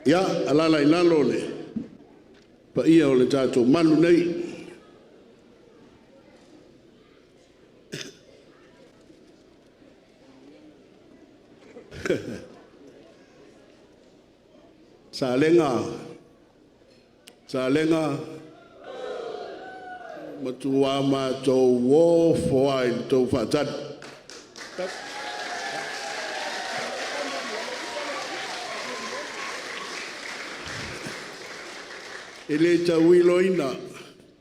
Ia, alaala i lalo le paia o le tatou malu nei. Salega, Salega, ua matua matou o lava i le tou faatali. E le tauiloina,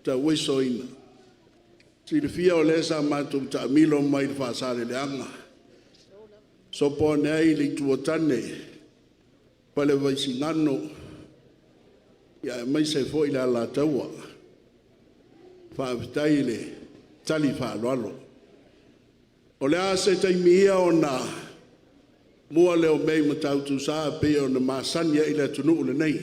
tauisoina. Silafia o lea sa matou taamilo mai le Faasaleleaga, sopo ane ai le Itu o Tane, Palevaisigano aemaise foi le Alataua. Faafetai le tali faaaloalo. O le a se taimi ia ona mua lea o mea i Matautusa e pei ona masani ai le atunuu lenei.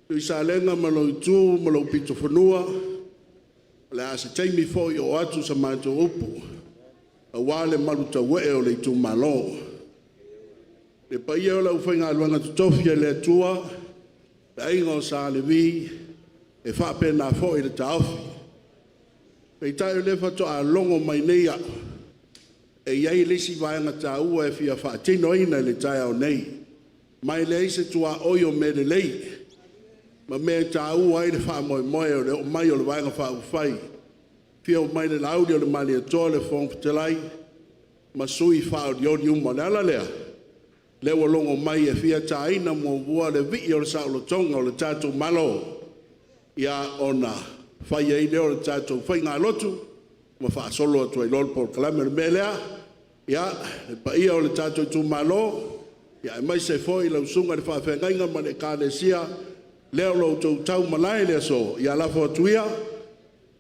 Tuisalega ma lou itu ma lou pitofanua, o le a se taimi foi oo atu sa matou upu aua le malutauee o le itumalo. Le paia o le aufaigaluega totofi a le Atua, le Aiga o Sa Levi, e faapena foi le taofi. Peitai o lea faatoa logo mai nei au e i ai le isi vaega taua e fia faatinoina i le taeao nei, ma e leai se tuaoi o mea lelei ma mea e taua ai le faamoemoe o le oo mai o le Vaega Faaupufai, afio mai le Laauli o le Malietoa, le Fofoga Fetalai ma sui usufono faaolioli uma. O le ala lea, o lea ua logo mai e fia taina muamua le vii o le saolotoga o le tatou Malo, ia ona fai ai lea o le tatou faigalotu ma faasolo atu ai loa le polokalame. O le mea lea, ia, le paia o le tatou itumalo, aemaise foi lau susuga i le faafeagaiga ma le Ekalesia, lea o lo o outou tau malae i le aso, ia lafo atu ia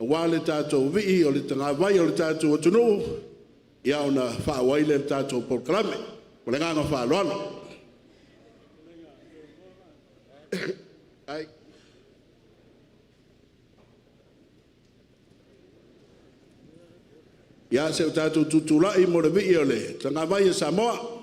aua le tatou vii o le tagavai o le tatou atunuu, ia ona faaauau ai lea o le tatou polokalame. Ma le agaga faaaloalo. Ia, se i tatou tutulai mo le vii o le tagavai a Samoa.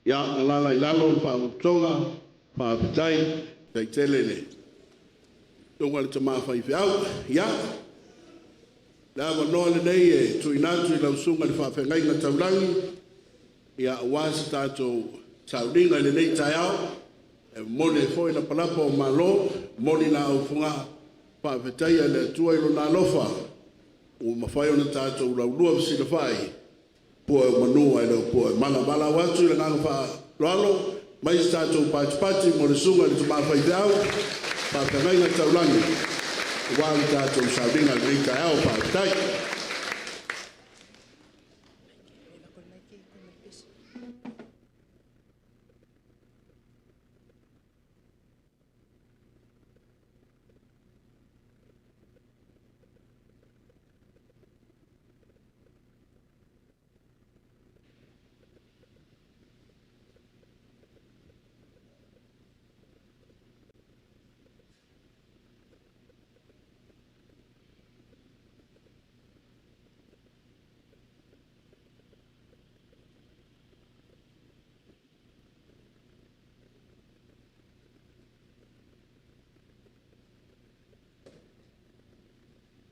Ia, alaala i lalo le faapotopotoga, faafetai, faafetai tele i le susuga i le tama faifeau. Ia, o le avanoa lenei e tuuina atu i lau susuga i le faafeagaiga taulagi aua se tatou sauniga i lenei taeao e momoli ai foi lapalapa o malo, momoli laau i Fogaa e faafetaia le Atua i Lona alofa ua mafai ona tatou laulua fesilafai, pue o manu ae le o pue o mala. Valaau atu i le agaga faaaloalo, aumai se tatou patipati mo le susuga i le tama faifeau faafeagaiga taulagi aua le tatou sauniga i lenei taeao. Faafetai.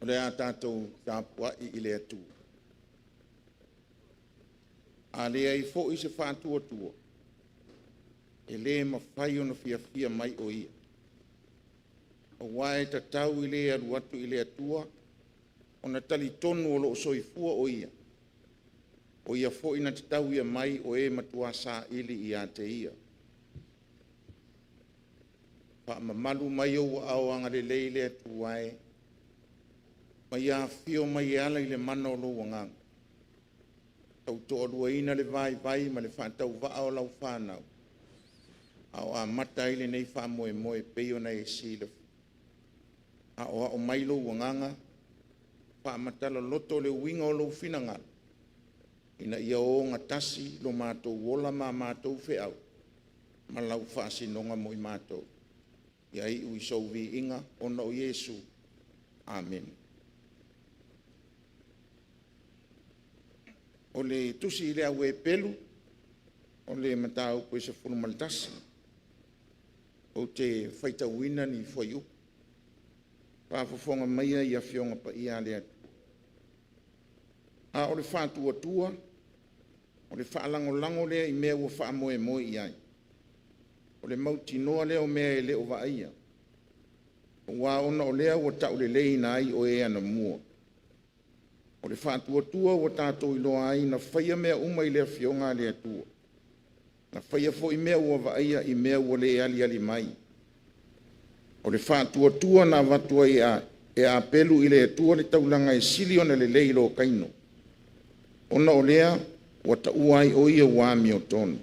O le a tatou tapuai i le Atua. A leai foi se faatuatua, e le mafai ona fiafia mai o Ia, aua e tatau i le alu atu i le Atua ona talitonu o lo o soifua o Ia, o Ia foi na te tauia mai o e matua saili ia te Ia. Faamamalu mai ou aao agalelei le Atua e, ma ia afifio mai e ala i le mana o lou Agaga, tautoaluaina le vaivai ma le faatauvaa o lau fanau, a o amata ai lenei faamoemoe e pei ona e silafia. Aoao mai lou Agaga, faamatala loto le uiga o lou finagalo, ina ia ogatasi lo matou ola ma a matou feau ma lau faasinoga mo i matou. Ia iu i sou viiga ona o Iesu. Amene. O le tusi i le au Eperu, o le mataupu e 11, ou te faitauina ni fuaiupu. Faafofoga maia i Afioga Paia a le Atua. A o le faatuatua, o le faalagolago lea i mea ua faamoemoe i ai, o le mautinoa lea o mea e le o vaaia, aua ona o lea ua tauleleiina ai o e anamua. O le faatuatua ua tatou iloa ai na faia mea uma i le Afioga a le Atua, na faia foi mea ua vaaia i mea ua le aliali mai. O le faatuatua na avatu ai e Apelu i le Atua le taulaga e sili ona lelei i lo Kaino. Ona o lea ua taua ai o ia ua amiotonu.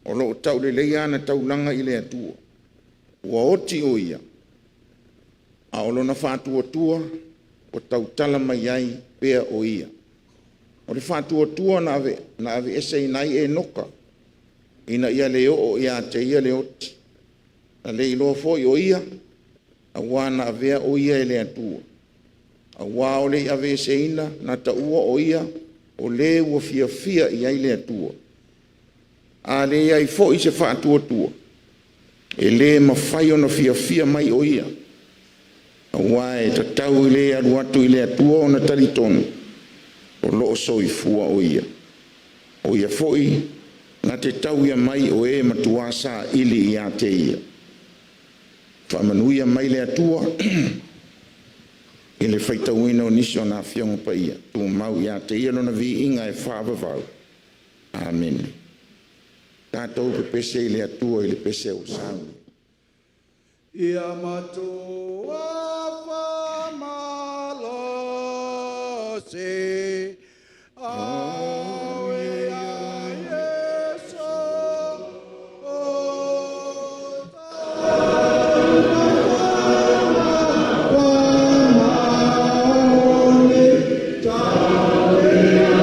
O lo o tauleleia ana taulaga i le Atua. Ua oti o ia, a o lona faatuatua ua tautala mai ai pea o ia. O le faatuatua na aveeseina ai Enoka, ina ia le oo ia te ia le oti. Na le iloa foi o ia, aua na avea o ia e le Atua. Aua o le i aveeseina, na taua o ia o le ua fiafia i ai le Atua. A leai foi se faatuatua, e le mafai ona fiafia mai o Ia, aua e tatau i le alu atu i le Atua ona talitonu o lo o soifua o Ia. O Ia foi na te tauia mai o e matua saili ia te Ia. Faamanuia mai le Atua i le faitauina o nisi o na Afioga Paia, tumau ia te Ia Lona viiga e faavavau. Amene. Tatou pepese i le Atua i le pese ua sauni. Ia matua faamalosi, au ia Iesu o faamaoni, taulia.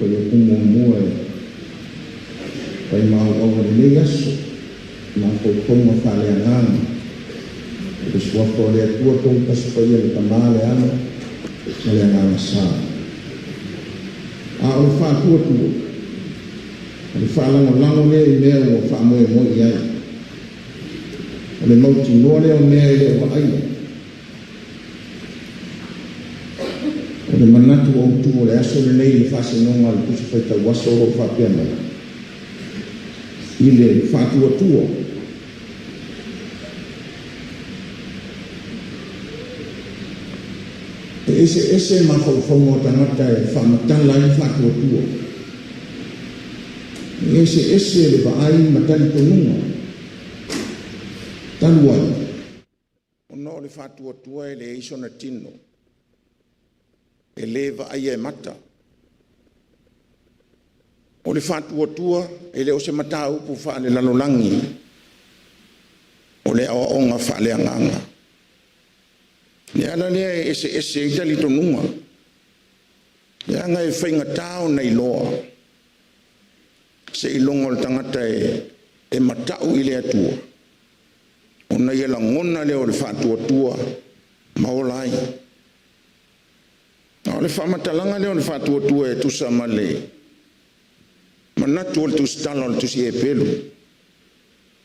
Fuaiupu 1 e fai ma auau o lenei aso, mafaufauga faaleagaga, i le Suafa o le Atua Toatasi Paia, le Tama, le Alo ma le Agaga Sa. A o le faatuatua, o le faalagolago lea i mea ua faamoemoe i ai, o le mautinoa lea o mea e le o vaaia. O le manatu autu o le aso lenei i le faasinoga a le Tusi Faitau Aso o lo o faapea mai, i le faatuatua. E eseese mafaufauga o tagata e faamatala ai le faatuatua. E eseese le vaai ma talitonuga. Talu ai, ona o le faatuatua e leai sona tino, e le vaaia e mata. O le faatuatua e le o se mataupu faalelalolagi, o le aoaoga faaleagaga. Le ala lea e eseese ai talitonuga, leaga e faigata ona iloa seiloga o le tagata e matau i le Atua, ona ia lagona lea o le faatuatua ma ola ai. A o le faamatalaga lea o le faatuatua e tusa ma le manatu o le tusitala o le tusi Eperu,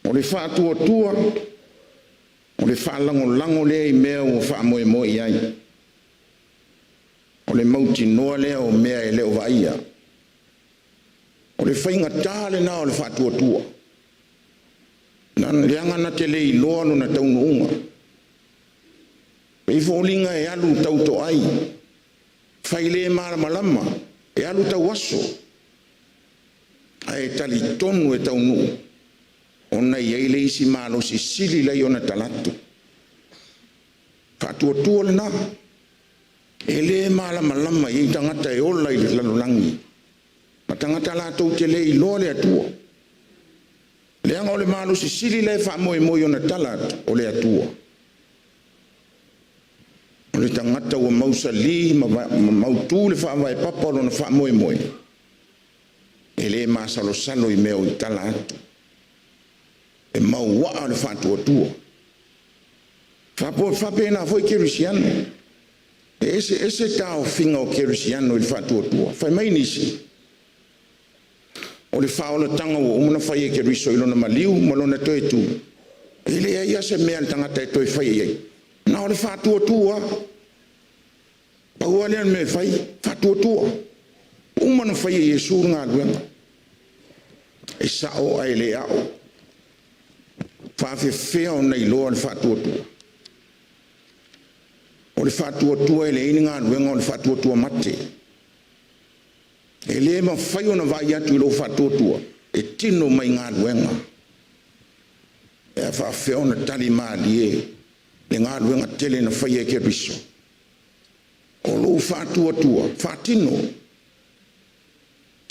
o le faatuatua o le faalagolago lea i mea ua faamoemoe i ai, o le mautinoa lea o mea e le o vaaia. O le faigata lena o le faatuatua, leaga na te le iloa lona taunuuga. E foliga e alu tautoai, fai le malamalama, e alu tauaso, ae talitonu e taunuu, ona e i ai le isi malosi sili la i ona talaatu. Faatuatua lena, e le malamalama i ai tagata e ola i le lalolagi, ma tagata latou te le iloa le Atua. Leaga o le malosi sili la e faamoemoe i ona tala atu, o le Atua. O le tagata ua mausali ma mautu le faavae papa o lona faamoemoe, e le masalosalo i mea o i tala atu, e mauaa le faatuatua. Faapena foi kerisiano, e eseese taofiga o kerisiano i le faatuatua. Fai mai nisi, o le faaolataga ua uma ona fai e Keriso i lona maliu ma lona toe tu, e leai lava se mea a le tagata e toe faia i ai, na o le faatuatua lava. Pau lava lea o le mea e fai, faatuatua. Ua uma ona fai e Iesu le galuega. E sao ae le ao. Faafefea ona iloa le faatuatua? O le faatuatua e leai ni galuega, o le faatuatua mate. E le mafai ona vaai atu i lou faatuatua, e tino mai galuega. E faafefea ona tali malie le galuega tele na faia e Keriso? O lou faatuatua faatino,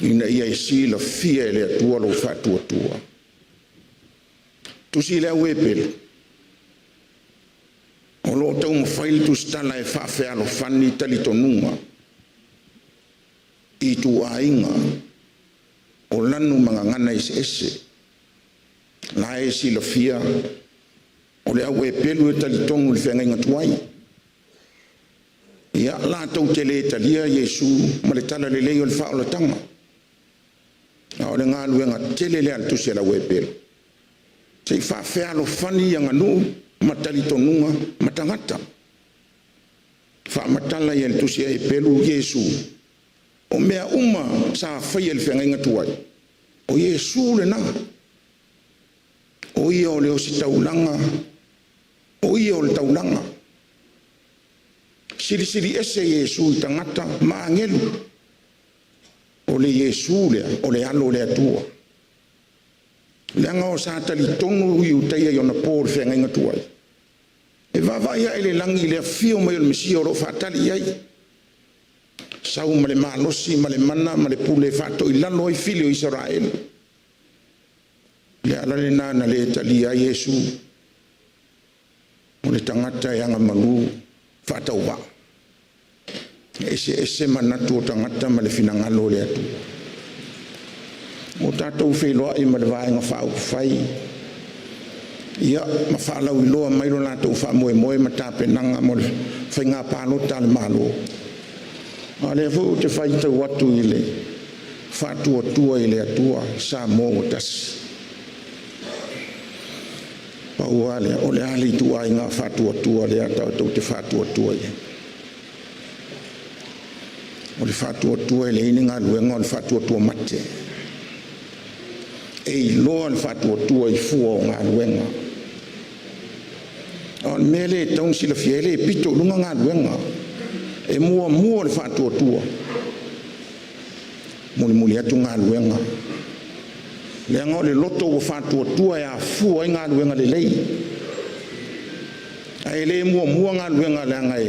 ina ia e silafia e le Atua lou faatuatua. Tusi le au Eperu, o lo o taumafai le tusitala e faafealofani talitonuga i ituaiga o lanu ma gagana eseese. La e silafia o le au Eperu e talitonu i le feagaiga tuai. Ia latou te le talia Iesu ma le talalelei o le faaolataga. A o le galuega tele lea a le tusi a le au Eperu, se i faafealofani aganuu ma talitonuga ma tagata. Faamatala ia le tusi a Eperu Iesu, o mea uma sa faia i le feagaiga tuai, o Iesu lena. O ia o le ositaulaga, o ia o le taulaga. Silisili ese Iesu i tagata ma agelu. O le Iesu lea, o le alo o le Atua. Leaga o sa talitonu Iutaia i ona po o le feagaiga tuai. E vaavaai ae i le lagi i le afio mai o le Mesia o lo o faatali i ai. Sau ma le malosi ma le mana ma le pule e faatoilalo ai fili o Isaraelu. Le ala lena na le talia ai Iesu. O le tagata e agamalu faatauvaa. E eseese manatu o tagata ma le finagalo o le Atua. Ua tatou feiloai ma le Vaega Faaupufai ma faalauiloa mai lo latou faamoemoe ma tapenaga mo le Faiga Palota a le Malo. A o lea foi ou te faitau atu i le Faatuatua i le Atua Samoa ua Tasi. Pau lava lea, o le a le ituaiga faatuatua lea tatou te faatuatua i ai? O le faatuatua e leai ni galuega, o le faatuatua mate. E iloa le faatuatua i fua o galuega. A o le mea lea e tatau ona silafia, e le pito i luga galuega, e muamua le faatuatua, mulimuli atu galuega. Leaga o le loto ua faatuatua e afua ai galuega lelei, ae le muamua galuega leaga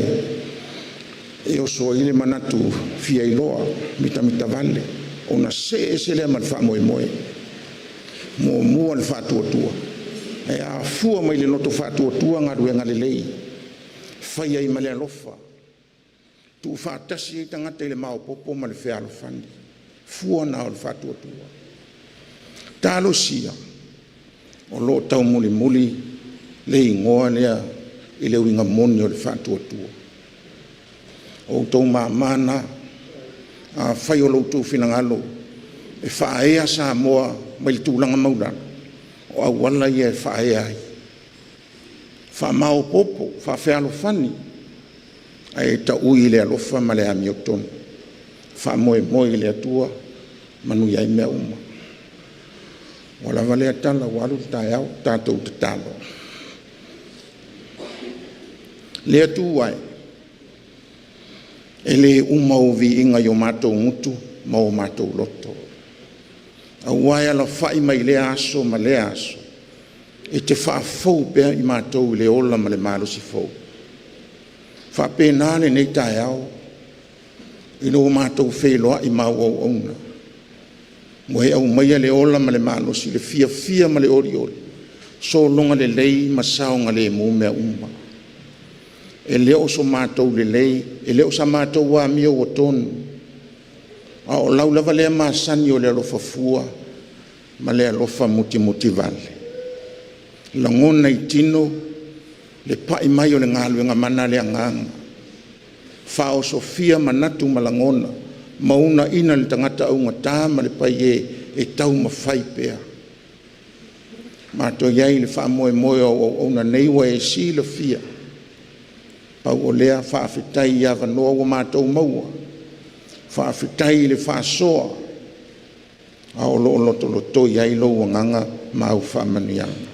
e oso ai le manatu fiailoa mitamitavale ona see ese lea ma le faamoemoe. Muamua le faatuatua, e afua mai le loto faatuatua galuega lelei, fai ai ma le alofa, tuufaatasi ai tagata i le maopoopo ma le fealofani. Fua na o le faatuatua. Talosia o lo o taumulimuli le igoa lea i le uiga moni o le faatuatua. O outou mama na. Afai o lo outou finagalo e faaea Samoa mai le tulaga maualalo, o auala ia e faaea ai, faamaopoopo, faafealofani, ae taui i le alofa ma le amiotonu. Faamoemoe i le Atua, manuia ai mea uma. Ua lava lea tala ua alu le taeao, tatou tatalo. Le Atua e, e le uma ou viiga i o matou gutu ma o matou loto, aua e alafai mai lea aso ma lea aso, e te faafou pea i matou i le ola ma le malosi fou. E faapena lenei taeao ina ua matou feiloai ma au auauna, ua e aumaia le ola ma le malosi, le fiafia ma le olioli, sologa lelei ma saogalemu mea uma. E le o so matou lelei, e le o sa matou amio ua tonu, a o lau lava lea masani o le alofa fua ma le alofa mutimutivale. Lagona i tino le pai mai o le galuega mana a le Agaga, faaosofia manatu ma lagona ma uunaina le tagata augata ma le paiē e taumafai pea. Matou i ai i le faamoemoe o au auauna nei ua e silafia. Pau o lea, faafetai i avanoa ua matou maua, faafetai i le faasoa, a o lo o lotolotoi ai lou Agaga ma au faamanuiaga.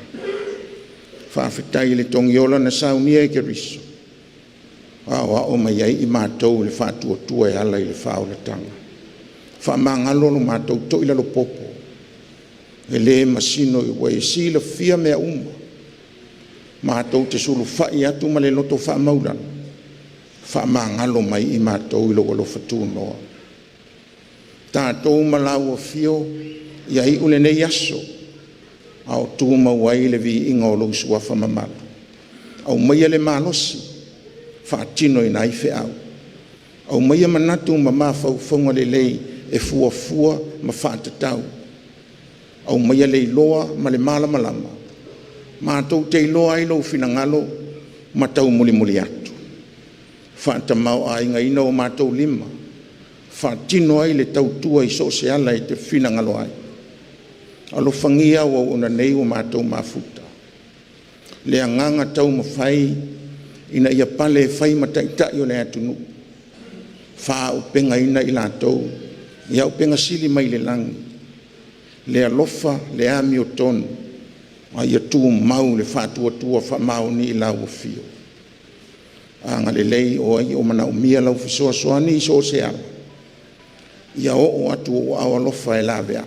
Faafetai i le togiola na saunia e Keriso o aoao mai ai i matou i le faatuatua e ala i le faaolataga. Faamagalo lo matou toilalopopo, e le masino ua e silafia mea uma. Matou te sulufai atu ma le loto faamaualalo, faamagalo mai i matou i lou alofa tunoa. Tatou ma lau Afio ia iu lenei aso a o tumau ai le viiga o lou Suafa mamalu. Aumaia le malosi e faatinoina ai feau, aumaia manatu ma mafaufauga lelei e fuafua ma faatatau, aumaia le iloa ma le malamalama matou te iloa ai lou finagalo ma taumulimuli atu. Faatamaoaigaina o matou lima, faatino ai le tautua i so o se ala e te finagalo ai. Alofagia au auauna nei ua matou mafuta, le agaga taumafai ina ia pale e fai ma taitai o le atunuu, faaauupegaina i latou i auupega sili mai le lagi, le alofa, le amiotonu, a ia tumau le faatuatua faamaoni i lau Afio. Agalelei o ai o manaomia lau fesoasoani i so o se ala, ia oo atu ou aao alofa e laveai.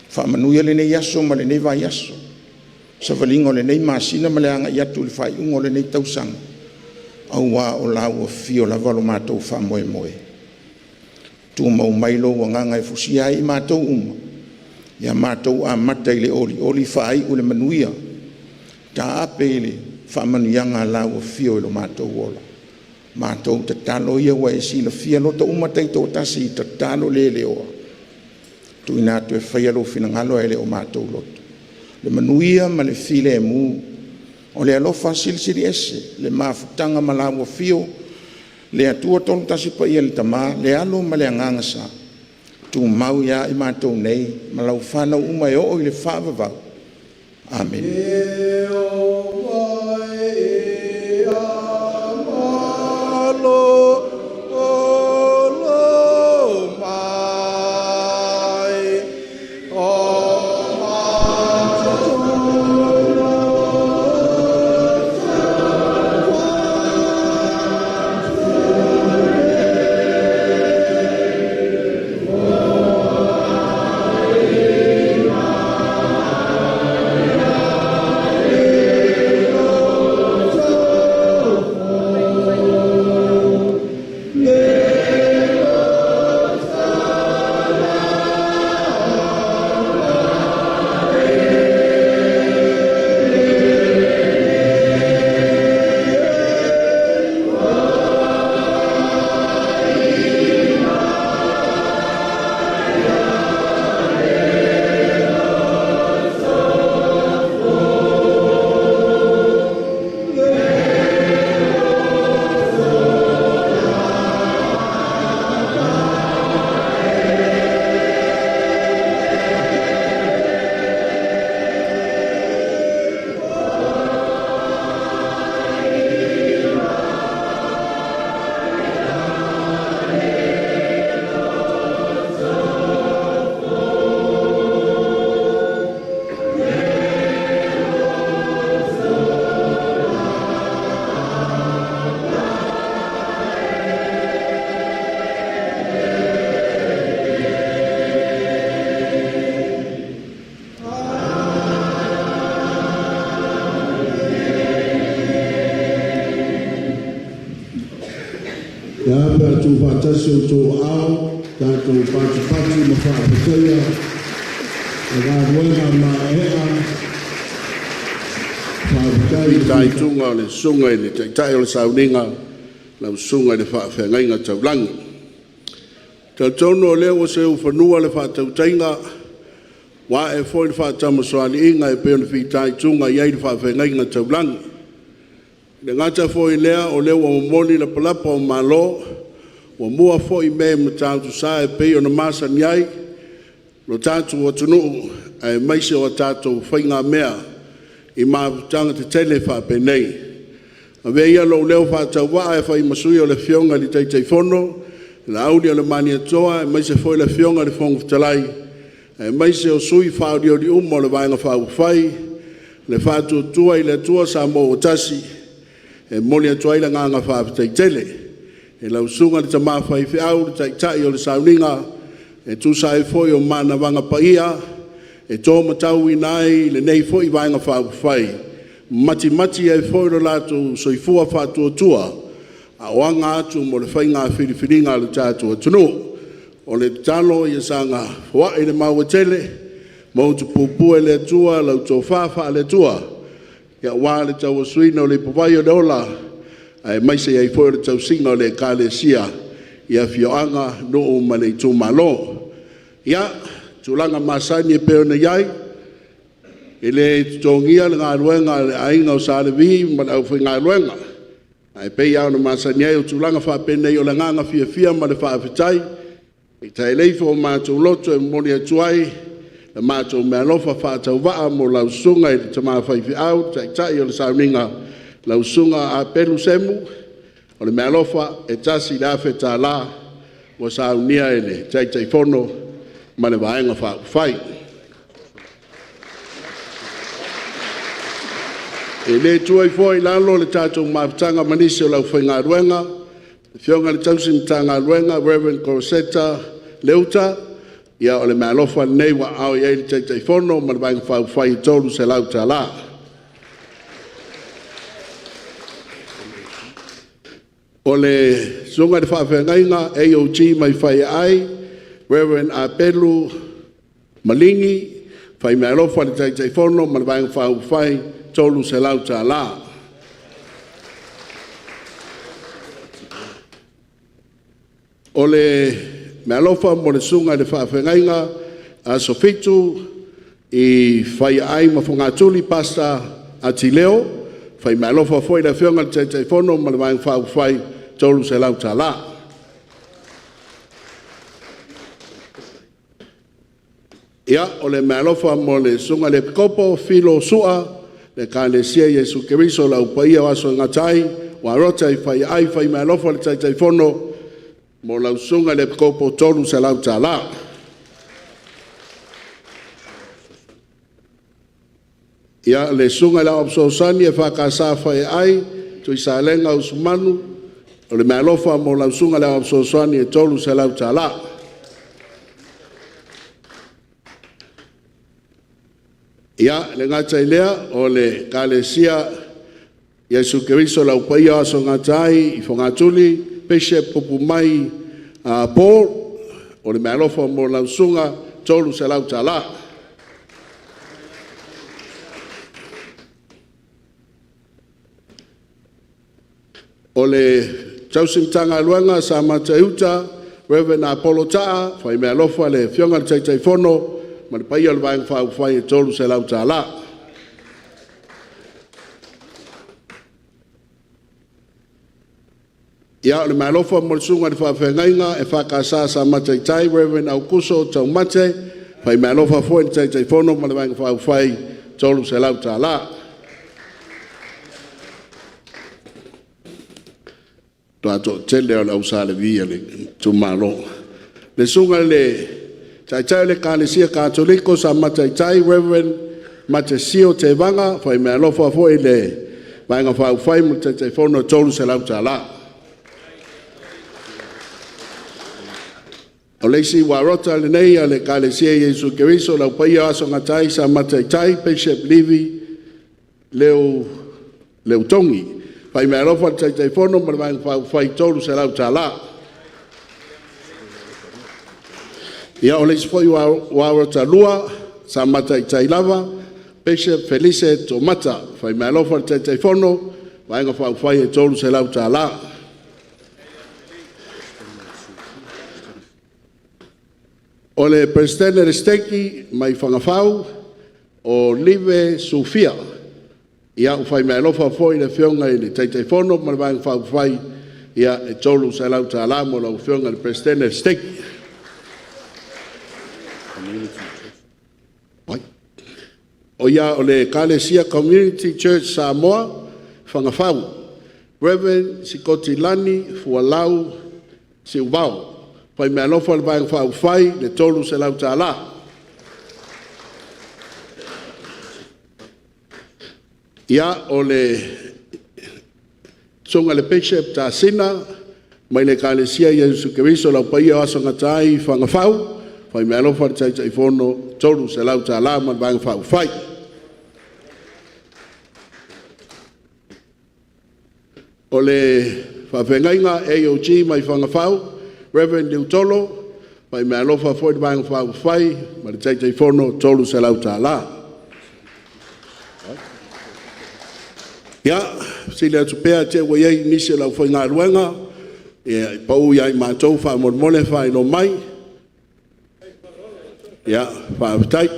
Faamanuia lenei aso ma lenei vaiaso, savaliga o lenei masina ma le agai atu i le faaiuga o lenei tausaga, aua o lau Afio lava lo matou faamoemoe. Tumau mai lou Agaga e fusia ai i matou uma, ia matou amata i le olioli, faaiu i le manuia, taape i le faamanuiaga a lau Afio i lo matou ola. Matou tatalo ia ua e silafia loto uma taitoatasi i tatalo le leoa. tuuina atu e faia Lou finagalo ae le o matou loto. Le manuia ma le filemu, o le alofa silisili ese, le mafutaga ma la oulua Afio le Atua Toatasi Paia, le Tama, le Alo ma le Agaga Sa, tumau ia i matou nei ma lau fanau uma e oo i le faavavau. Amene. E a pe a tuufaatasi o outou aao, tatou patipati ma faafetaia le galuega maeaea. Faafetai i le fitaituga o le Susuga i le Taitai o le Sauniga, lau Susuga i le Faafeagaiga Taulagi. E talitonu o lea ua seu i fanua le faatautaiga, ua ae foi le faatamasoaliiga e pei ona fitaituga i ai le Faafeagaiga Taulagi. E le gata foi i lea o lea ua momoli lapalapa o malo, ua mua foi mea i Matautusa e pei ona masani ai lo tatou atunuu aemaise o a tatou faigamea i mafutaga tetele faapenei. Avea ia lou leo faatauvaa e fai ma sui o le Afioga i le Taitaifono Laauli Alemaniatoa aemaise foi le Afioga i le Fofoga Fetalai aemaise o sui faolioli uma o le Vaega Faaupufai le Faatuatua i le Atua Samoa ua Tasi, e momoli atu ai le agaga faafetai tele i lau Susuga i le Tama Faifeau, le Taitai o le Sauniga e tusa ai foi o manavaga paia e to matauina ai lenei foi Vaega Faaupufai, matimati ai foi lo latou soifua faatuatua a o aga atu mo le faiga filifiliga a le tatou atunuu. O le tatalo ia saga foai le maua tele ma utupupu e le Atua lau tofa faale-Atua aua le tauasuina o le ipuvai o le ola aemaise ai foi o le tausiga o le Ekalesia i afioaga, nuu ma le itumalo. Ia, o tulaga masani e pei ona i ai, e le totogia le galuega a le Aiga o Sa Levi ma le aufaigaluega, ae pei lava ona masani ai o tulaga faapenei, o le agaga fiafia ma le faafetai e taele ifo o matou loto e momoli atu ai la matou meaalofa faatauvaa mo lau Susuga i le Tama Faifeau, le Taitai o le Sauniga, lau Susuga Apelu Semo. O le meaalofa e $1,000 ua saunia e le Taitaifono ma le Vaega Faaupufai. E le tuua ai foi i lalo le tatou mafutaga ma nisi o le aufaigaluega, le Afioga i le Tausi Matagaluega Rev. Corsetto Leuta, ia o le meaalofa lenei ua aao i ai le Taitaifono ma le Vaega Faaupufai e $300. O le Susuga i le Faafeagaiga AOG mai Faiaai, Rev. Apelu Maligi, fai meaalofa i le Taitaifono ma le Vaega Faaupufai, e $300. O le meaalofa mo le Susuga i le Faafeagaiga Aso 7 i Faiaai ma Fogatuli, Pastor Atileo, fai meaalofa foi le Afioga i le Taitaifono ma le Vaega Faaupufai, $300. Ia, o le meaalofa mo le Susuga i le Epikopo Filo Sua, le Ekalesia Iesu Keriso o le Au Paia o Aso e Gata ai, Uarota i Faiaai, fai meaalofa le Taitaifono mo lau Susuga i le Epikopo, $300. Ia, le Susuga i le Aoao Fesoasoani EFKS a Faiaai, Tuisalega Usumanu, o le meaalofa mo lau Susuga i le Aoao Fesoasoani e $300. Ia, e le gata i lea o le Ekalesia Iesu Keriso o le Au Paia o Aso e Gata ai i Fogatuli, Bishop Pupumai Paul, o le meaalofa mo lau susuga, e $300. O le tausi Matagaluega a Samata i Uta, Rev. Apollo Taa, fai meaalofa le Afioga i le Taitaifono ma le paia o le Vaega Faaupufai e $300. Ia, o le meaalofa mo le susuga i le faafeagaiga EFKS a Samata i Tai, Rev. Aukuso Taumate, fai meaalofa foi le Taitaifono ma le Vaega Faaupufai e $300. Matua toatele lava o le au Sa Levi a le itumalo. Le susuga i le Taitai o le Ekalesia Katoliko Samata i Tai, Rev. Matesio Tevaga, fai meaalofa foi le Vaega Faaupufai ma le Taitaifono e $300. O le isi uarota lenei a le Ekalesia Iesu Keriso o le Au Paia o Aso e Gata ai Samata i Tai, Bishop Livi Leutogi. Fai meaalofa le Taitaifono ma le Vaega Faaupufai e $300. Ia, o le isi foi uarota lua, Samata i Tai lava, Bishop Felice Toomata. Fai meaalofa le Taitaifono ma le Vaega Faaupufai e $300. O le Peresetene o le Seketi mai Fagafau, o Live Sufia. Ia, ua fai meaalofa foi le Afioga i le Taitaifono ma le Vaega Faaupufai e $300 mo lau Afioga i le Peresetene o le Seketi. O le Ekalesia Community Church Samoa, Fagafau, Rev. Sikotilani Fualau Siuvao. Fai meaalofa le Vaega Faaupufai i le $300. Ia, o le Susuga i le Bishop Tasina mai le Ekalesia Iesu Keriso o le Au Paia o Aso e Gata ai i Fagafau, fai meaalofa le Taitaifono e $300 ma le Vaega Faaupufai. O le faafeagaiga AOG mai Fagafau, Rev. Niutolo, fai meaalofa foi le Vaega Faaupufai ma le Taitaifono e $300. Ia, fesili atu pea i te i ua i ai nisi o le aufaigaluega e pau ia i matou, faamolemole faailoa mai. Ia, faafetai.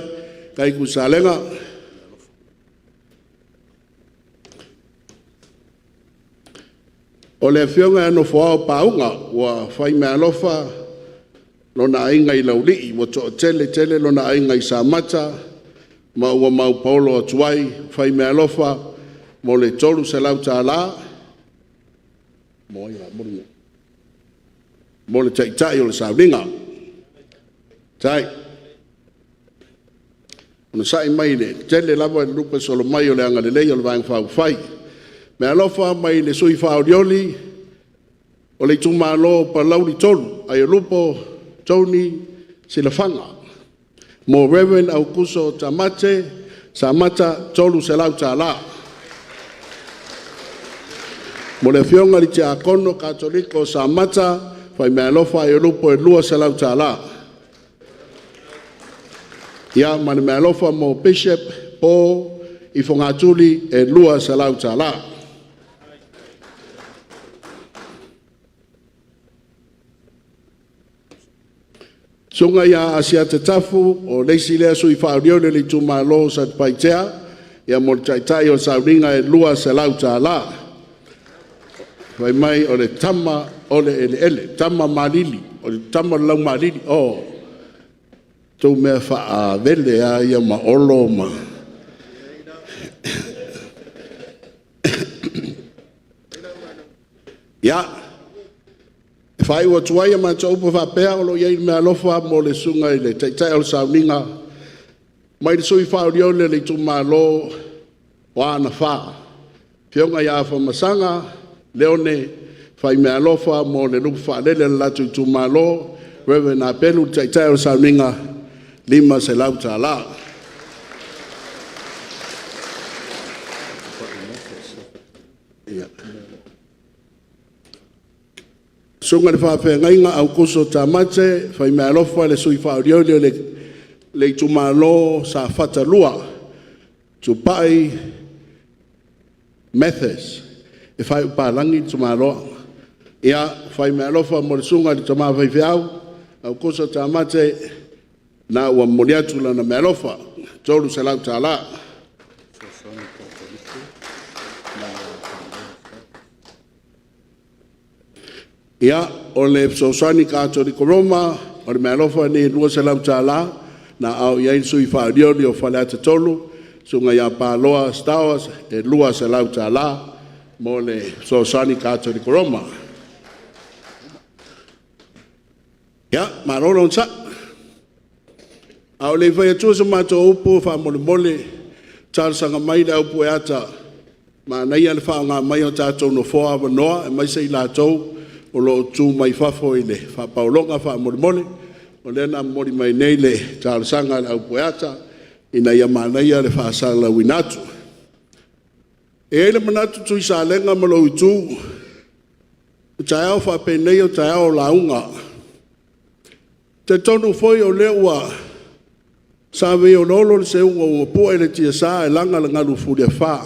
Faafetai Tuisalega. O le afioga ia Nofoao Pauga, ua fai meaalofa lona aiga i Laulii, ua toatele tele lona aiga i Samata ma ua maupaolo atu ai, fai meaalofa mo le $300 mo le taitai o le sauniga. Faafetai. Onosai mai i le tele lava le lupe solo mai o le agalelei o le Vaega Faaupufai. Meaalofa mai le sui usufono faaolioli o le itumalo o Palauli 3, Aiolupo Tony Silafaga mo Rev. Aukuso Tamate Samata, $300. Mo le Afioga i le Tiakono Katoliko o Samata, fai meaalofa Aiolupo e $200. Ia ma le meaalofa mo Bishop Paul Ifogatuli e $200. Susuga ia Asiata Tafu, o le isi lea sui faaolioli o le itumalo o Satupaitea mo le Taitai o le Sauniga e $200. Fai mai o le tama o le eleele, tama malili, o le tama o le laumaalili. O tou mea faavele lava ia ma Olo ma… Ia, e faaiu atu ai a matou upu e faapea, o lo o i ai le meaalofa mo le susuga i le Taitai o le Sauniga mai le sui faaolioli o le itumalo o Aana 4, Afioga ia Afamasaga Leone, fai meaalofa mo le lupe faalele a le latou itumalo, Rev. Apelu, le Taitai o le Sauniga, e $500. Susuga i le Faafeagaiga Aukuso Tamate, fai meaalofa i le sui faaolioli o le itumalo o Safata 2, Tupai Mathes, e faaiu palagi le tamaloa. Ia, fai meaalofa mo le susuga i le tama faifeau Aukuso Tamate, lena ua momoli atu lana meaalofa, e $300. Ia, o le Fesoasoani Katoliko Roma, o le meaalofa lenei e $200 na aao i ai le sui faaolioli o Faleata 3, le Susuga ia Paloa Stowers, e $200 mo le Fesoasoani Katoliko Roma. Ia, malo le onosai. A o le i fai atua sa matou upu faamolemole, e talosaga mai le au Pueata, manaia le faaaoga mai o tatou nofoa avanoa aemaise i latou o lo o tu mai fafo i le faa-paologa faamolemole. O lea na momoli mai nei le talosaga a le au Pueata ina ia manaia le faasalalauina atu. E i ai le manatu Tuisalega ma lou itu, o taeao faapenei o taeao o lauga. E talitonu foi o lea ua saveioloolo le seuga ua pu'e le tiasa e laga le galu fuliafa,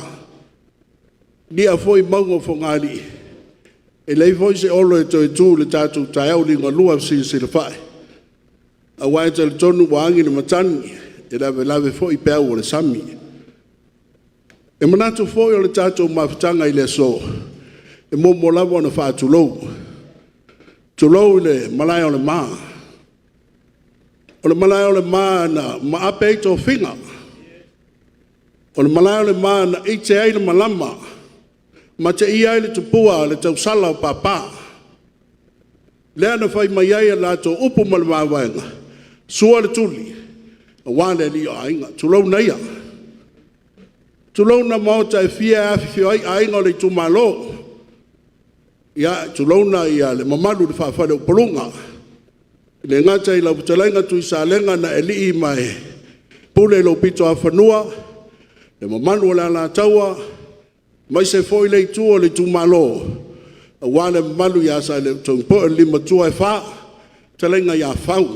li'a foi mauga o Fogalii e leai foi se olo e toe tu i le tatou taeao liugalua fesilasilafa'i aua e talitonu ua agi le matagi e lavelave foi peau o le sami. E manatu foi o le tatou mafutaga i le aso, e muamua lava ona faatulou, tulou i le Malae o le Ma. O le Malae o le Ma na maape ai tofiga, o le Malae o le Ma na ite ai le malama, mateia ai le tupua le tausala o papa, lea na fai mai ai a latou upu ma le mavaega, sua le tuli aua le alii o aiga, tulouna ia. Tulouna Maota e fia e afifio ai aiga o le itumalo, tulouna le mamalu i le faa-Faleupoluga, e le gata i lau fetalaiga Tuisalega na e alii ma e pule i lou pito afanua, le mamalu o le Alataua, aemaise foi le itu o le itumalo aua le mamalu ia Salematogipoe o le lima matua e fa, le fetalaiga ia Fau.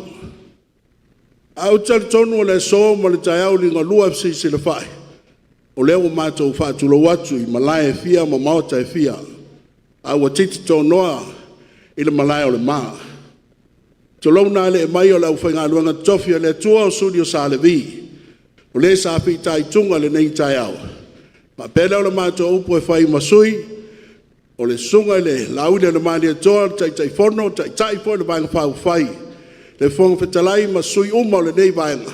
Ae ou te talitonu o le aso ma le taeao liugalua e fesilafa'i, o lea ua matou faatulou atu i malae e fia ma maota e fia, a ua titi tonoa i le malae o le Ma. Tulouna ale mai o le aufaigaluega totofi a le Atua o suli o Sa Levi, o le sa fitaituga i lenei taeao. Ona faapea lea o le matou upu e fai ma sui o le Susuga i le Laaulialemalietoa, le Taitaifono, o le Taitai foi o le Vaega Faaupufai, le Fofoga Fetalai ma sui usufono uma o lenei Vaega,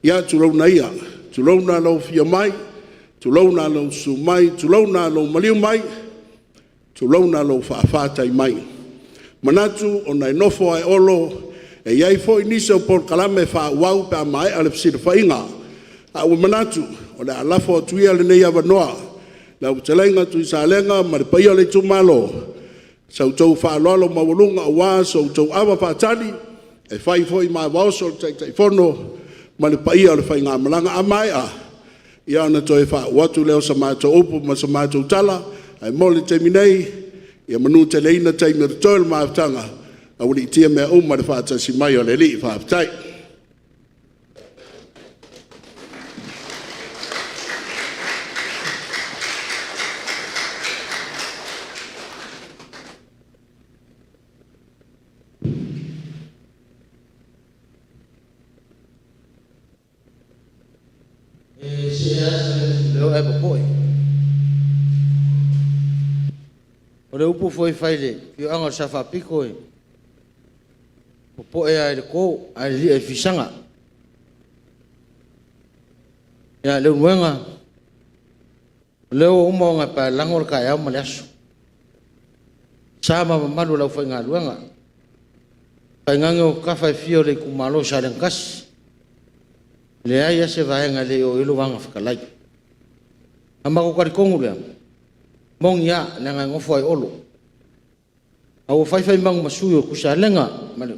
ia tulouna ia, tulouna lou afio mai, tulouna lou susu mai, tulouna lou maliu mai, tulouna lou faafa-tai mai. E manatu ona e nofo ae Olo, e i ai foi nisi o polokalame e faaauau pe a maea le fesilafaiga, ae ua manatu o le a lafo atu ia lenei avanoa i lau fetalaiga Tuisalega ma le paia o le itumalo i sa outou faaaloalo maualuga aua so outou ava faatali e fai foi ma ava oso le Taitaifono ma le paia o le faigamalaga. A maea, ia ona toe faauu atu lea o sa matou upu ma sa matou tala, ae mo le taimi nei, ia manuteleina taimi o totoe o le mafutaga, aualiitia mea uma i le faatasi mai o le Alii. Faafetai. Leo e popoe. O le upu foi fai le fioanga o sa faapito e popoe a i le ko ae lia i fisaga. Ia le umuega, o lea ua uma ona paelago le taeao ma le aso. Sa ma mamalu o le aufaigaluega. Tainane o tafa e fia o le itumalo o Salega 1. Leai lava se vaega e le oo i ai le agaga fetalai. A matou talitonu lea, moni lava, leaga e nofo lava i Olo. A ua fai fai ma sui o Tuisalega ma le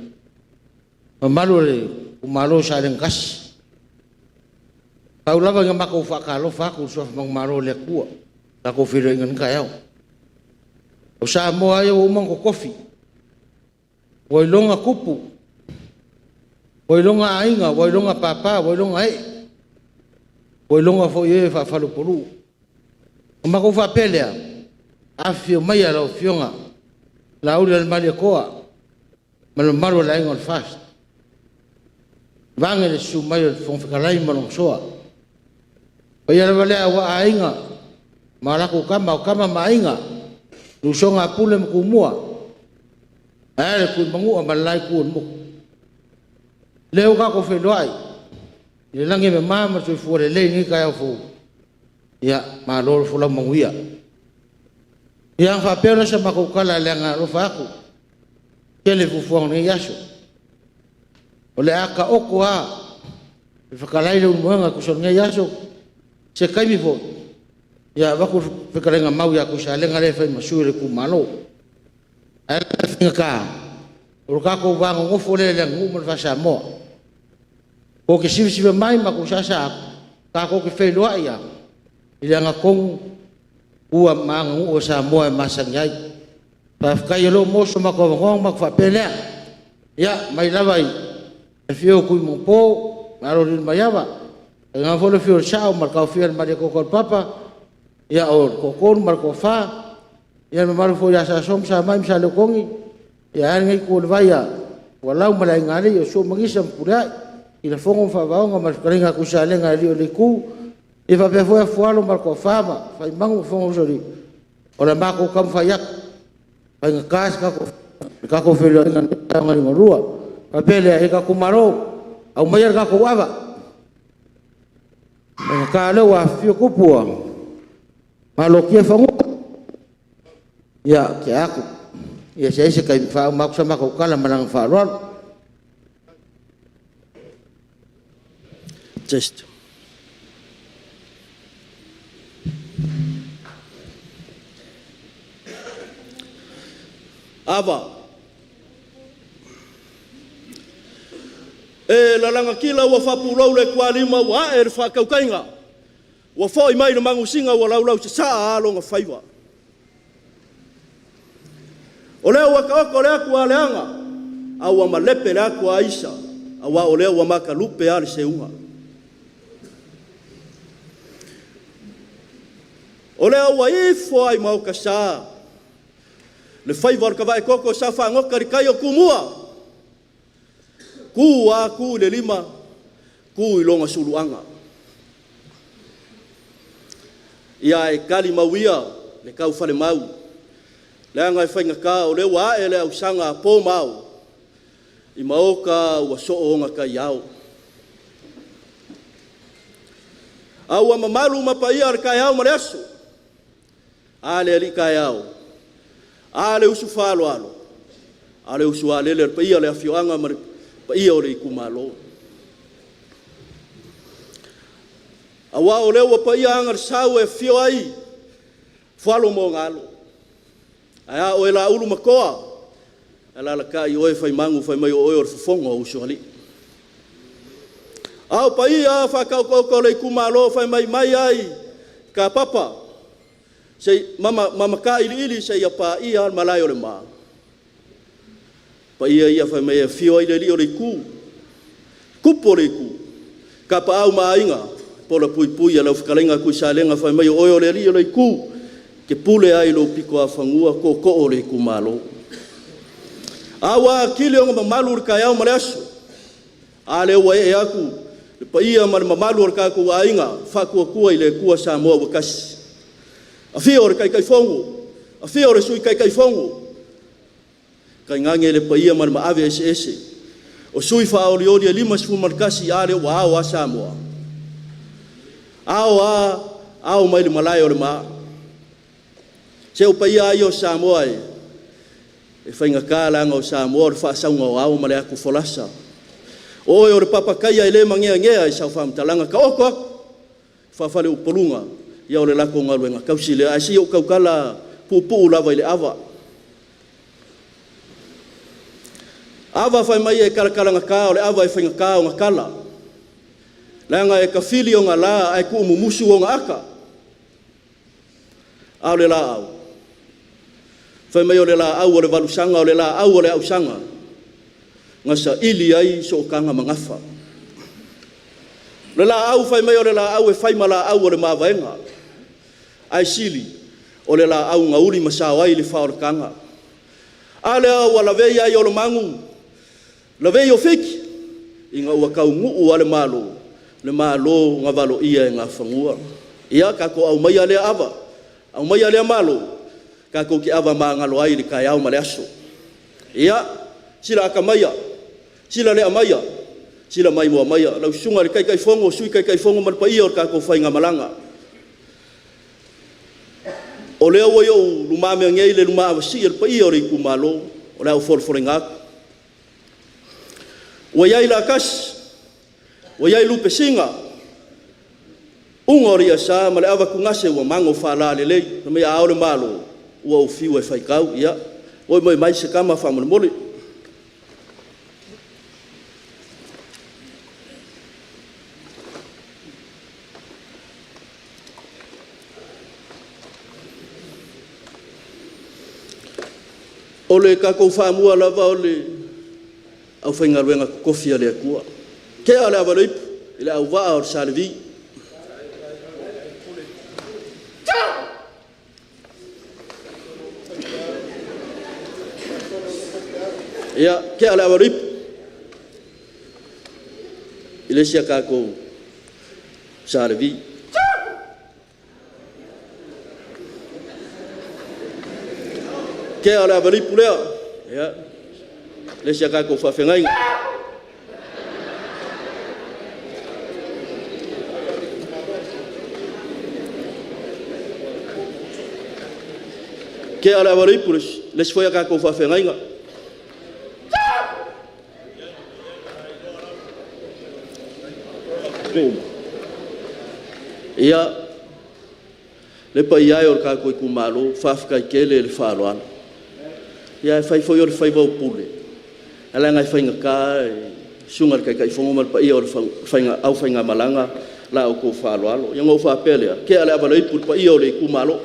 mamalu o le itumalo o Salega 1. Tau lava ina matou faatalofa atu i le suafa manumalo o le Atua, tatou feiloaiga i lenei taeao. O Samoa lava ia ua uma ona totofi, ua iloga tupu, ua iloga aiga, ua iloga papa, ua iloga ee, ua iloga foi e faafaleupolu'u. Ona matou faapea lea, afifio maia lau Afioga Laaulialemalietoa ma le mamalu o le Aiga o le FAST, vaeane le susu mai o le Fofoga Fetalai ma lona Soa. O le paia lava lea aua Aiga ma latou Tama, o Tama ma Aiga, le usoga a Pule ma Tumua, ae a le Tuimanua ma le la itu o le motu. O lea ua tatou feiloai i le lagi e mama ma le soifua lelei i lenei taeao fou, ia malo le folau manuia. Ia ona faapea lea o se matou tala leaga e alofa atu, e tele fuafuaga o lenei aso. O le a taoto lava le fetalai Leulumoega e tusa o lenei aso, se taimi foi avatu le fetalaiga mau ia Tuisalega lea e fai ma sui o le itumalo. Ae faigata o le tatou va nonofo lea i le aganuu ma le faa-Samoa. Tou te sivasiva mai matou sasa atu, tatou te feiloai lava i le agatonu ma aganuu a Samoa e masani ai. Faafetai o lea ua maua so matou avanoa ona matou faapea lea, ia mai lava i le afio o Tuimagopo ma Alo o Lilomaiava, tainane foi le afio o le Sa'o ma le Taofia a le Malietoa Taulopapa, o le Toatolu ma le Toafa, le mamalu foi ia Sa Sua ma Sa Mai ma Sa Leutogi, ae a lenei itu o le vai ia Fualau ma le Aiga Alii, o Sua ma Gisa ma Fepuleai, Tilafono ma Faavaoga ma le fetalaiga ia Tuisalega le alii o le itu, faapea foi Afualo ma le Toafa ma Faimagu ma Fofogausoalii. O le matou taumafai atu, e faigata le tatou feiloaiga i lenei taeao liugalua. Ona faapea lea, le tatou Malo, aumaia le tatou ava, e faigata o lea ua afifio tupu ua malotia fanua. Ia, tea atu, se i i ai se taimi faauma atu sa matou tala ma le agaga faaaloalo. Ava. E lalagatila ua faapulou le tualima ua ae le faatautaiga, ua foi mai le manusina ua laulausasaa a lona faiva. O lea ua taoto le atu a leaga, a ua malepe le atu a aisa, aua o lea ua matalupe lava le seuga. O lea ua ifo lava i maotasa le faiva o le tavaetoto sa fagota i le tai o Tumua, tu a tu i le lima, tu i lona suluaga. Ia ae tali mau ia le taufalemau, leaga e faigata o lea ua ae le ausaga a po ma ao i maota ua soo ona taiao. A ua mamalu ma paia le taeao ma le aso, a le alii taeao, a le usu faaaloalo, a le usu a lele, o le paia o le afioaga ma le paia o le itumalo. Aua o lea ua paia aga o le sau e afio ai Fualo ma ona alo, ae a oe Laulu ma Toa, alaalatai oe Faimagu fai mai o oe o le fofoga o Usoalii. A o paia lava faatautautautau o le itumalo fai mai lava i Kapapa ma Matailiili seia paia le Malae o le Ma, paia ia fai mai e afio ai le alii o le itu, tupu o le itu, Tapaau ma Aiga, pola puipui lau fetalaiga Tuisalega fai mai o oe o le alii o le itu, e te pule lava i lou pitoafanua tootoo o le itumalo. A ua atili ona mamalu le taeao ma le aso, a lea ua ee atu Le paia ma le mamalu o le tatou aiga Faatuatua i le Atua Samoa ua Tasi. Afio le Taitaifono, afio le Sui Taitaifono, tainane le paia ma le maave eseese o sui faaolioli e 51, a lea ua ao lava Samoa. Ao lava, ao mai le malae o le maa. Se o paia lava ia o Samoa e faigata leaga o Samoa o le faasauga o ao ma le atufolasa. O oe o le papa taia e le mageagea i sau faamatalaga, taoto atu faa-faleupoluga, ia o le latou galuega tausi lea. Ae se i ou tautala puupuu lava i le ava. Ava fai mai e talatalagata o le ava e faigata ona tala, leaga e tafili ona la ae tuumumusu ona ata. A o le laau, fai mai o le laau o le valusaga o le laau o le ausaga, na saili ai sootaga ma gafa. O le laau fai mai o le laau e fai ma laau o le mavaega, ae sili o le laau na uli ma sao ai le faaolataga. A lea ua lavei ai Olomagu, lavei o Fiti, ina ua taunuu lava le Malo, le Malo na valoia e Nafanua. Ia tatou aumaia lea ava, aumaia lea Malo tatou te avamagalo ai i le taeao ma le aso. Ia, sila ata maia, sila lea maia, sila maimoa maia lau Susuga i le Taitaifono, Sui Taitaifono ma le paia o le tatou faigamalaga. O lea ua i ou lumamea nei le lumavasii a le paia o le itumalo o le a ou folafolaiga atu. Ua i ai latasi, ua i ai lupesina, uga o le iasa ma le avatugase ua mago faalalelei. Fai mai a ao le Malo, ua ou fiu e faitau. Ia, moemoe mai se tama faamolemole. O le tatou faamua lava o le aufaigaluega totofi a le Atua. Tea le ava o le ipu i le auvaa o le Sa Levi. Ia, tea le ava o le ipu i le isi a tatou Sa Levi. Tea le ava o le ipu lea, ia, le isi a tatou faafeagaiga. Tea le ava o le ipu i le isi foi a tatou faafeagaiga. Ia, le paia e o le tatou itumalo, faafetai tele le faaaloalo. Ia ae fai foi o le faiva o pule, ae leaga e faigata i le Susuga i le Taitaifono ma le paia o le aufaigamalaga la outou faaaloalo. Ia ona ou faapea lea, tea le ava a le ipu i le paia o le itumalo.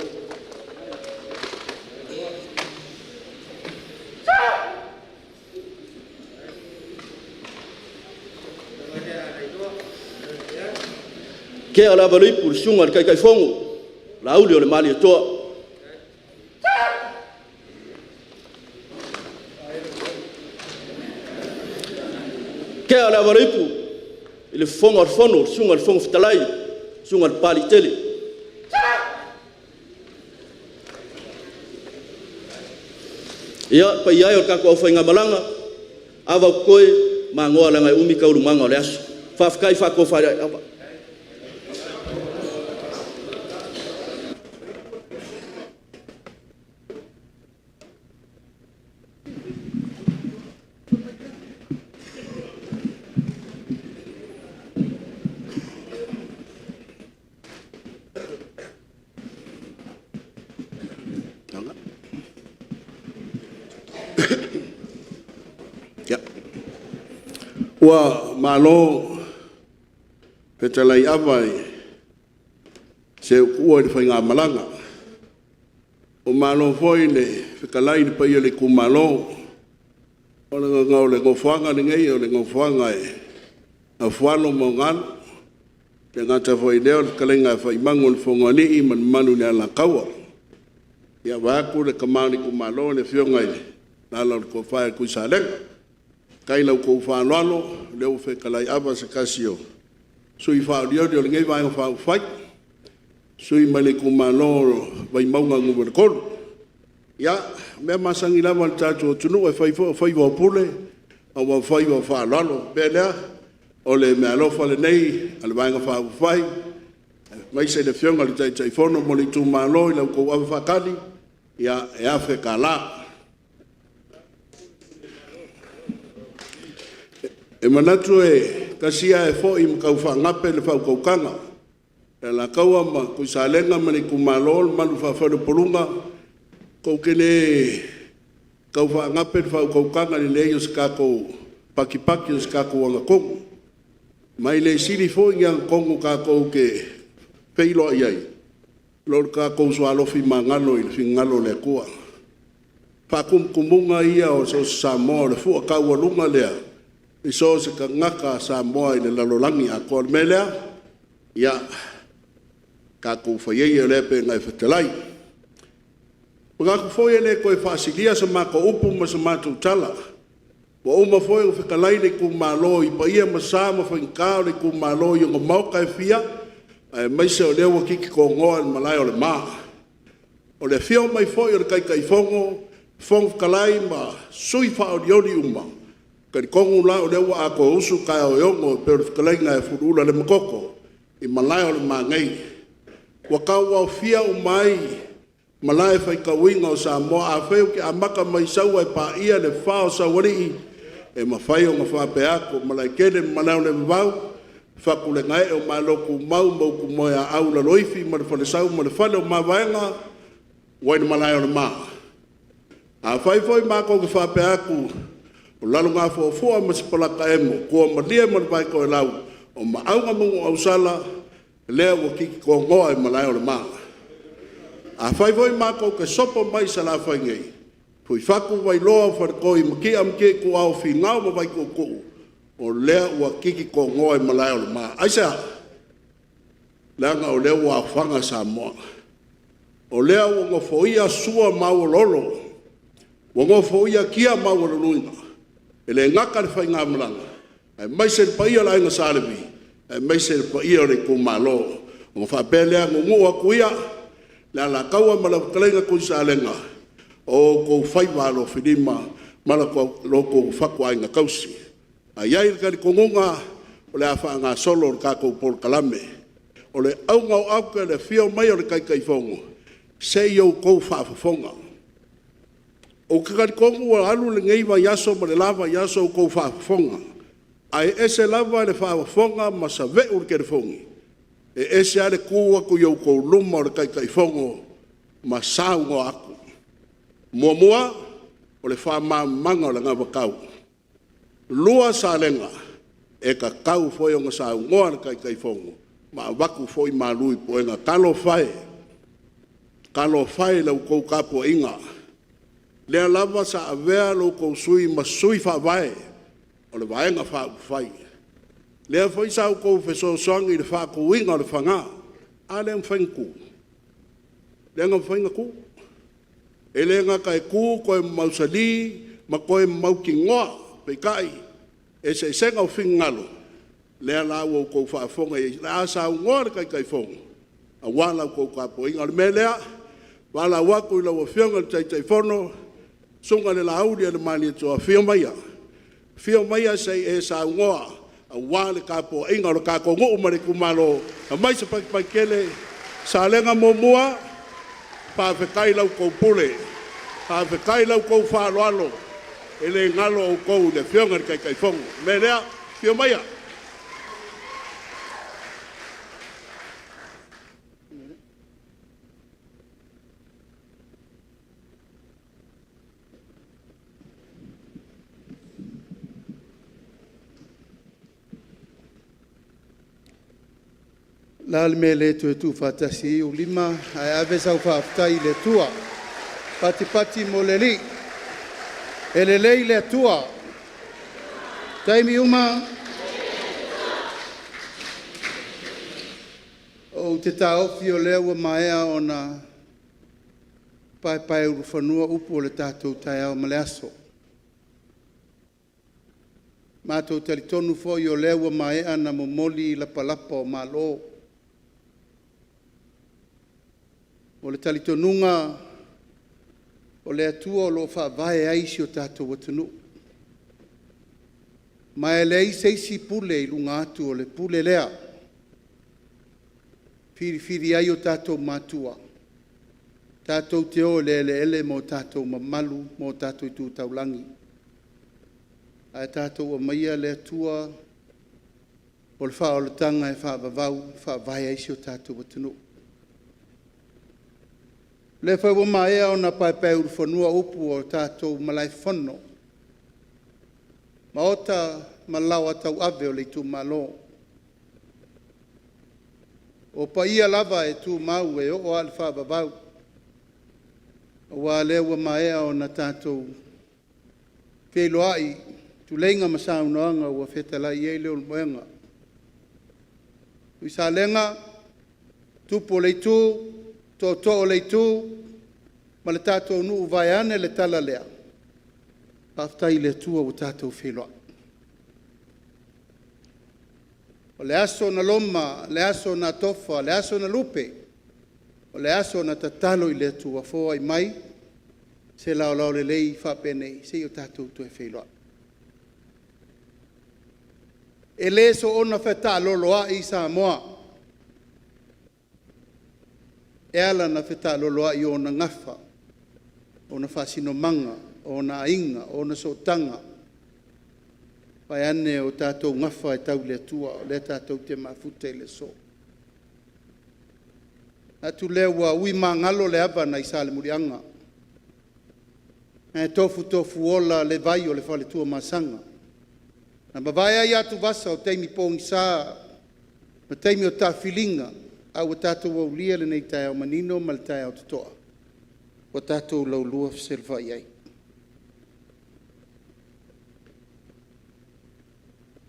Tea le ava a le ipu i le Susuga i le Taitaifono, Laauli o le Malietoa. Tea le ava a le ipu i le Fofoga o le Fono, le Susuga i le Fofoga Fetalai, le Susuga i le Papaliitele. Ia, le paia e o le tatou aufaigamalaga, ava o totoe, magoa leaga e umi taualumaga o le aso. Faafetai faatofa ane ai lava. Ua malo fetalai ava i se upu i le faigamalaga, ua malo foi le fetalai i le paia o le itumalo. O le nofoaga lenei o le nofoaga e nofo alo ma ona alo, e le gata foi i lea o le fetalaiga ia Faimagu o le Fonoalii ma le mamalu i le Alataua, ia vaeatu le tama o le itumalo le Afioga i le Lala o le Tofa ia Tuisalega. Faafetai i la outou faaaloalo o lea ua fetalai ava se tasi o sui faaolioli o lenei Vaega Faaupufai, sui mai le itumalo o Vaimauga 3. Ia, o mea masani lava a le tatou atunuu e fai foi o faiva o pule ae ua faiva o faaaloalo. O le mea lea, o le meaalofa lenei a le Vaega Faaupufai aemaise le Afioga i le Taitaifono mo le itumalo i la outou ave faatali, ia, e $1,000. E manatu e tasi ia ae foi ma tau faagape le faautautaga a le Alataua ma Tuisalega ma le itumalo, le mamalu faa-Faleupoluga, tou te le tau faagape le faautautaga i le leai o se tatou patipati o se tatou agatonu. Ma e le sili foi ni agatonu tatou te feiloai ai i lo le tatou soalofi magalo i le finagalo o le Atua. O faatumutumuga ia o so o se Samoa, o le fua taualuga lea i so o se tagata Samoa i le lalolagi atoa. O le mea lea, ia tatou fai ia lea pei ona e fetalai. E manatu foi e le toe faasilia sa matou upu ma sa matou tala, ua uma foi ona fetalai le itumalo i paia ma sa ma faigata o le itumalo i ona maota e fia, aemaise o lea ua titi tonoa le malae o le ma. O le afio mai foi o le Taitaifono, Fofoga Fetalai ma sui usufono faaolioli uma, e talitonu la o lea ua atoa usu taeao e ono e pei o le fetalaiga ia Fuluula Lemakoko i Malae o le Ma nei. Ua tauaofia uma ai malae faitauina o Samoa. Afai ou te amata mai Saua e paia le fa o Saualii, e mafai ona faapea atu, o Malaetele ma Malae o le Vavau, Fatulegaee o Malotumau ma upu Moeaau Laloifi ma le Falesau ma le Fale o Mavaega, ua i le malae o le Ma. Afai foi matou te faapea atu, o Lalogafuafua ma Sipalataemo, Tua o Malie ma le Vaitoelau, o Maauga ma Nuuausala, lea ua titi tonoa i malae o le Ma. Afai foi matou te sopo mai Salafai nei, Fuifatu, Vailoa Faletoi, Matia ma Matia Ituau, Finao ma Vaituutuu, o lea ua titi tonoa i malae o le Ma. Aisea? Leaga o lea ua aofaga Samoa, o lea ua nofoia sua ma auoloolo, ua nofoia tia ma aualuluina, e le gata i le faigamalaga aemaise le paia o le Aiga Sa Levi, aemaise le paia o le itumalo. Ona faapea lea, nuunuu atu ia le Alataua ma lau fetalaiga Tuisalega, o outou faiva alofilima ma lo outou fatuaiga tausi. Ae i ai le talitonuga o le a faagasolo le tatou polokalame. O le auga o aute o le afio mai o le Taitaifono, se i outou faafofoga. Ou te talitonu ua alu lenei vaiaso ma le la vaiaso o outou faafofoga, ae ese lava le faafofoga ma saveu le telefoni, e ese lava le tu atu i outou luma o le Taitaifono ma saunoa atu. Muamua, o le faamalamalamaga o le anavatau. Lua Salega, e tatau foi ona saunoa le Taitaifono ma avatu foi malu i puega. Talofa e, talofa e i la outou tapuaiga, lea lava sa avea lo outou sui usufono ma sui faavae o le Vaega Faaupufai, lea foi sa outou fesoasoani i le faatuina o le FAGA. A lea na mafai ona tu? Lea na mafai ona tu. E le gata e tu toe mausali ma toe mautinoa. Peitai, o le eseesega o finagalo, lea la ua outou faafofoga i ai, o le a saunoa le Taitaifono aua la outou tapuaiga. O le mea lea, e valaau atu i lau Afioga i le Taitaifono, Susuga i le Laaulialemalietoa, afio maia, afio maia se i e saunoa aua le tapuaiga a le tatou nuu ma le itumalo. Aumai se pakipakipepe. Salega 1, faafetai i la outou pule, faafetai i la outou faaaloalo, e le galo outou i le Afioga i le Taitaifono. O le mea lea, afio maia. O le a le mea e le toe tuufaatasi ai ou lima ae ave sau faafetai i le Atua. Patipati mo le Alii. E lelei le Atua i taimi uma. Ou te taofi o lea ua maea ona paepaeulufanua upu o le tatou taeao ma le aso. Matou talitonu foi o lea ua maea ona momoli lapalapa o malo. O le talitonuga o le Atua o lo o faavae ai si o tatou atunuu. Ma e leai se isi pule i luga atu o le pule lea e filifili ai o tatou matua tatou te o i le eleele ma o tatou mamalu ma o tatou tu taulagi, ae tatou aumaia le Atua o le faaolataga e faavavau e faavae ai si o tatou atunuu. O lea foi ua maea ona paepaeulufanua upu o le tatou malaefono, maota ma laoa tauave o le itumalo. O paia lava e tumau e oo lava i le faavavau, aua o lea ua maea ona tatou feiloai i tuleiga ma saunoaga ua fetalai i ai Leulumoega. Tuisalega, tupu o le itu, tootoo o le itu ma le tatou nuu vaeane le tala lea, faafetai i le Atua ua tatou feiloai. O le aso na loma, le aso na atofa, le aso na lupe, o le aso na tatalo i le Atua, foai mai se laolao lelei faapenei se i o tatou toe feiloai. E le soona fetaaloloai Samoa, e ala ona fetaaloloai o ona gafa, o ona faasinomaga, o ona aiga, o ona sootaga, vaeane o tatou gafa e tau i le Atua, o lea tatou te mafuta i le aso. Ona manatu lea ua ui magalo le ava nai Salemuliaga, ae tofutofuola le vai o le fale Tuamasaga. Na mavae ai atuvasa o taimi pogisa ma taimi o taafiliga, a ua tatou aulia lenei taeao manino ma le taeao totoa ua tatou laulua fesilafai ai.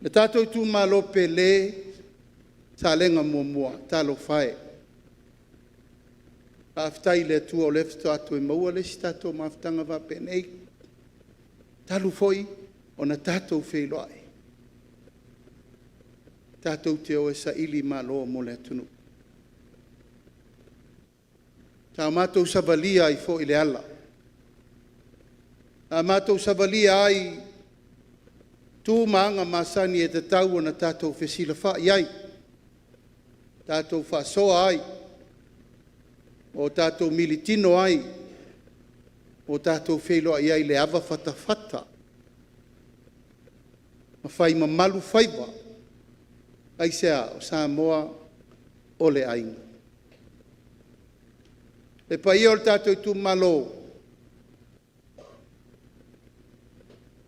Le tatou itumalo pele Salega 1, talofa e, faafetai i le Atua o lea faatoa toe maua le isi tatou mafutaga faapenei, talu foi ona tatou feiloai tatou te o e saili malo mo le atunuu. Sa matou savalia ai foi le ala, sa matou savalia ai tu ma aga masani e tatau ona tatou fesilafai ai, tatou faasoa ai, ma o tatou militino ai, ma o tatou feiloai ai i le ava fatafata ma fai mamalu faiva. Aisea? O Samoa o le aiga. Le paia o le tatou itumalo,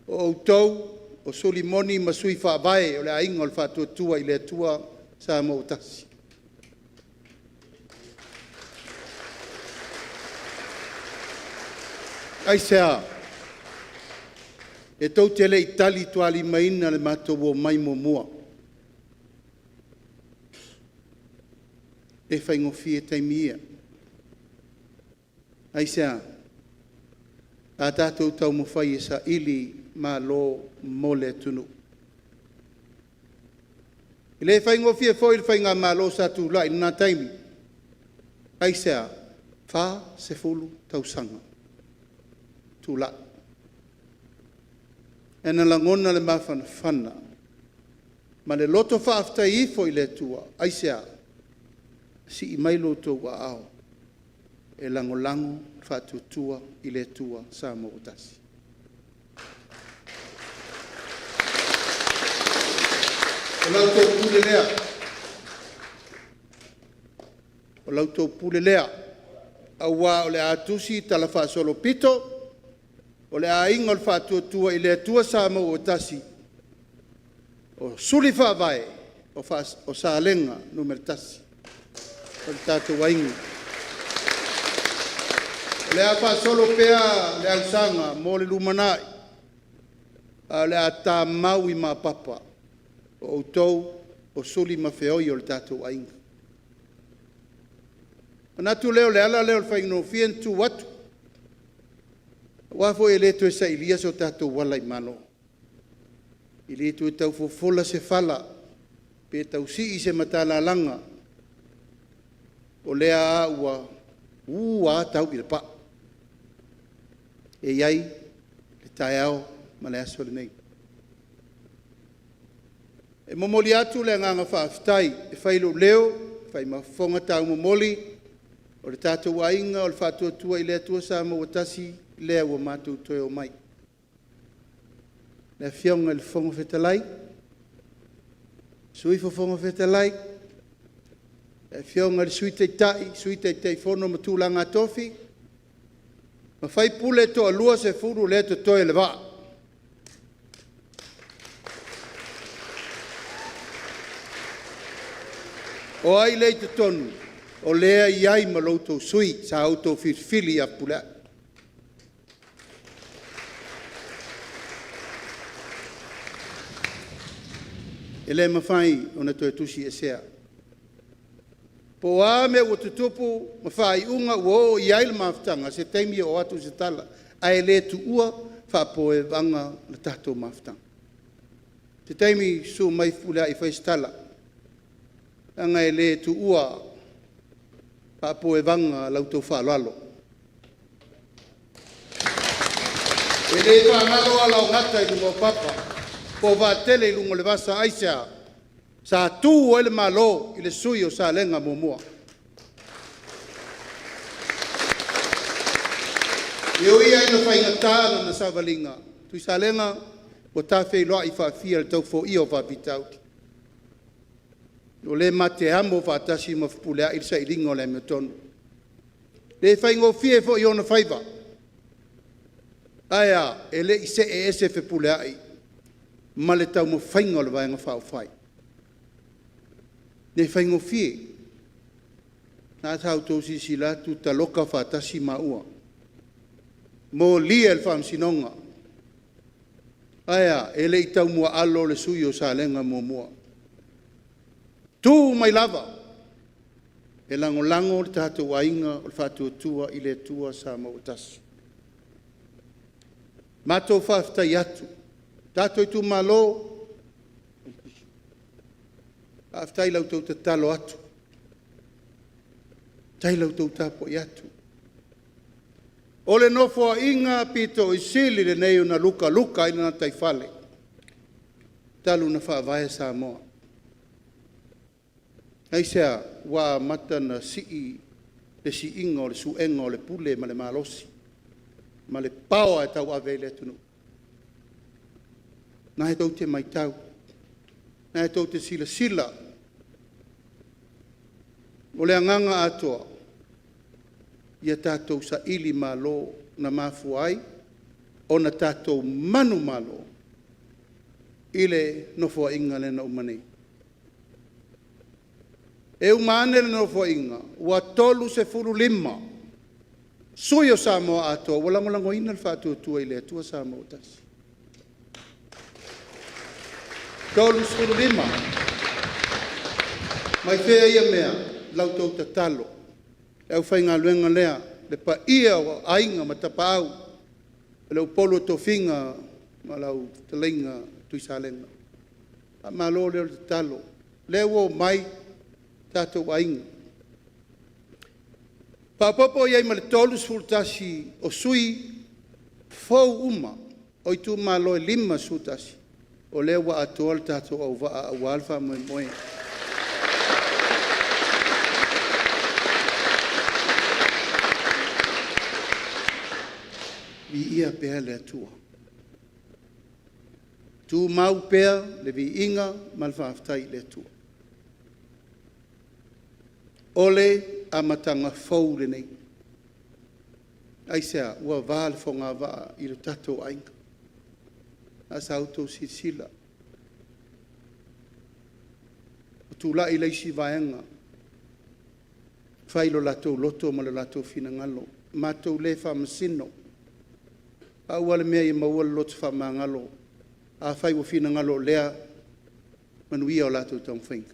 o outou o suli moni ma sui faavae o le Aiga o le Faatuatua i le Atua Samoa ua Tasi. Aisea? E tou te le i talitualimaina le matou omai muamua. E le faigofie taimi ia. Aisea? Sa tatou taumafai e saili malo mo le atunuu. E le faigofie foi le faigamalo sa tulai i lena taimi. Aisea? 40 tausaga tulai. Ae na lagona le mafanafana ma le loto faafetai ifo i le Atua. Aisea? Sii mai lo outou aao e lagolago le Faatuatua i le Atua Samoa ua Tasi. O la outou pule lea, o la outou pule lea, aua o le a tusi talafaasolopito, o le Aiga o le Faatuatua i le Atua Samoa ua Tasi, o suli faavae o Salega 1, o le tatou aiga. O le a faasolo pea le ausaga mo le lumanai, ae o le a tamau i mapapa o outou o suli ma feoi o le tatou aiga. Ona manatu lea o le ala lea o le faigofie ona tu atu, aua foi e le toe sailia so tatou ala i malo. E le toe tau fofola se fala pe tau sii se matalalaga, o lea lava ua ua a tau i le pau. E i ai le taeao ma le aso lenei. E momoli atu le agaga faafetai e fai lou leo e fai ma fofoga taumomoli o le tatou aiga o le Faatuatua i le Atua Samoa ua Tasi, lea ua matou toe omai. Le Afioga i le Fofoga Fetalai, Sui Fofoga Fetalai, le Afioga i le Sui Taitai, Sui Taitaifono ma tulaga tofi, ma sui usufono e toa-20 lea e totoe o le vaa. O ai lea e i totonu? O lea e i ai ma lo outou sui usufono sa outou filifili ia Fepuleai. E le mafai ona toe tusiesea. Po o a mea ua tutupu ma faaiuga ua oo i ai le mafutaga, se taimi oo atu se tala, ae le tuua faapoevaga le tatou mafutaga. O se taimi susu mai Fepuleai e fai se tala, leaga e le tuua faapoevaga la outou faaaloalo. E le faagalo ala o gata i luga o papa po o vaatele i luga o le vasa. Aisea? Sa tu ai le Malo i le sui usufono o Salega 1. E ui lava ina faigata lana savaliga, Tuisalega, ua ta feiloai faafia i le tau foia o faafitauli. O lea ma te amo faatasi ma Fepuleai le sailiga o le amiotonu. E le faigofie foi ona faiva. Ae a? E le i see ese Fepuleai ma le taumafaiga o le Vaega Faaupufai. E le faigofie. O lena sa outou silasila atu, taloka faatasi maua, molia i le faamasinoga. Ae a? E le i taumuaalo le sui usufono o Salega 1. Tu mai lava e lagolago le tatou aiga o le Faatuatua i le Atua Samoa ua Tasi. Matou faafetai atu. Tatou Itumalo, faafetai i la outou tatalo atu, faafetai i la outou tapuai atu. O le Nofoaiga aupito sili lenei na lukaluka ai le gataifale talu ona faavae Samoa. Aisea? Ua amata ona sii le siiga o le suega o le pule ma le malosi ma le power e tauave ai le atunuu. O lena tou te matau, o lena tou te silasila. O le agaga atoa, ia tatou sailimalo na mafua ai ona tatou manumalo i le Nofoaiga lea na uma nei. E uma ane le Nofoaiga ua 35 sui usufono o Samoa atoa ua lagolagoina le Faatuatua i le Atua Samoa ua Tasi. E 35. Mai fea ia mea? O la outou tatalo, le aufaigaluega lea, le paia o Aiga ma Tapaau, o le upolu o tofiga ma lau fetalaiga Tuisalega. Faamalo lea o le tatalo, o lea ua omai tatou aiga. Faaopoopo i ai ma le 31 o sui usufono fou uma o Itumalo e 51, o lea ua atoa le tatou auvaa aua le faamoemoe. Viia pea le Atua, tumau pea le viiga ma le faafetai i le Atua. O le amataga fou lenei. Aisea? Ua va le fogavaa i lo tatou aiga. A sa outou silasila, ua tulai le isi vaega fai lo latou loto ma lo latou finagalo, matou le faamasino. Pau lava le mea ia maua le loto faamagalo, afai ua finagalo o lea e manuia latou taumafaiga.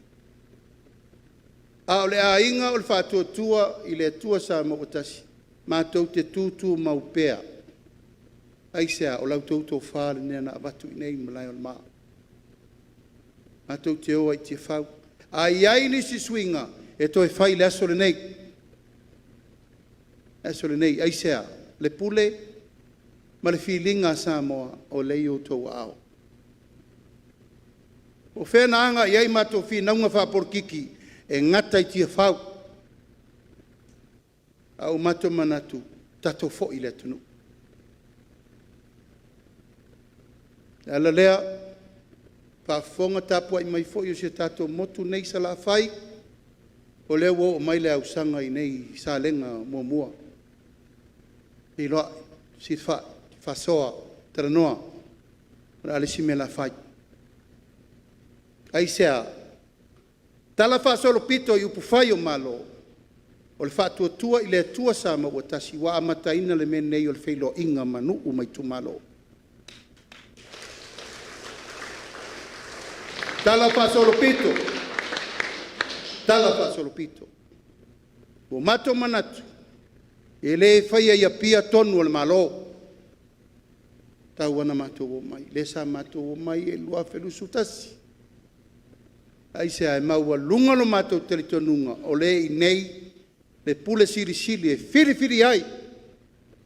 A o le aiga o le Faatuatua i le Atua Samoa ua Tasi, matou te tutumau pea. Aisea? O la outou tofa lea na avatu i inei i le malae o le Ma. Matou te o ai i Tiafau. A i ai nisi suiga, e toe fai i le aso lenei. O le aso lenei. Aisea? Le pule ma le filiga a Samoa o lea e i outou aao. O fea na aga i ai a matou finauga faapolokiki? E gata i Tiafau. Ae ua matou manatu, tatou foi i le atunuu. O le ala lea, faafofoga tapuai mai foi a si o tatou motu nei i Salafai, o lea ua oo mai le ausaga i inei i Salega 1. Feiloai, fesilafai, faasoa, talanoa, o le a le isi mea o le a fai? Aisea? Talafaasolopito i upufai o Malo, o le Faatuatua i le Atua Samoa ua Tasi ua amataina le mea lenei o le feiloaiga ma nuu ma itumalo. Talafaasolopito, talafaasolopito. Ua matou manatu, e le faia i Apia tonu a le Malo, e tatau lava ona matou omai, lea sa matou omai ai i le 2021. Aisea? E maualuga lo matou talitonuga o lea e i inei le pule silisili e filifili ai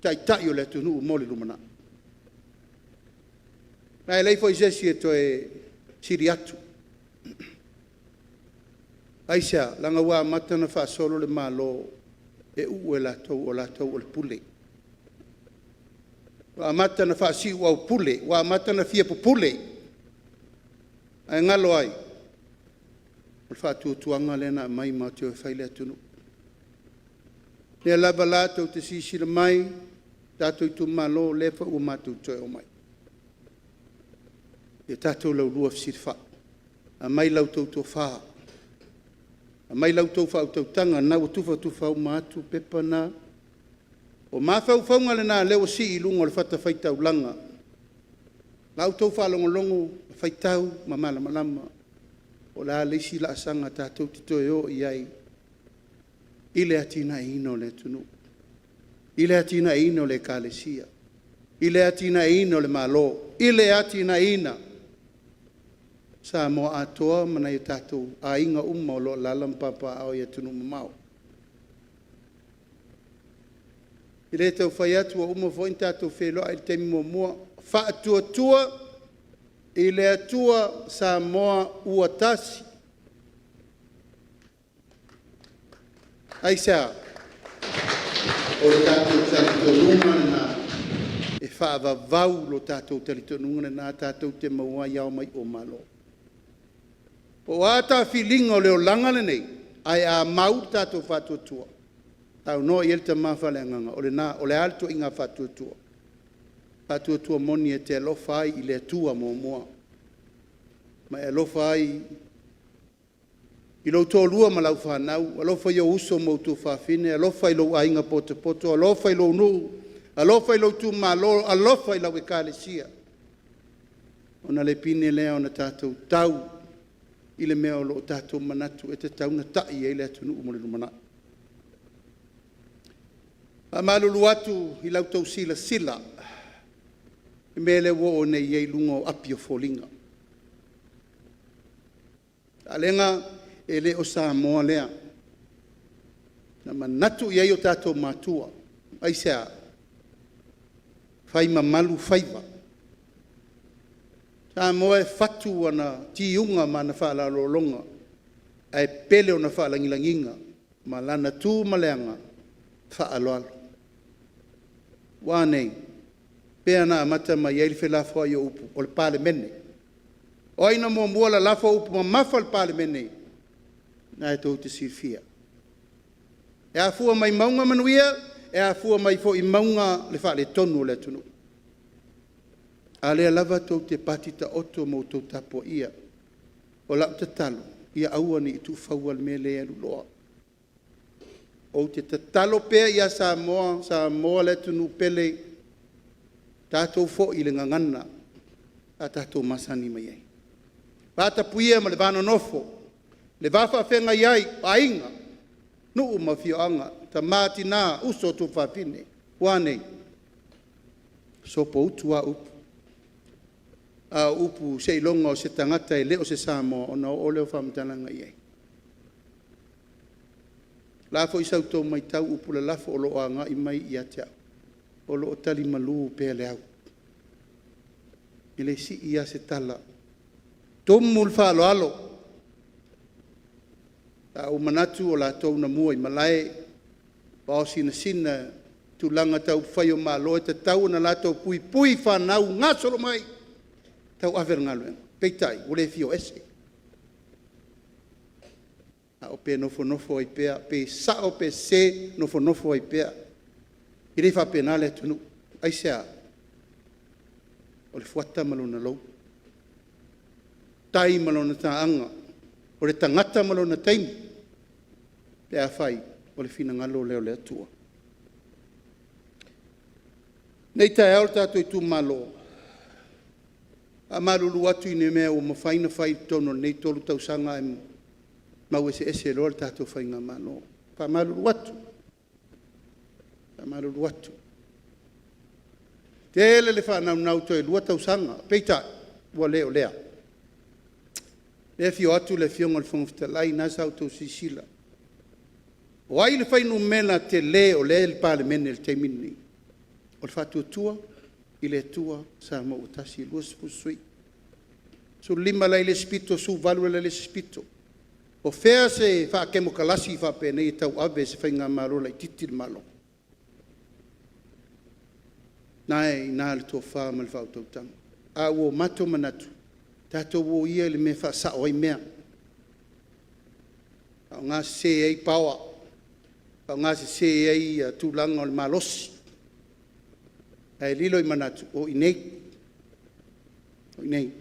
Taitai o le atunuu mo le lumanai. Ma e leai foi se isi e toe sili atu. Aisea? Leaga ua amata ona faasolo le Malo e uu e latou o latou o le pule. Ua amata ona faasiuaupule, ua amata ona fia pupule, ae galo ai o le faatuatuaga lea na aumai matou te o e fai le atunuu. O lea lava la tou te silasila mai tatou itumalo, o lea foi ua matou toe omai, ia tatou laulua fesilafai, aumai la outou tofa, aumai la outou faautautaga, o lena ua tufatufa uma atu pepa na. O mafaufauga na o lea ua sii i luga o le fatafaitaulaga, la outou faalogologo, faitau ma malamalama po o le a le isi laasaga tatou te toe o i ai i le atinaeina o le atunuu, i le atinaeina o le Ekalesia, i le atinaeina o le Malo, i le atinaeina o Samoa atoa ma nai o tatou aiga uma o lo o alaala ma papaaao i atunuu mamao. E le tau fai atu, ua uma foi ona tatou feiloai i le taimi muamua, Faatuatua i le Atua Samoa ua Tasi. Aisea? O le tatou talitonuga lena e faavavau lo tatou talitonuga lena tatou te maua ai Ao ma Iu o Malo. Po o a tafiliga o le olaga lenei, ae a mau le tatou faatuatua, saunoa i ai le Tama Faaleagaga, o lena. O le a le ituaiga faatuatua? Faatuatua moni e te alofa ai i le Atua muamua ma e alofa ai i lou toalua ma lau fanau, alofa i ou uso ma ou tuafafine, alofa i lou aiga potopoto, alofa i lou nuu, alofa i lou itumalo, alofa i lau Ekalesia, ona le pine lea ona tatou tau i le mea o lo o tatou manatu e tatau ona tai i ai le atunuu mo le lumanai. E faamalulu atu i la outou silasila i le mea lea ua oo nei i ai luga o api o foliga. Salega, e le o Samoa lea na manatu i ai o tatou matua. Aisea? Fai mamalu faiva. O Samoa e fatu ana tiuga ma ana faalalologa, ae pele ona faalagilagiga ma lana tu ma le aga faaaloalo. Ua a nei? Pei lava ona amata mai ai le felafoai o upu, o le Palemene. O ai na muamua lalafo upu mamafa i le Palemene? O lena tou te silafia. E afua mai mauga manuia, e afua mai foi i mauga le faaletonu o le atunuu. A o lea lava tou te pati taoto ma outou tapuaia. O lau tatalo, ia aua ne i tuufaua le mea lea e aluloa. Ou te tatalo pea ia Samoa, Samoa le atunuu pele, tatou foi i le gagana sa tatou masani mai ai. Le vatapuia ma le va nonofo, le va faafeagai ai o aiga, nuu ma afioaga, tama tina, uso, tuafafine. Ua a nei? Sopoutu lava upu. A o upu seiloga o se tagata e le o se Samoa ona oo lea o faamatalaga i ai. O le a foi sa outou matau i upu lalafo o lo o agai mai ia te au, o lo o tali malu pea le au. E le sii lava se tala, e tumu le faaaloalo. Ae ua ou manatu o latou na mua i malae vao sinasina tulaga tau upufai o Malo, e tatau ona latou puipui fanau gasolo mai e tauave le galuega, peitai ua le fia o ese. A o pe nofonofo ai pea, pe sao pe sese, nofonofo ai pea. E le faapena le atunuu. Aisea? O le fuata ma lona lou, tai ma lona taaga, o le tagata ma lona taimi pe afai o le finagalo lea o le Atua. O lenei taeao lo tatou itumalo, e faamalulu atu i ni mea ua mafai ona fai i totonu o lenei 3 tausaga ae mau eseese loa le tatou faigamalo. E faamalulu atu, faamalulu atu. E tele le faanaunau toe 2 tausaga, peitai, ua le o lea. O lea e afio atu le Afioga i le Fofoga Fetalai, o lena sa outou silasila, o ai le fuainumera tele o lea e i le Palemene i le taimi lenei? O le Faatuatua i le Atua Samoa ua Tasi, e 20 sui usufono, 15 la e i le isi pito, 18 la e i le isi pito. O fea se faatemokarasi faapenei e tauave e se faigamalo laitiiti le Malo? O lena e i ina le tofa ma le faautautaga. Ae ua matou manatu, tatou o ia i le mea e faasao ai mea, faaaogasese ai power, faaaogasese ai tulaga o le malosi, ae lilo i manatu, o i inei, o i inei.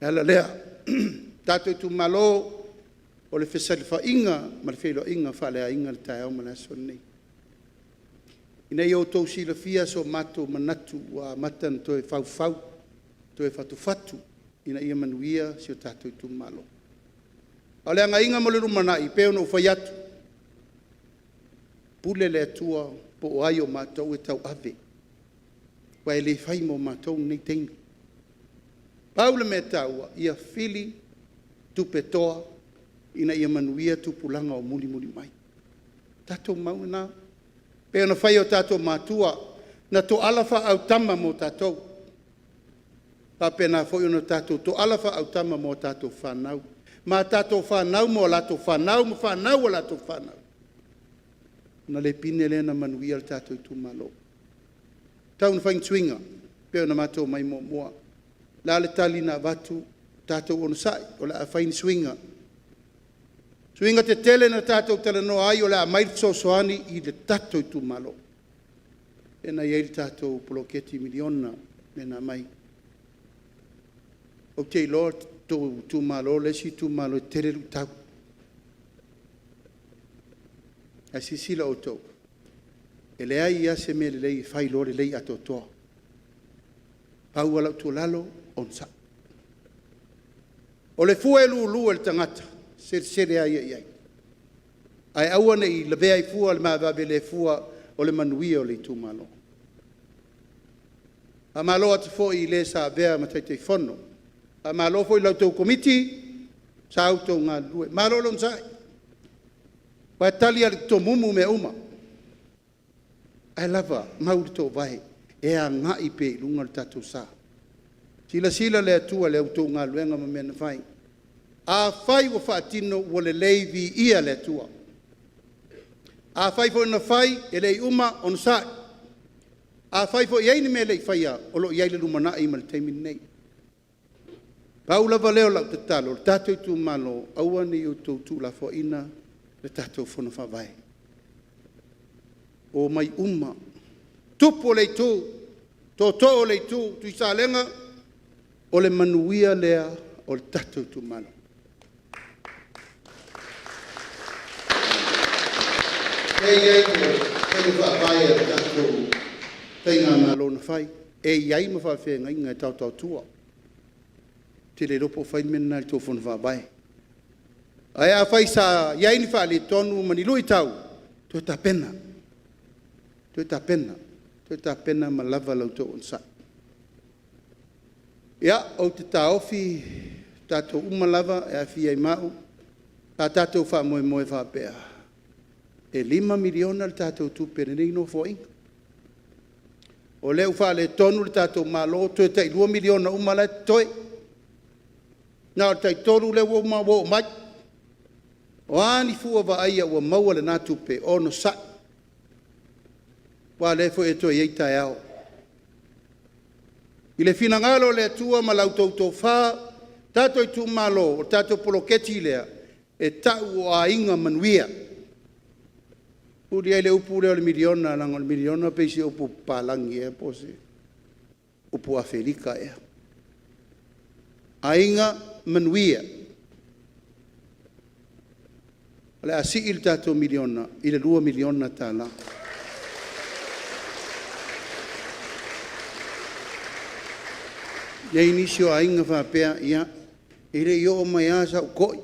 O le ala lea, le tatou itumalo, o le fesilafaiga ma le feiloaiga faaleaiga i le taeao ma le aso lenei, ina ia outou silafia so matou manatu ua amata ona toe faufau, toe fatufatu ina ia manuia si o tatou itumalo. A o le agaiga mo le lumanai, e pei ona ou fai atu, pule le Atua po o ai o matou e tauave, aua e le fai mo matou lenei taimi. Pau le mea taua, ia fili tupe toa ina ia manuia tupulaga o mulimuli mai. O tatou mau na, e pei ona fai e o tatou matua, na toala faaautama mo tatou, e faapena foi ona tatou toala faaautama mo a tatou fanau, ma a tatou fanau mo a latou fanau ma fanau a latou fanau, ona le pine lea ona manuia le tatou itumalo. Tau ina fai ni suiga e pei ona matou omai muamua. O le a le tali na avatu? Tatou onosai o le a fai ni suiga. Suiga tetele na tatou talanoa ai o le a aumai le fesoasoani i le tatou itumalo, lea na i ai le tatou poloketi miliona lea na aumai. Ou te iloa o le tou itumalo le isi itumalo e tele luitau. Ae silasila outou, e leai lava se mea lelei e fai loa lelei atoatoa. Pau lava lau tuualalo, onosai. O le fua e lulu e le tagata, e selesele lava ia i ai, ae aua ne i lavea ai fua le maivave i le fua o le manuia o le itumalo. Faamalo atu foi i le sa avea ma Taitaifono, faamalo foi i la outou Komiti sa outou galulue. Malo le onosai, aua e tali lava i le tomumu mea uma, o lena lava e mau le toovae e agai pea i luma le tatou sa. Silasila le Atua i la outou galuega ma mea na fai. Afai ua faatino ua lelei, viia le Atua. Afai foi na fai e le i uma, onosai. Afai foi e i ai ni mea e le i faia, o lo o i ai le lumanai ma le taimi lenei. Pau lava lea o lau tatalo, le tatou itumalo, aua ne i outou tuulafoaiina le tatou Fono Faavae. Omai uma, tupu o le Itu, tootoo o le Itu, Tuisalega, o le manuia lea o le tatou itumalo. Lea e i ai le faiga faavae a le tatou faigamalo na fai, e i ai ma faafeagaiga e taotaotua. Ou te le iloa po o fai le mea lena i le tou fono faavae. Ae afai sa i ai ni faaletonu ma ni luitau, toe tapena, toe tapena, toe tapena ma lava la outou onosai. Ia, ou te taofi tatou uma lava e aofia ai ma au, sa tatou faamoemoe e faapea, e $5 miliona le tatou tupe i lenei Nofoaiga. O lea ua faaletonu le tatou Malo toe tai $2 miliona uma la e totoe. Na o le tai 3 lea ua uma ua oo mai. O a ni fua vaaia ua maua i lena tupe, onosai, aua o lea foi e toe i ai taeao. I le finagalo o le Atua ma la outou tofa, tatou itumalo, o le tatou poloketi lea, e tau o Aiga Manuia. Tuu ai le upu lea o le miliona leaga o le miliona e pei o se upu papalagi ea po o se upu Afelika ea. Aiga Manuia. O le a sii le tatou miliona i le $2 miliona. E i ai nisi o aiga faapea, ia, e le i oo mai lava sau toi,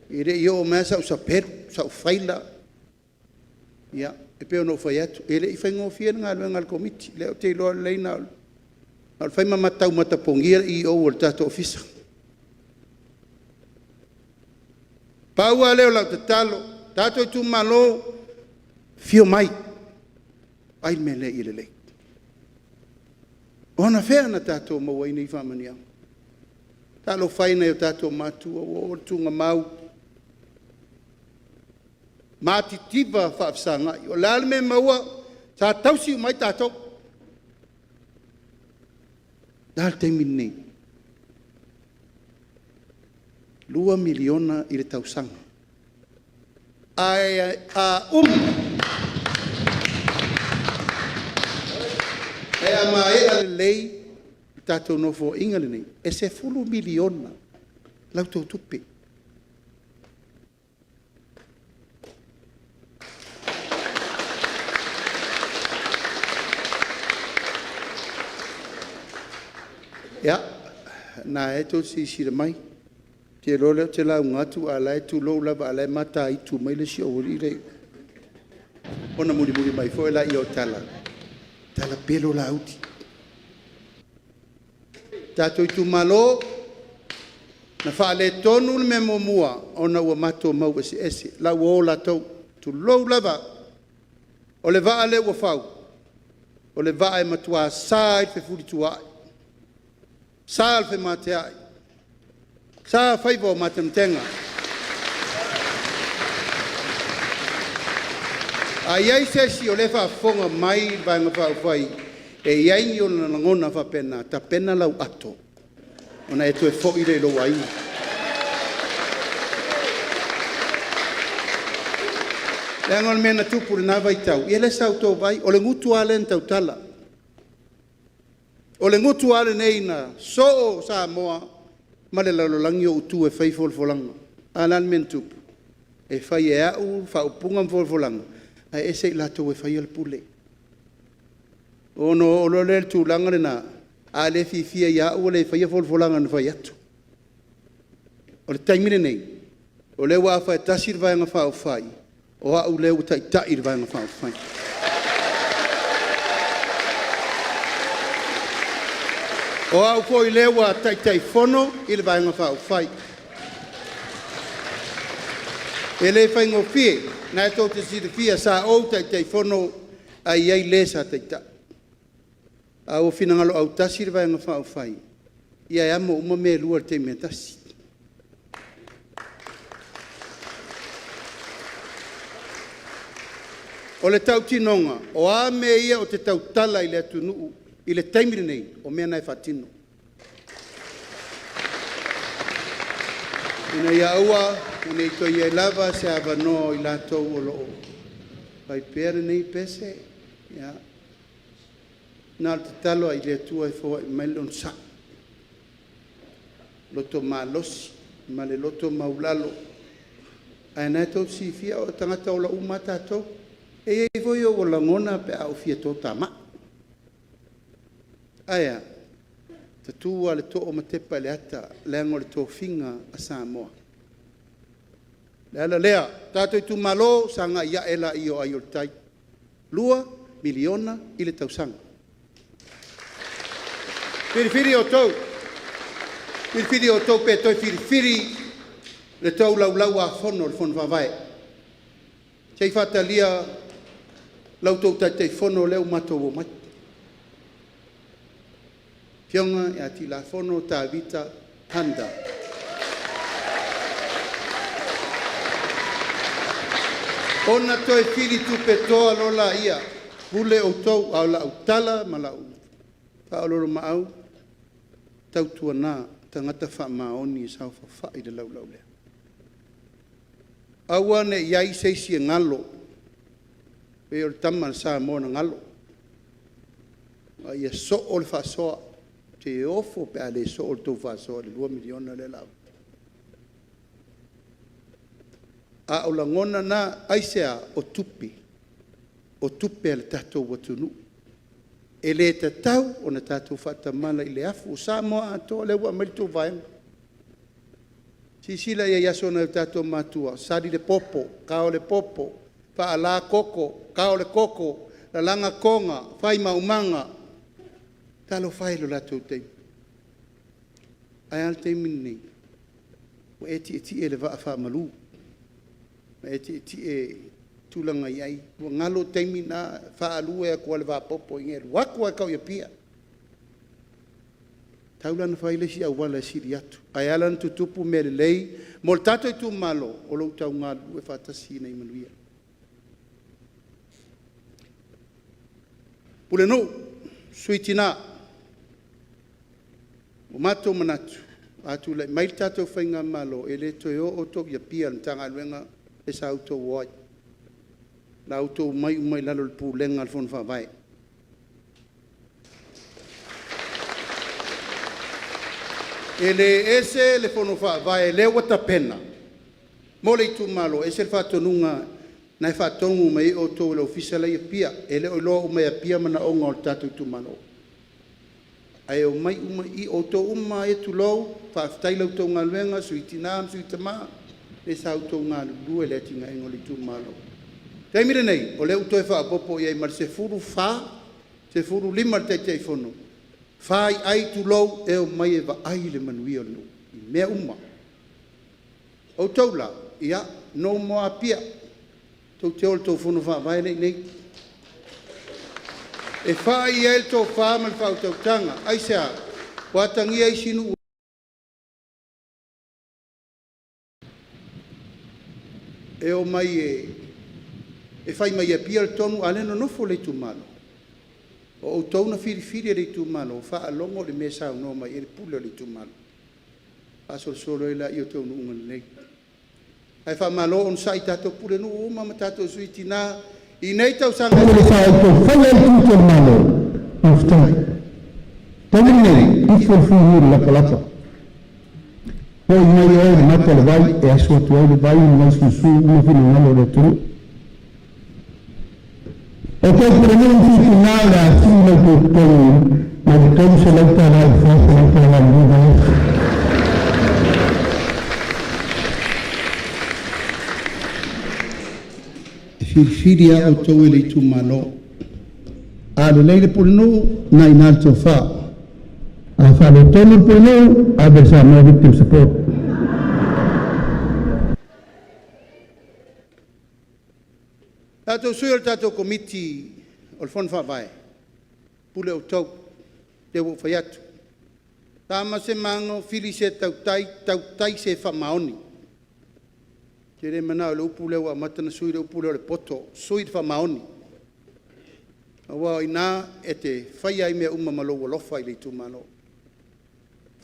e le i oo mai lava sau sapelu, sau faila. Ia, e pei ona ou fai atu, e le i faigofie le galuega a le Komiti. O lea ou te iloa lelei na o le fai ma tau matapogia le EO a le tatou Ofisa. Pau lava lea o lau tatalo, tatou itumalo, afio mai, vaai le mea lea ia lelei. O anafea na tatou maua ai nei faamanuiaga? Talofa e i nai o tatou matua ua oo i le tuugamau, matitiva faafesagai. O le a le mea e maua? Sa tausi uma ai tatou. O le a le taimi lenei? $2 miliona i le tausaga. Ae a umi ae a maea lelei le tatou Nofoaiga lenei, e $10 miliona la outou tupe. Ia, o lena e tou te silasila mai, ou te iloa o lea ou te lauga atu a o la e, tulou lava, a o la e mataitu mai le isi aualii lea i o, ona mulimuli mai foi lea o tala, talapelo Laauli. Tatou itumalo, na faaletonu le mea muamua ona ua matou mau eseese, o la e ua o latou, tulou lava. O le vaa lea ua fau, o le vaa e matua sa ai le fefulituaai, sa le femateai, sa faiva o matematega. A i ai se isi o lea e faafofoga mai le Vaega Faaupufai e i ai ni ona lagona faapena, tapena lau ato ona e toe foi lea i lou aiga. Leaga o le mea na tupu i lena vaitau, ia lea sa outou vaai, o le gutu lava lea na tautala. O le gutu lava lenei na soo Samoa ma le lalolagi o ou tu e fai folafolaga. A o le a le mea na tupu? E fai e au faaupuga ma folafolaga, ae ese i latou e faia le pule. Ona oo loa lea i le tulaga lena, a le fiafia ia au ua le faia folafolaga na fai atu. O le taimi lenei, o lea ua afa e tasi le Vaega Faaupufai, o au lea ua taitai le Vaega Faaupufai. O au foi lea ua Taitaifono i le Vaega Faaupufai. E le faigofie, o lena tou te silafia sa ou Taitaifono ae i ai le sa taitai. A ua finagalo autasi le Vaega Faaupufai, ia e amo uma mea e lua i le taimi e tasi. O le tautinoga, o a mea ia ou te tautala i le atunuu i le taimi lenei, o mea na e faatino, ina ia aua ne i toe i ai lava se avanoa o i latou o lo o fai pea lenei pese. Ia, na o le tatalo lava i le Atua e foai mai le onosai, loto malosi ma le loto maualalo. Ae o lena tou te silafia o tagata ola uma lava tatou. E i ai foi ou lagona pe a ou fia toatamai. Ae a? E tu lava i le too ma tepa i le ata, leaga o le tofiga a Samoa. O le ala lea, tatou itumalo, sagai ae laia o ai o le tai, $2 miliona i le tausaga. Filifili outou. Filifili outou pe toe filifili le tou Laulau-a-Fono i le Fono Faavae. Se i faatalia la outou Taitaifono lea ua matou omai, le Afioga ia Tilafono Tavita Handa. Ona toe fili tupetoa loa laia, pule outou, a o lau tala ma lau faaoloolomaau, tautuana tagata faamaoni e saofafai i le laulau lea. Aua ne i i ai se isi e galo, pei o le tama a le Samoa na galo, a ia soo le faasoa. Ou te ofo pe a le soo le tou faasoa i le $2 miliona lea o le a avatu. A o lagona na, aisea? O tupe, o tupe a le tatou atunuu. E le tatau ona tatou faatamala i le afu o Samoa atoa lea ua aumai le tou vaega. Silasila i ai i aso a nai o tatou matua, sali le popo, kao le popo, faala koko, kao le koko, lalaga toga, fai maumaga. Talofa e i lo latou taimi. Ae a le taimi lenei? Ua e tietie i le vaa faamalu, ua e tietie i tulaga e i ai, ua galo taimi na, e faalue atu lava o le vapopo e alu atu lava e tau i Apia. E tatau la ona fai le isi auala e sili atu. Ae ala ona tutupu mea lelei mo le tatou itumalo, o lo outou galulue faatasi ina ia manuia. Pulenuu, Sui Tina, ua matou manatu, a tulai mai le tatou faigamalo, e le toe o outou i Apia i le Matagaluega lea sa outou o ai. O le a outou omai uma i lalo o le Pulega a le Fono Faavae. E le ese le Fono Faavae lea ua tapena mo le itumalo, ese le faatonuga lena e faatonu mai ai outou e le Ofisa la e i Apia. E le o iloa uma e Apia manaoga o le tatou itumalo, ae omai uma i i. O outou uma lava ia, tulou, faafetai i la outou galuega Sui Tina ma Sui Tama, lea sa outou galulue i le atinaeina o le itumalo. O le taimi lenei, o lea ua toe faaopoopo i ai ma le 14, 15 i le Taitaifono, faiai, tulou, e omai e vaai le manuia o le nuu i mea uma. O outou la, ia, no more Apia, tou te o i le tou Fono Faavae lea e i inei e fai i ai le tofa ma le faautautaga. Aisea? Ua atagia isi nuu e omai e fai mai Apia le tonu a o lea e nonofo le itumalo. O outou na filifili e le itumalo, faalogo i le mea e saunoa mai ai le pule o le itumalo, faasolosolo ai lea o taunuuga lelei. Ae faamalo onosai i tatou pulenuu uma ma tatou sui tina i nei tausaga e tele. Sa outou faia ai tiute o le Malo. Faafetai. Taimi lenei, ifo le fuimu i le latalata, foi mai oe i le mata o le vai e asu atu ai le vai ma galusulusulu uma finagalo o le atunuu. O outou Pulenuu ma Sui Tina, o le a sii lo outou totogi mai le $300 i le $400 i lenei vaiaso. E filifili lava outou e le itumalo. A lelei le pulenuu, o lena e i ina le tofa. A faaletonu le pulenuu, ave i le Samoa Victim Support. Tatou sui o le tatou Komiti o le Fono Faavae, pule outou, lea ua ou fai atu. Tama se mago, fili se tautai, tautai se faamaoni. Ou te le manao i le upu lea ua amata ona sui le upu lea o le poto, sui i le faamaoni. Aua o i ina e te faia ai mea uma ma lou alofa i le itumalo.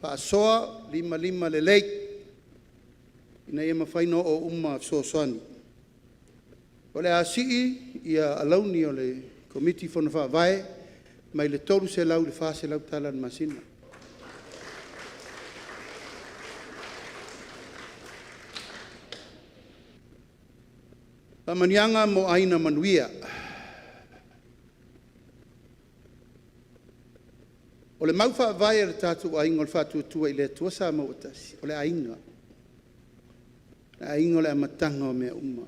Faasoa limalima lelei ina ia mafai ona oo uma fesoasoani. O le a sii ia alauni o le Komiti Fono Faavae mai le $300 i le $400 i le masina. Faamanuiaga mo Aiga Manuia. O le mau faavae a le tatou aiga o le Faatuatua i le Atua Samoa ua Tasi, o le aiga. O le aiga o le amataga o mea uma,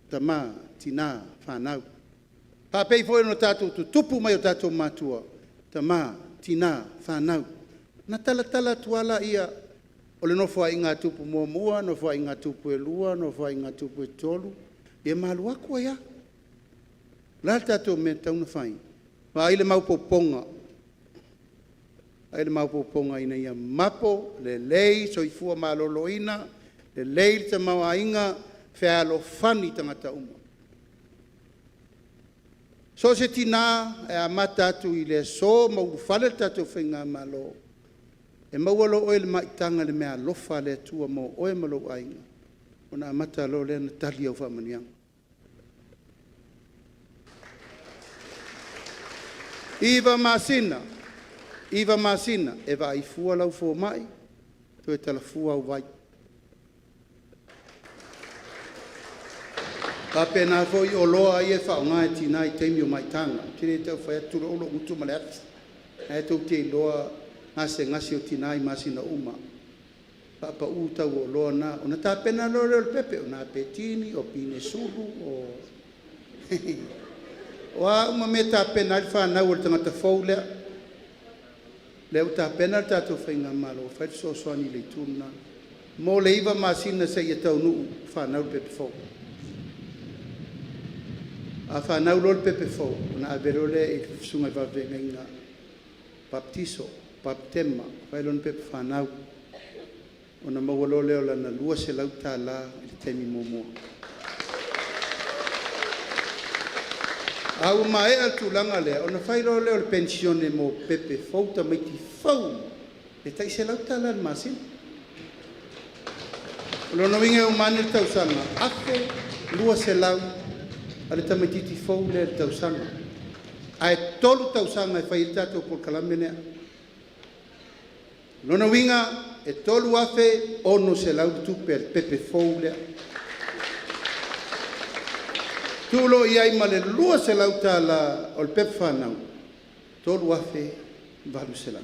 tama, tina, fanau. E faapei foi ona tatou tutupu mai o tatou matua, tama, tina, fanau. Ona talatala atu lava lea o le Nofoaiga a tupu muamua, Nofoaiga a tupu e lua, Nofoaiga a tupu e tolu, ia ma alu atu ai lava. O le a le tatou mea e tatau ona fai? Vaai le maopoopoga, vaai le maopoopoga ina ia mapo lelei le soifua maloloina, lelei le tamaoaiga, fealofani tagata uma. So o se tina e amata atu i le aso ma ulufale le tatou Faigamalo, e maua loa oe i le maitaga i le meaalofa a le Atua mo oe ma lou aiga, ona amata loa lea ona tali au faamanuiaga. 9 masina, 9 masina e vaai fua lau fomai, toe talafua au vai. E faapena foi oloa ia e faaaoga e tina i taimi o maitaga. Ou te le tau fai atu, tulou lou gutu ma le afi, o lena tou te iloa gasegase o tina i masina uma, faapau le tau o oloa na, ona tapena loa lea o le pepe, o napetini, o pinesulu, o a uma mea e tapena ai le fanau a le tagata fou lea. O lea ua tapena le tatou Faigamalo e fai le fesoasoani i le itu lena, mo le 9 masina seia taunuu fanau le pepe fou. A fanau loa le pepe fou, ona ave loa lea i le susuga i le faafeagaiga, papatiso, patema, fai lona pepa fanau, ona maua loa lea o lana $200 i le taimi muamua. A ua maea le tulaga lea, ona fai loa lea o le penisione mo pepe fou, tamaiti fou uma, e tai $100 i le masina. O lona uiga e uma ane le tausaga, e $1,200 a le tamaitiiti fou lea i le tausaga. Ae 3 tausaga e fai ai le tatou polokalame lea. O lona uiga e $3,600 le tupe a le pepe fou lea. Tuu loa i ai ma le $200 o le pepa fanau, $3,800.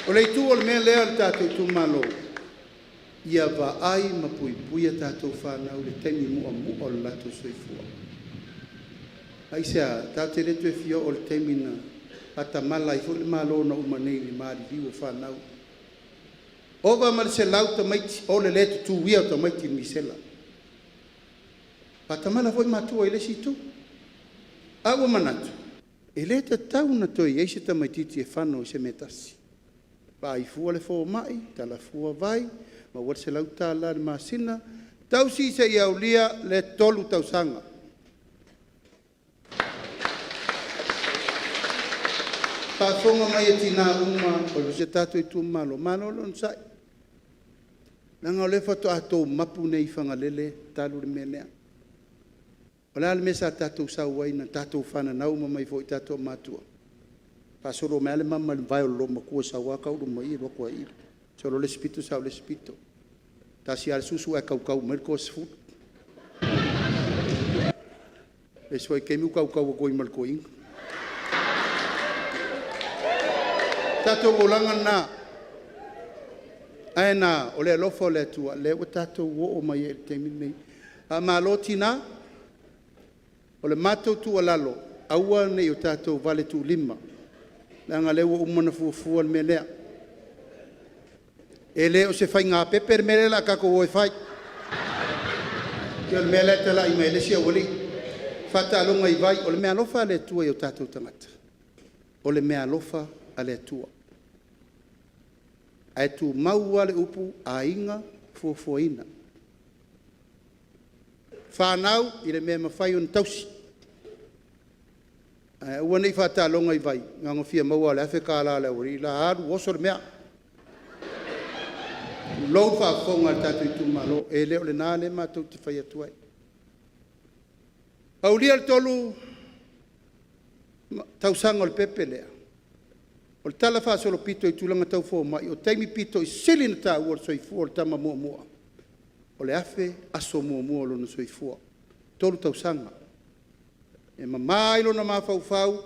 O le itu o le mea lea le tatou Itumalo, ia vaai ma puipui a tatou fanau i le taimi muamua o le latou soifua. Aisea? Tatou te le toe fia oo i le taimi na faatamala ai foi le Malo na uma nei i le maliliu o fanau. Ova ma le 100 tamaiti o le le tutuia o tamaiti i le misela. Faatamala foi matua i le isi itu. Ae ua manatu, e le tatau ona toe i ai se tamaitiiti e fano i se mea e tasi. Vaai fua le fomai, tala fua vai, maua le $100 i le masina, tausi seia aulia le 3 tausaga. Faafofoga mai a tina uma o si o tatou Itumalo, malo le onosai leaga o lea faatoa outou mapu nei i Fagalele talu le mea lea. O le a le mea sa tatou sau ai na tatou fananau uma mai foi i tatou matua? Faasolo mai lava le mama i le vae o le loomatua e sau lava tau luma i i alu atu lava i i, solo le isi pito sau i le isi pito. Tasi lava le susu ae tautau mai le toasefulu. Le isi foi taimi ua tautau atu ai ma le toeaina. O le tatou olaga lena, ae na o le alofa o le Atua o lea ua tatou oo mai ai i le taimi lenei. Faamalo tina, o le matou tuualalo, aua ne i o tatou valetuulima leaga o lea ua uma ona fuafua le mea lea. E le o se faiga pepe le mea lea o le a tatou o e fai, pei o le mea lea e talai mai ai le isi aualii, faataaloga i vai. O le meaalofa a le Atua i o tatou tagata, o le meaalofa a le Atua. Ae tumau lava le upu aiga fuafuaina, fanau i le mea e mafai ona tausi, ae aua ne i faataaloga i vai na ona fia maua lava o le $1,000 a le aualii le la, alu oso le mea. Tulou le faafofoga a le tatou Itumalo, e le o lena lea matou te fai atu ai. Aulia le 3 tausaga o le pepe lea, o le talafaasolopito i tulaga tau fomai, o taimi aupito sili ona taua i le soifua o le tama muamua, o le 1,000 aso muamua o lona soifua, 3 tausaga. E mama ai lona mafaufau,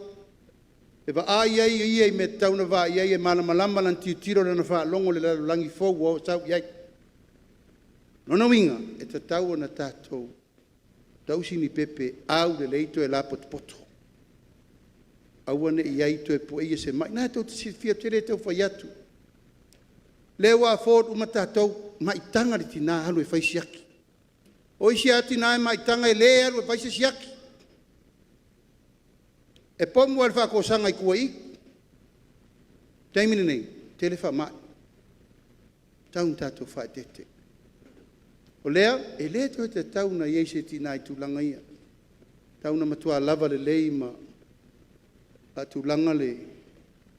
e vaai ai ia i mea e tatau ona vaai i ai, e malamalama lana tilotilo ma lana faalogo i le lalolagi fou ua sau i ai. O lona uiga, e tatau ona tatou tausi ni pepe aulelei toe lapotopoto. Aua ne i i ai toe pueia se mai. O lena tou te silafia ou te le tau fai atu, o lea ua afford uma tatou, maitaga le tina alu e fai siaki. O isi lava tina e maitaga e le alu e fai se siaki. E pomu lava i le faatosaga i tua i i. O le taimi lenei, e tele faamai, e tatau ona tatou faaeteete. O lea e le toe tatau ona i ai se tina i tulaga ia, e tatau ona matua lava lelei ma faatulaga le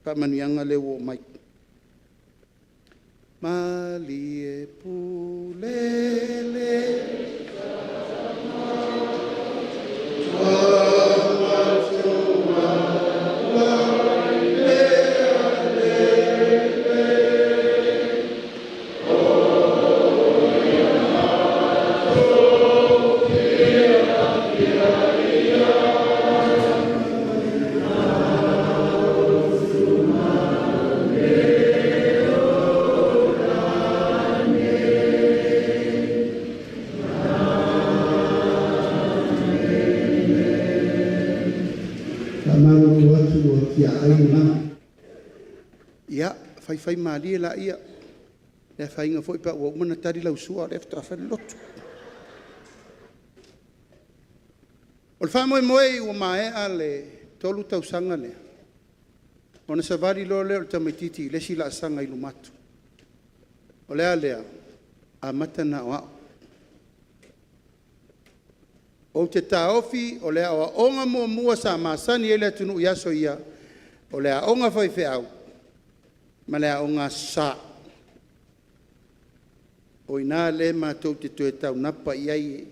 faamanuiaga lea ua oo mai. Malie pule le Faamalulu atu ua tiaai le Ia, faifaimalie lea, le afaina foi pe a ua uma ona tali lau sua a o lea faatoa fai le lotu. O le faamoemoe ua maea le 3 tausaga lea, ona savali loa lea o le tamaitiiti i le isi laasaga i luma atu. O le a lea? Amata ona aoao. Ou te taofi o le aoaoga muamua sa masani ai le atunuu i aso ia, o le aoga a faifeau ma le aoga Aso Sa. O i ina lea matou te toe taunapa i ai e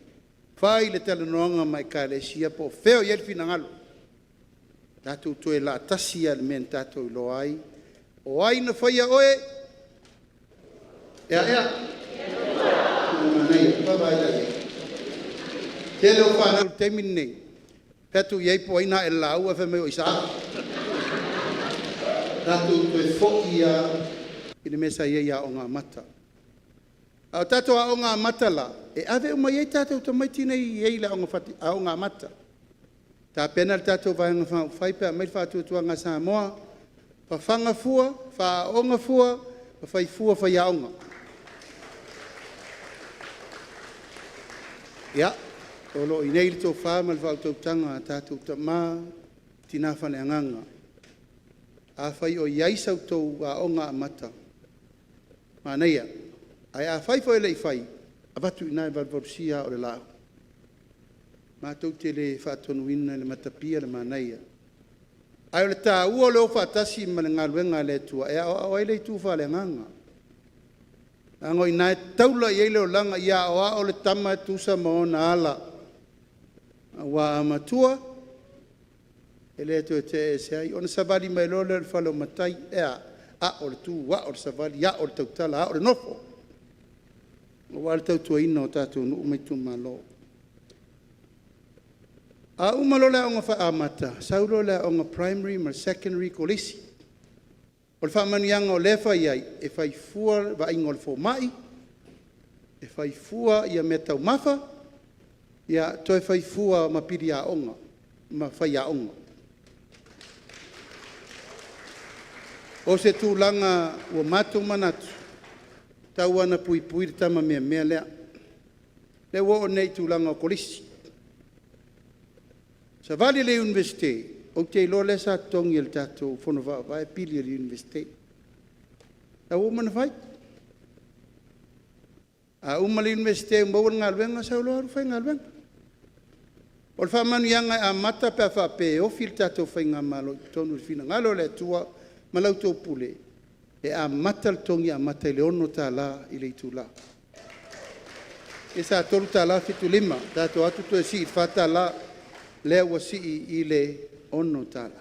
fai le talanoaga ma Ekalesia po o fea o i ai le finagalo, tatou toe latasi lava i le mea na tatou iloa ai. O ai na faia oe? Ea ea. Manaia, vaavaai la i ai. Tele o fanau i le taimi lenei, e fai atu i ai po o ai na ae i le lauga ae fai mai o Isaako. Tatou toe foi lava i le mea sa i ai i Aoga Amata. A o tatou aoga amata la, e ave uma i ai tatou tamaiti nei e i ai i le Aoga Amata. E tapena le tatou Vaega Faaupufai pe a aumai le Faatuatuaga a Samoa, fafaga fua, faaaooga fua, ma fai fua faiaoga. Ia, o lo o i inei le tofa ma le faautautaga a tatou tama ma tina faaleagaga. Afai o i ai sa outou Aoga Amata, manaia. Ae afai foi e le i faia, avatu i ina e valuvalusia aa o le laau. Matou te le faatonuina i le matapia le manaia, ae o le taua o le o faatasi ma le galuega a le Atua e aoao ai le itu faaleagaga. Leaga o i ina e taula i ai le olaga, ia aoao le tama e tusa ma ona ala, aua a matua, e le toe te'e ese ai. Ona savali mai loa lea i le fale o matai, e a? Ao le tu, ao le savali, ao le tautala, ao le nofo, aua le tautuaina o tatou nuu ma itumalo. A uma loa le aoga amata, sau loa le aoga primary ma le secondary, kolisi. O le faamanuiaga o lea e fai ai, e fai fua le vaaiga a le fomai, e fai fua meataumafa, toe fai fua ma pili aoga ma faiaoga. O se tulaga ua matou manatu, e tatau lava ona puipui le tama meamea lea. O lea ua oo nei i le tulaga o Kolisi. Savali i le Iunivesite, ou te iloa lea sa totogi e le tatou Fono Faavae pili o le Iunivesite. La ua uma ona fai. A uma le Iunivesite ua maua le galuega, sau loa alu faigaluega. O le faamanuiaga e amata pe a faapea e ofi le tatou faigamalo i totonu i le finagalo o le Atua ma la outou pule, e amata le totogi amata i le $6 i le itula. Lea sa $3.75, tatou o atu toe sii i le $4, lea ua sii i le $6.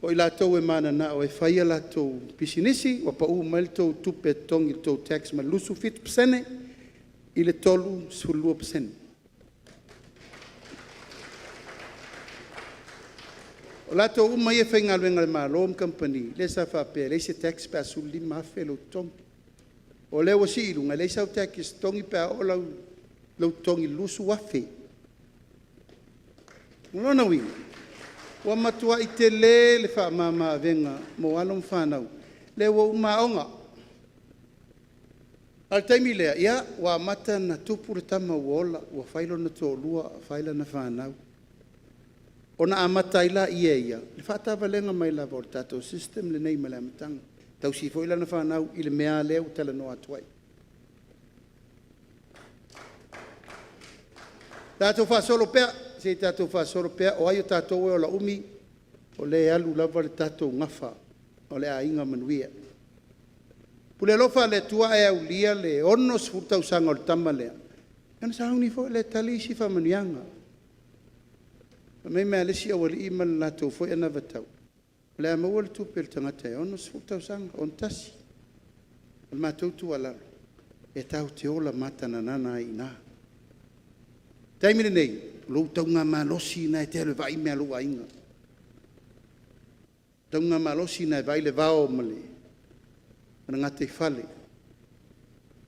O i latou e mananao e fai a latou pisinisi, ua pau mai le tou tupe totogi le tou tax mai le 27% i le 32%. O latou uma ia e faigaluega a le Malo ma kamupani, lea sa faapea e leai se tax pe a $15,000 lou totogi. O lea ua sii i luga, e leai sau tax e totogi pe a oo lou totogi i le $20,000. O lona uiga, Ua matuai tele le faamama-avega mo alo ma fanau lea ua uma aoga. A o le taimi lea, ia ua amata ona tupu le tama ua ola, ua fai lona toalua, fai lana fanau, ona amata ai lea e ia le faatavalega mai lava o le tatou system lenei mai le amataga, tausi foi lana fanau i le mea lava lea ua talanoa atu ai. Tatou faasolo pea, se i tatou faasolo pea, o ai o tatou e ola umi, o lea e alu lava le tatou gafa o le aiga manuia. Pule alofa a le Atua ae aulia le 60 tausaga o le tama lea, ia ona sauni foi lea e tali isi faamanuiaga. Fai mai le isi aualii ma le latou foi anavatau, o le a maua le tupe a le tagata e 60 tausaga, 61. O le matou tuualalo, e tatou te ola matananana ai i ina. O le taimi lenei, o lou taugamalosi lena e te alu e vaai mea a lou aiga, taugamalosi lena e vaai le vao ma le gataifale.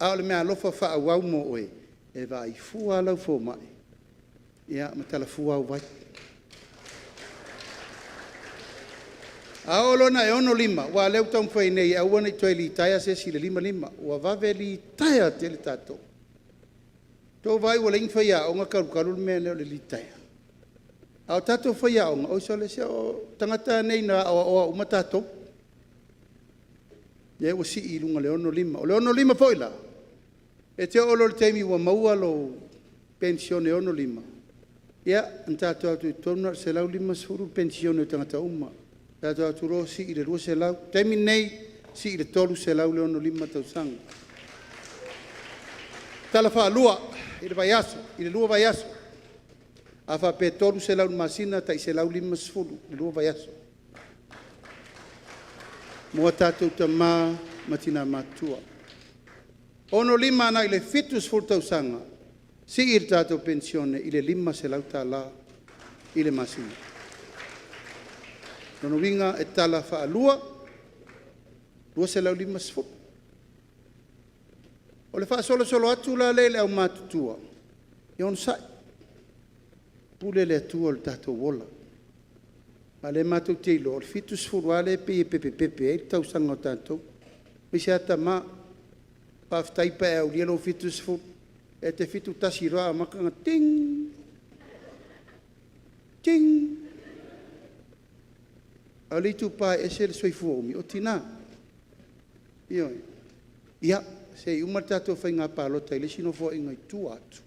A o le meaalofa faaauau mo oe, e vaai fua lava lau fomai ma tala fua au vai. A oo loa ina e 65, aua o lea ua taumafai nei e aua ne i toe litaea se isi i le 55, ua vave litaea tele tatou. Ua outou vaai ua leai ni faiaoga talu talu le mea lea o le litaea? A o tatou faiaoga, oi sole se o tagata lava nei na aoaoa uma tatou, lea ua sii i luga i le 65. O le 65 foi la, e te oo loa i le taimi ua maua lou penisione 65, ia na tatou o atu i totonu na o le $150 le penisione a tagata uma, tatou o atu loa sii i le $200. O le taimi lenei, sii i le $300 le 65 tausaga. Tala faalua i le vaiaso, i le lua vaiaso. A faapea e $300 i le masina, tai $150 i le lua vaiaso mo a tatou tama ma tina matutua. 65 agai i le 70 tausaga, sii le tatou penisione i le $500 i le masina. O lona uiga e tala faalua, $250. O le faasolosolo atu la lea i le aumatutua, ia onosai, pule le Atua i lo tatou ola. Aua o lea matou te iloa, o le 70 lava lea e pei e pepepepe ai le tausaga o tatou, aemaise lava tama. Faafetai pe a e aulia lou 70, e te 71 loa amata ona ting, ting. A o le itupa e ese le soifua umi o tina. Ioe. Ia, se i uma le tatou faiga palota i le isi Nofoaiga i tua atu,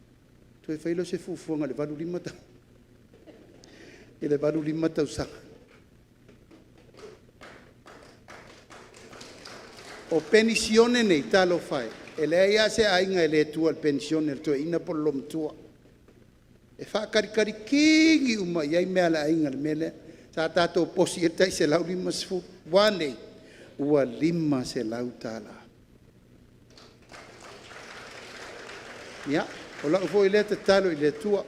toe fai lea o se fuafuaga i le 85 tausaga. O penisione nei, talofa e, e leai lava se aiga e le tua i le penisione a le toeaina po o le olomatua. E faatalitali uma i ai mea a le aiga i le mea lea. Sa tatou posi ai le tai $150, ua a nei? Ua $500. Ia, o lau foi lea tatalo i le Atua,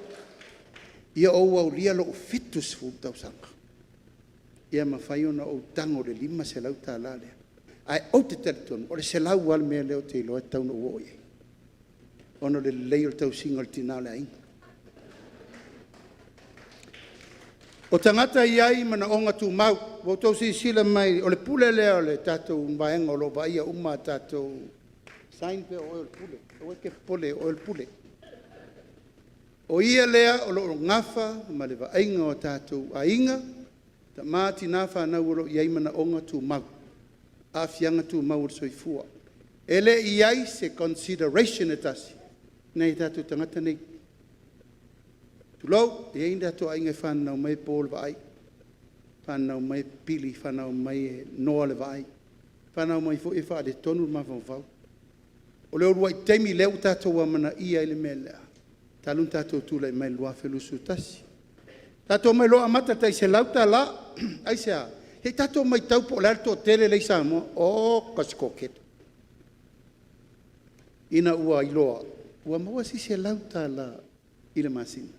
ia ou aulia lou 70 tausaga, ia mafai ona ou tago i le $500 lea. Ae ou te talitonu, o le $100 lava le mea lea ou te iloa e tatau ona ou oo i ai, ona o le lelei o le tausiga o le tina o le aiga. O tagata e i ai manaoga tumau, ua outou silasila mai, o le pule lea o le tatou vaega o lo o vaaia uma a tatou… Sign pea o oe o le Pule, aua e te popole o oe o le Pule. O ia lea o lo o nafa ma le vaaiga o tatou aiga, tama, tina, fanau o lo o i ai manaoga tumau, aafiaga tumau o le soifua. E le i i ai se consideration e tasi i nai o tatou tagata nei. Tulou, e i ai o tatou aiga e fananau mai e po le vaai, fananau mai e pipili, fananau mai e noa le vaai, fananau mai foi e faaletonu le mafaufau. O le uluai taimi lea ua tatou amanaia ai le mea lea, talu ona tatou tulai mai i le 2021. Tatou omai loa amata i le tai $100. Aisea? Se i tatou matau po o le a le toatele lea e i Samoa. Oka se toatele. Ina ua iloa ua maua si $100 i le masina,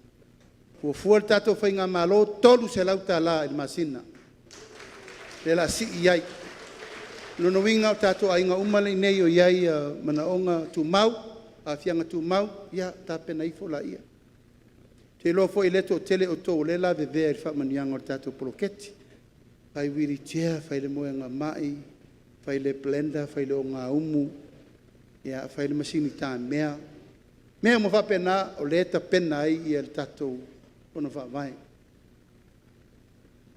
fuafua le tatou faigamalo, e $300 i le masina lea o le a sii ai. O lona uiga o tatou aiga uma nei o lo o i ai manaoga tumau, aafiaga tumau, ia tapena ifo laia. te iloa foi o lea e toatele outou o lea e lavevea i faamanuiaga o le tatou poloketi, fai wheelchair, fai le moega mai, fai le blender, fai le ogaumu, fai le masini tamea, mea uma faapena o lea e tapena ai le tatou Fono Faavae.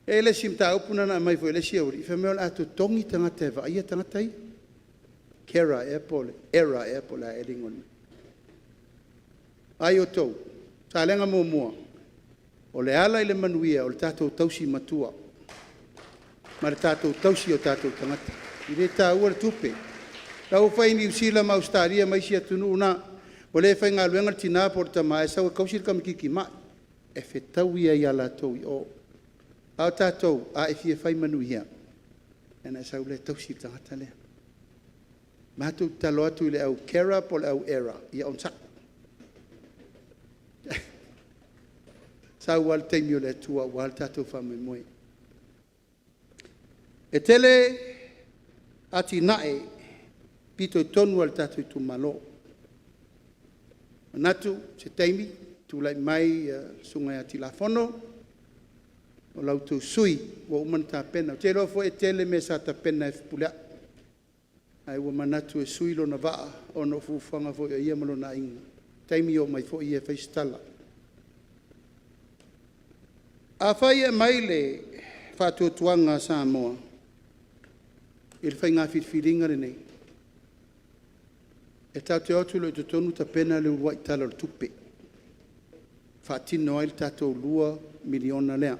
E i ai le isi mataupu na ona aumai foi e le isi aualii, fai mai o le a totogi tagata e vaaia tagata ia, carer ea po o le error ea po o le a ea le igoa o le mea. Vaai outou, Salega 1, o le ala i le manuia, o le tatou tausi matua ma le tatou tausi o tatou tagata. E le taua le tupe. O la e ua fai i Niu Sila ma Ausetalia ma isi atunuu na, ua le faigaluega le tina po o le tama ae sau e tausi le tamaitiiti mai, e fetaui ai lava latou i o. A o tatou, a e fia fai manuia, ona e sau lea e tausi le tagata lea. Matou te tatalo atu i le au carer po o le au error, ia onosai. Sau lava le taimi o le Atua aua le tatou faamoemoe. E tele atinae fitoitonu i le tatou itumalo. E manatu i se taimi tulai mai le Susuga ia Tilafono, o la outou sui usufono ua uma ona tapena. Ou te iloa foi e tele mea sa tapena e Fepuleai, ae ua manatu e sui lona vaa ona o fuafuaga foi a ia ma lona aiga, i se taimi oo mai foi ia e fai se tala. Afai e aumai le faatuatuaga a Samoa i le faiga filifiliga lenei, e tatou te o atu loa i totonu tapena le uluai Tala o le Tupe e faatino ai le tatou $2 miliona lea.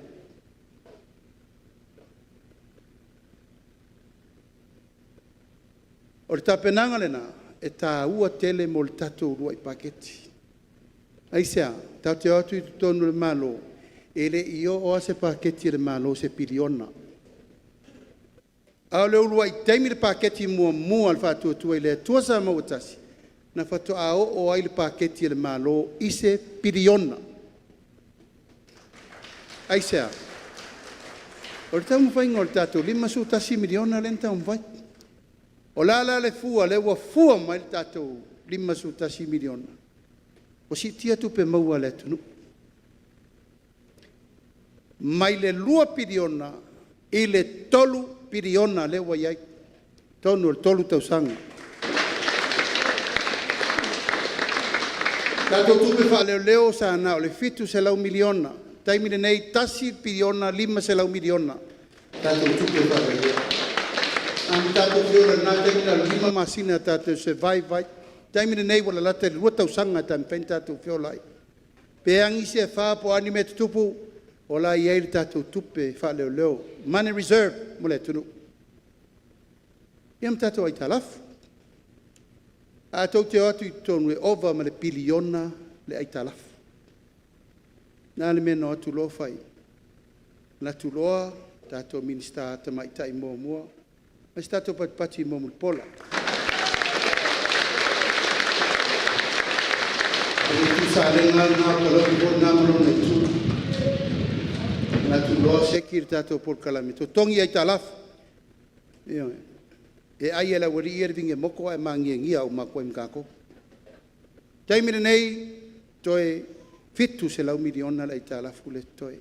O le tapenaga lena, e taua tele mo le tatou uluai paketi. Aisea? Tatou te o atu i totonu o le Malo, e le i oo lava se paketi a le Malo i se piliona. A o le uluai taimi le paketi muamua a le Faatuatua i le Atua Samoa ua Tasi, na faatoa oo ai le paketi a le Malo i se piliona. Aisea? O le taumafaiga o le tatou $51 miliona lea na taumafai. O le a la le fua lea ua fua mai le tatou $51 miliona? Ua siitia tupe maua a le atunuu, mai le $2 piliona i le $3 piliona lea ua i ai i totonu o le 3 tausaga. O tatou tupe faaleoleo sa na o le $700 miliona, o le taimi lenei e $1 piliona $500 miliona tatou tupe faaleoleo. Na ona tatou feola i lena taimi na o le 5 masina tatou te survive ai. O le taimi lenei ua lalata i le 2 tausaga e mafai ona tatou feola ai. Pe agi se afa po o a ni mea e tutupu, o la e i ai le tatou tupe faaleoleo, money reserve mo le atunuu. Ia ma tatou aitalafu. A tou te o atu i totonu, e ova ma le piliona le aitalafu. O le a le mea na o atu loa fai ai? Alu atu loa tatou Minisita Tamaitai muamua, fai se tatou patipati i Mulipola. O le Itu Salega lava lena, o Palauli foi lena ma lona itu. Alu atu loa seki le tatou polokalame, totogi aitalafu. Ioe. E ai lava e le aualii ia le vingemoko ae magiagia uma atu ai ma tatou. O le taimi lenei, toe $700 miliona le aitalafu lea e totoe.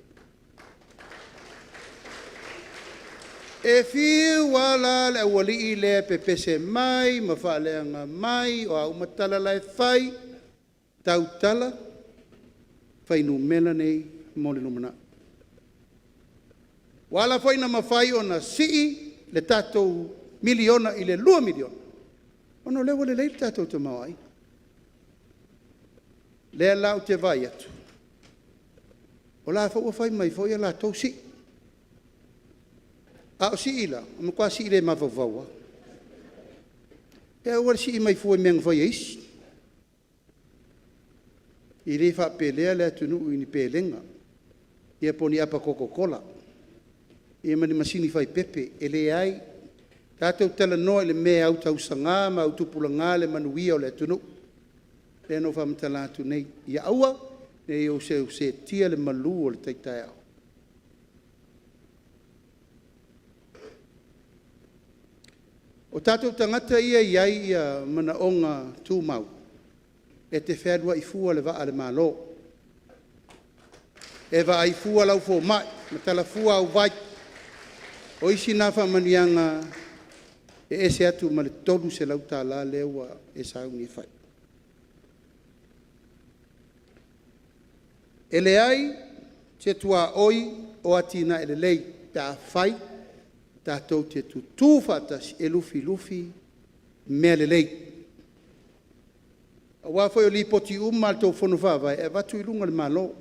E fiu lava la le aualii lea e pepese mai ma faaleaga mai, o a uma tala la e fai, tautala fuainumera nei mo le lumanai. Ua ala foi ona mafai ona sii le tatou miliona i le $2 miliona, ona o lea ua lelei le tatou tamaoaiga. O lea la ou te vaai atu, o la e foi ua fai mai foi a latou sii. A o sii la, e matua sii le mafaufau lava. Se aua le sii mai fua i mea na fai e isi. E le faapelea le atunuu i ni pelega, ia po o ni apa coca cola ia ma ni masini fai pepe. E leai. Tatou talanoa i le mea e autausaga ma autupulaga le manuia o le atunuu. Lea na ou faamatala atu nei, ia aua ne i ou seutisetia le malu o le tai taeao. O tatou tagata ia e i ai manaoga tumau, e te fealuai fua i le vaa a le Malo. E vaai fua lau fomai, matala fua au vai. O isi na faamanuiaga e ese atu ma le $300 lea ua e sauni e fai. E leai se tuaoi o atinae lelei pe afai tatou te tutu faatasi e lufilufi mea lelei. Aua foi o Lipoti uma lava a le tou Fono Faavae e avatu i luga o le Malo.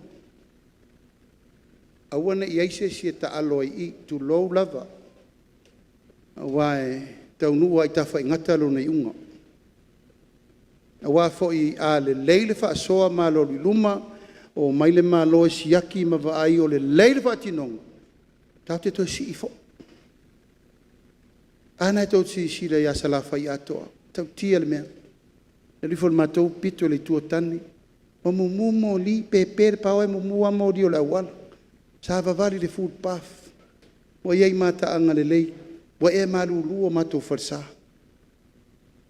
Aua ne i i ai se isi e taalo ai i i, tulou lava, aua e taunuu lava i Tafaigata lona iuga. Aua foi a lelei le faasoa ma alualu i luma, omai le Malo e siaki ma vaai o lelei le faatinoga, tatou te toe sii foi. A lena tou te silasila ia Salafai atoa, e matautia le mea. E alu ifo i le matou pito i le Itu o Tane, ua mumu moli, pe pe le power e mumu lava moli o le auala. Savavali i le footpath, ua i ai mataaga lelei, ua ea malulu o matou falesa,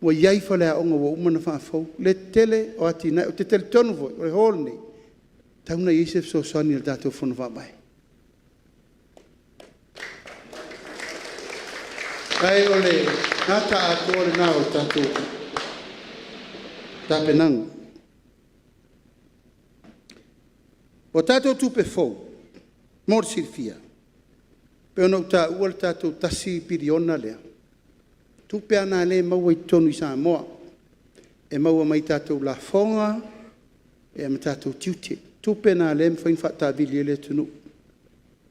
ua i ai faleaoga ua uma ona faafou. Le tele o atinae. Ou te talitonu foi, o le hall lenei, e tatau ona i ai se fesoasoani a le tatou Fono Faavae. Ae o le ata atoa lena o le tatou tapenaga. O tatou tupe fou mo le silafia, e pei ona ou taua le tatou $1 piliona lea, o tupe lava na o lea e maua i totonu i Samoa, e maua mai tatou lafoga ma tatou tiute, o tupe na o lea e mafai ona faataavili ai le atunuu.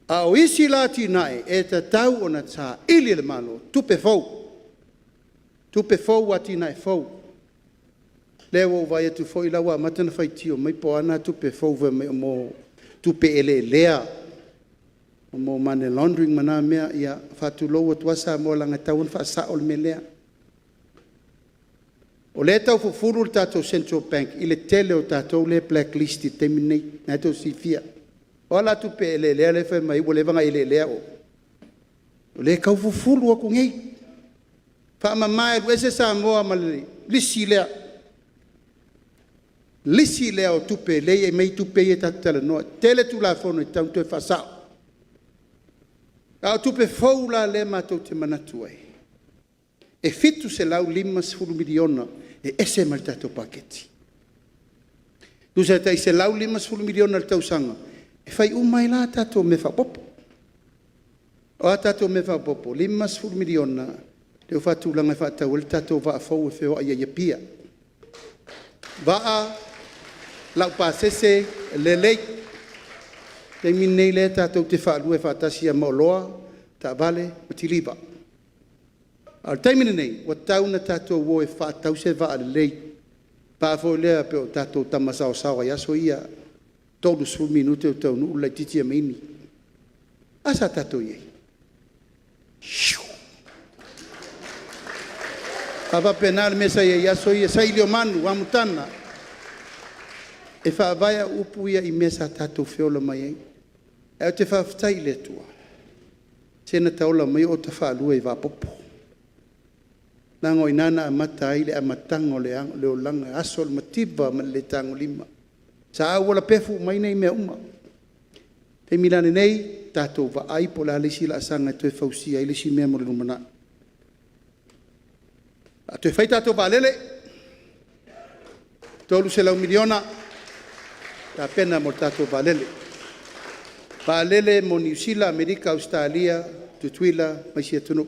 A o isi la atinae, e tatau ona saili e le Malo tupe fou, tupe fou, atinae fou. Lea ua ou vaai atu foi o la e ua amata ona faitio mai po o a na tupe fou fai mai o tupe eleelea, o money laundering ma na mea. Ia, e faatulou atu lava Samoa leaga e tatau ona faasao le mea lea. O lea e tau fufulu le tatou Central Bank i le tele o tatou lea e black list i le taimi lenei, lena tou te silafia. O a la tupe eleelea lea e fai mai ai ua leva ona eleelea oe? O lea e tau fufulu atu nei, faamama e alu ese Samoa ma le lisi lea, lisi lea o tupe lea e aumai ai tupe ia tatou te talanoa. E tele Tulafono e tatau ona toe faasao. A o tupe fou la lea matou te manatu ai, e $750 miliona e ese mai le tatou paketi. Tusa e tai $150 miliona i le tausaga e fai uma ai la a tatou mea faaopoopo. O a tatou mea faaopoopo? E $50 miliona lea ua faatulaga e faatau ai le tatou vaa fou e feoai ai i Apia, vaa laupasese lelei. O le taimi lenei o lea tatou te faalua faatasi ai ma oloa, taavale ma kiliva. A o le taimi lenei, ua tatau ona tatou o e faatau se vaa lelei, vaa foi lea pei o tatou tama saosaoa i aso ia, 30 minute ua taunuu le laitiiti ia maini. A sa tatou i ai? A faapena le mea sa i ai i aso ia, Sailiomanu, Amutaga, e faavae au upu ia i mea sa tatou feola mai ai. Ae ou te faafetai i le Atua, se na ta ola mai o ota faalua i Vapopo, leaga o i ina na amata ai le amataga o le olaga, aso o le mativa ma le le tagolima. Sa aualapefu uma ai nei mea uma. O le taimi la lenei, tatou vaai po o le a le isi laasaga e toe fausia ai le isi mea mo le lumanai. O le a toe fai tatou vaalele, $300 miliona tapena mo le tatou vaalele, vaalele mo Niu Sila, Amerika, Ausetalia, Tutuila ma isi atunuu.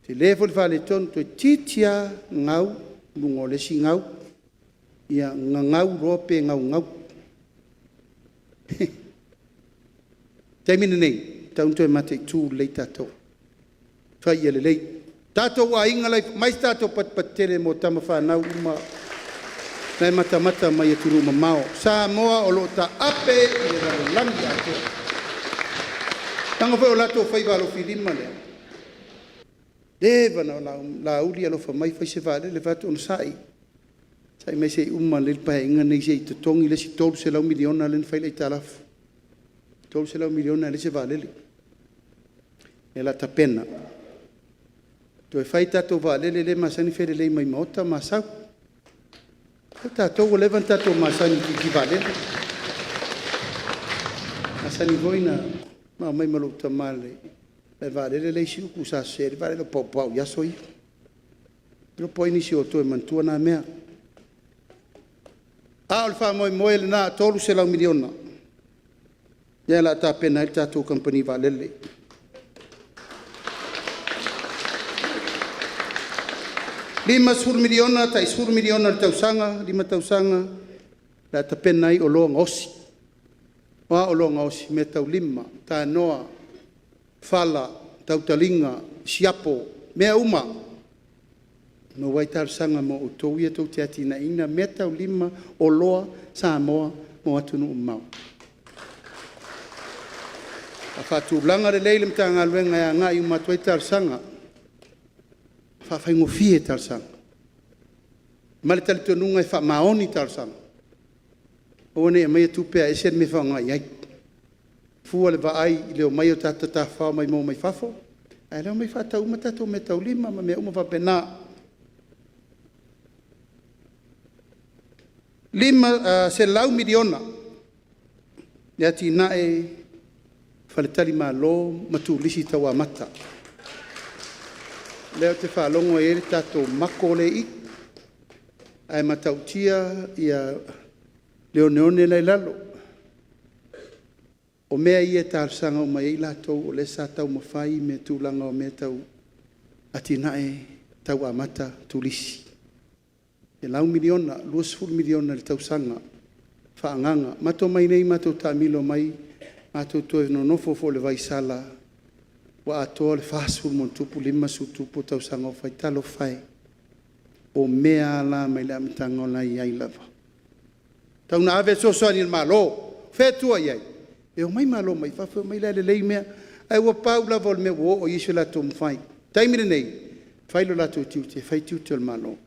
E tele foi le faaletonu, toeitiiti lava gau i luga o le isi gau, ia gagau loa pe gaugau. O le taimi lenei, e tatau ona toe mataitu lelei tatou, fai ia lelei. Tatou aiga la e i fafo, aumai se tatou patupatu tele mo tama fanau uma la e matamata mai i atunuu mamao. Samoa o lo o taape i le lalolagi atoa, leaga foi o latou faiva alofilima lea. Ua leva ona Laauli alofa mai fai se vaalele. Ou fai atu, onosai, onosai mai se i uma lelei le Paeaiga lenei se i totogi le isi $300 miliona lea na fai le aitalafu. E $300 miliona e leai se vaalele. O lea o le a tapena. Toe fai tatou vaalele lea e masani ona felelei mai Maota ma Asau. O tatou ua leva ona tatou masani i le kiki vaalele. Masani foi ona ma omai ma lou tama i le malaevaalele le isi upu sa sese ai le vaalele o paopao i aso ia. Le iloa po o ai nisi o toe manatua na mea. A o le faamoemoe lena, $300 miliona lea o le a tapena ai le tatou Kamupani Vaalele. $50 miliona tai $10 miliona i le tausaga, 5 tausaga o le a tapena ai oloa gaosi. O a oloa gaosi? O meataulima, tanoa, fala, tautaliga, siapo, mea uma e maua ai talosaga mo outou ia tou te atinaeina meataulima, oloa Samoa mo atunuu mamao. A faatulaga lelei le Matagaluega e agai uma atu ai talosaga, e faafaigofie talosaga ma le talitonuga e faamaoni talosaga. Aua ne i aumaia tupe ae ese le mea e faaaoga i ai. Fua le vaai i le omai o tagata tafafao maimoa mai fafo, a o lea e omai faatau uma tatou meataulima ma mea uma faapena. $100 miliona le atinae faletalimalo ma turisi tauamata. O lea ou te faalogo e i ai le tatou mako lea e i i, ae matautia le oneone la e i lalo. O mea ia e talosaga uma i ai latou o lea sa taumafai tulaga o mea tau atinae tau amata turisi. $100 miliona, $20 miliona i le tausaga faaagaaga. Matou omai nei matou taamilo mai, matou toe nonofo foi i le vaisala ua atoa le 40+ 50+ tausaga o fai. Talofa e, o mea lava la mai le amataga o la e i ai lava. Tau ina ave le fesoasoani a le Malo, o fea e tua i ai? E omai malo mai fafo e omai o la e lelei mea, ae ua pau lava o le mea ua oo i ai so latou mafai. O le taimi lenei, fai lo latou tiute, fai tiute o le Malo.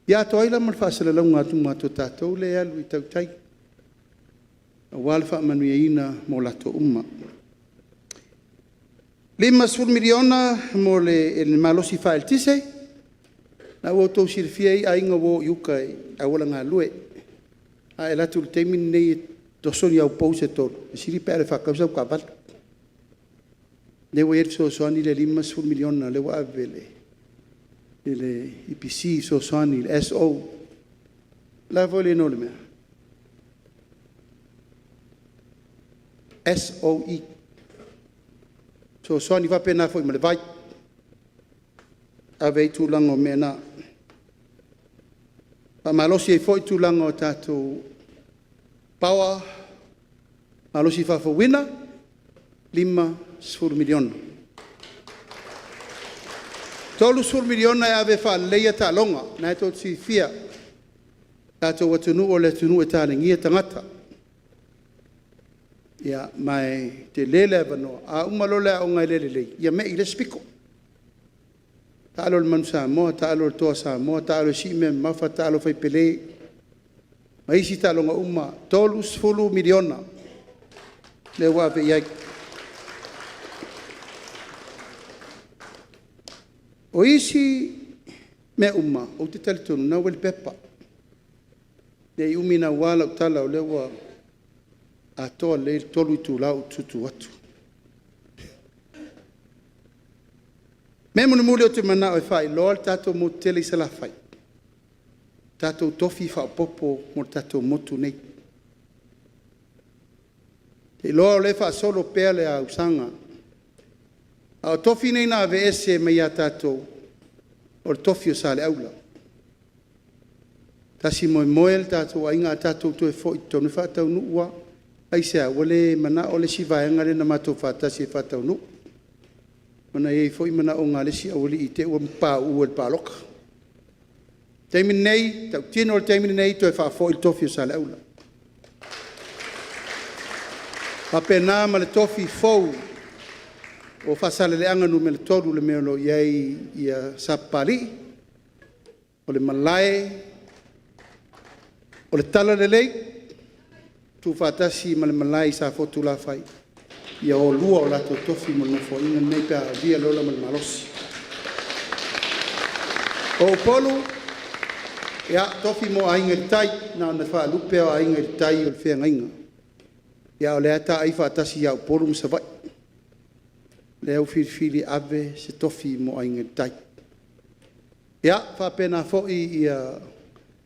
Ia atoa ai la ma le faasalalauga atu a tatou lea e alu i tautai aua le faamanuiaina mo latou uma. $50 miliona mo le malosi faa-eletise, o lena ua outou silafia e i ai aiga ua o i uka i auala galue. A e alu atu i le taimi lenei e toso ni au pou se tolu, e sili pe a e alu e faatau sau taavale. O lea ua i ai le fesoasoani lea e $50 miliona lea ua ave i le EPC e fesoasoani i le SO. O le a foi le igoa o le mea? SOE, fesoasoani faapena foi ma le vai, ave ai tulaga o mea na. Faamalosi ai foi tulaga o tatou power, malosi faafouina, $50 miliona. $30 miliona e ave e faaleleia taaloga. O lena tou te silafia, o le tatou atunuu o le atunuu e talenia tagata. Ia ma e tele le avanoa, a uma loa le aoga e le lelei, ia mei i le isi pito. Taalo i le Manu Samoa, taalo i le Toa Samoa, taalo e sii mea mamafa, taalo fai pele ma isi taaloga uma. $30 miliona lea ua ave i ai. O isi mea uma, ou te talitonu o lena ua i le pepa. Ne i umi naua lau tala o lea ua atoa lelei le 3 itula o ou tutu atu. O le mea mulimuli ou te manao e faailoa le tatou motu tele i Salafai, tatou tofi faaopoopo mo le tatou motu nei. Ou te iloa o lea e faasolo pea le ausaga, a o tofi nei na aveese mai ia tatou, o le tofi o Saleaula. E tasi moemoe le tatou aiga, a tatou toe foi i totonu, e faataunuu lava. Aisea? Ua le manao le isi vaega lea na matou faatasi e faataunuu, ona e i ai foi manaoga o le isi aualii i te'i ua pauu e le palota. O le taimi lenei, e tautino le taimi lenei, toe faafoi le tofi o Saleaula. E faapena ma le tofi fou o Faasaleleaga Nu.3 i le mea o lo o i ai Sapapalii, o le Malae o le Talalelei tuufaatasi ma le Malae i Safotulafai, ia o lua o latou tofi mo le Nofoaiga lenei pe a aulia le ola ma le malosi. O Upolu, ia, tofi mo Aiga i le Tai, na ona faalupe lava o Aiga i le Tai o le feagaiga. Ia a o lea e taa'i faatasi ia Upolu ma Savaii. Lea ua filifili e ave se tofi mo Aiga i le Tai. Ia, e faapena foi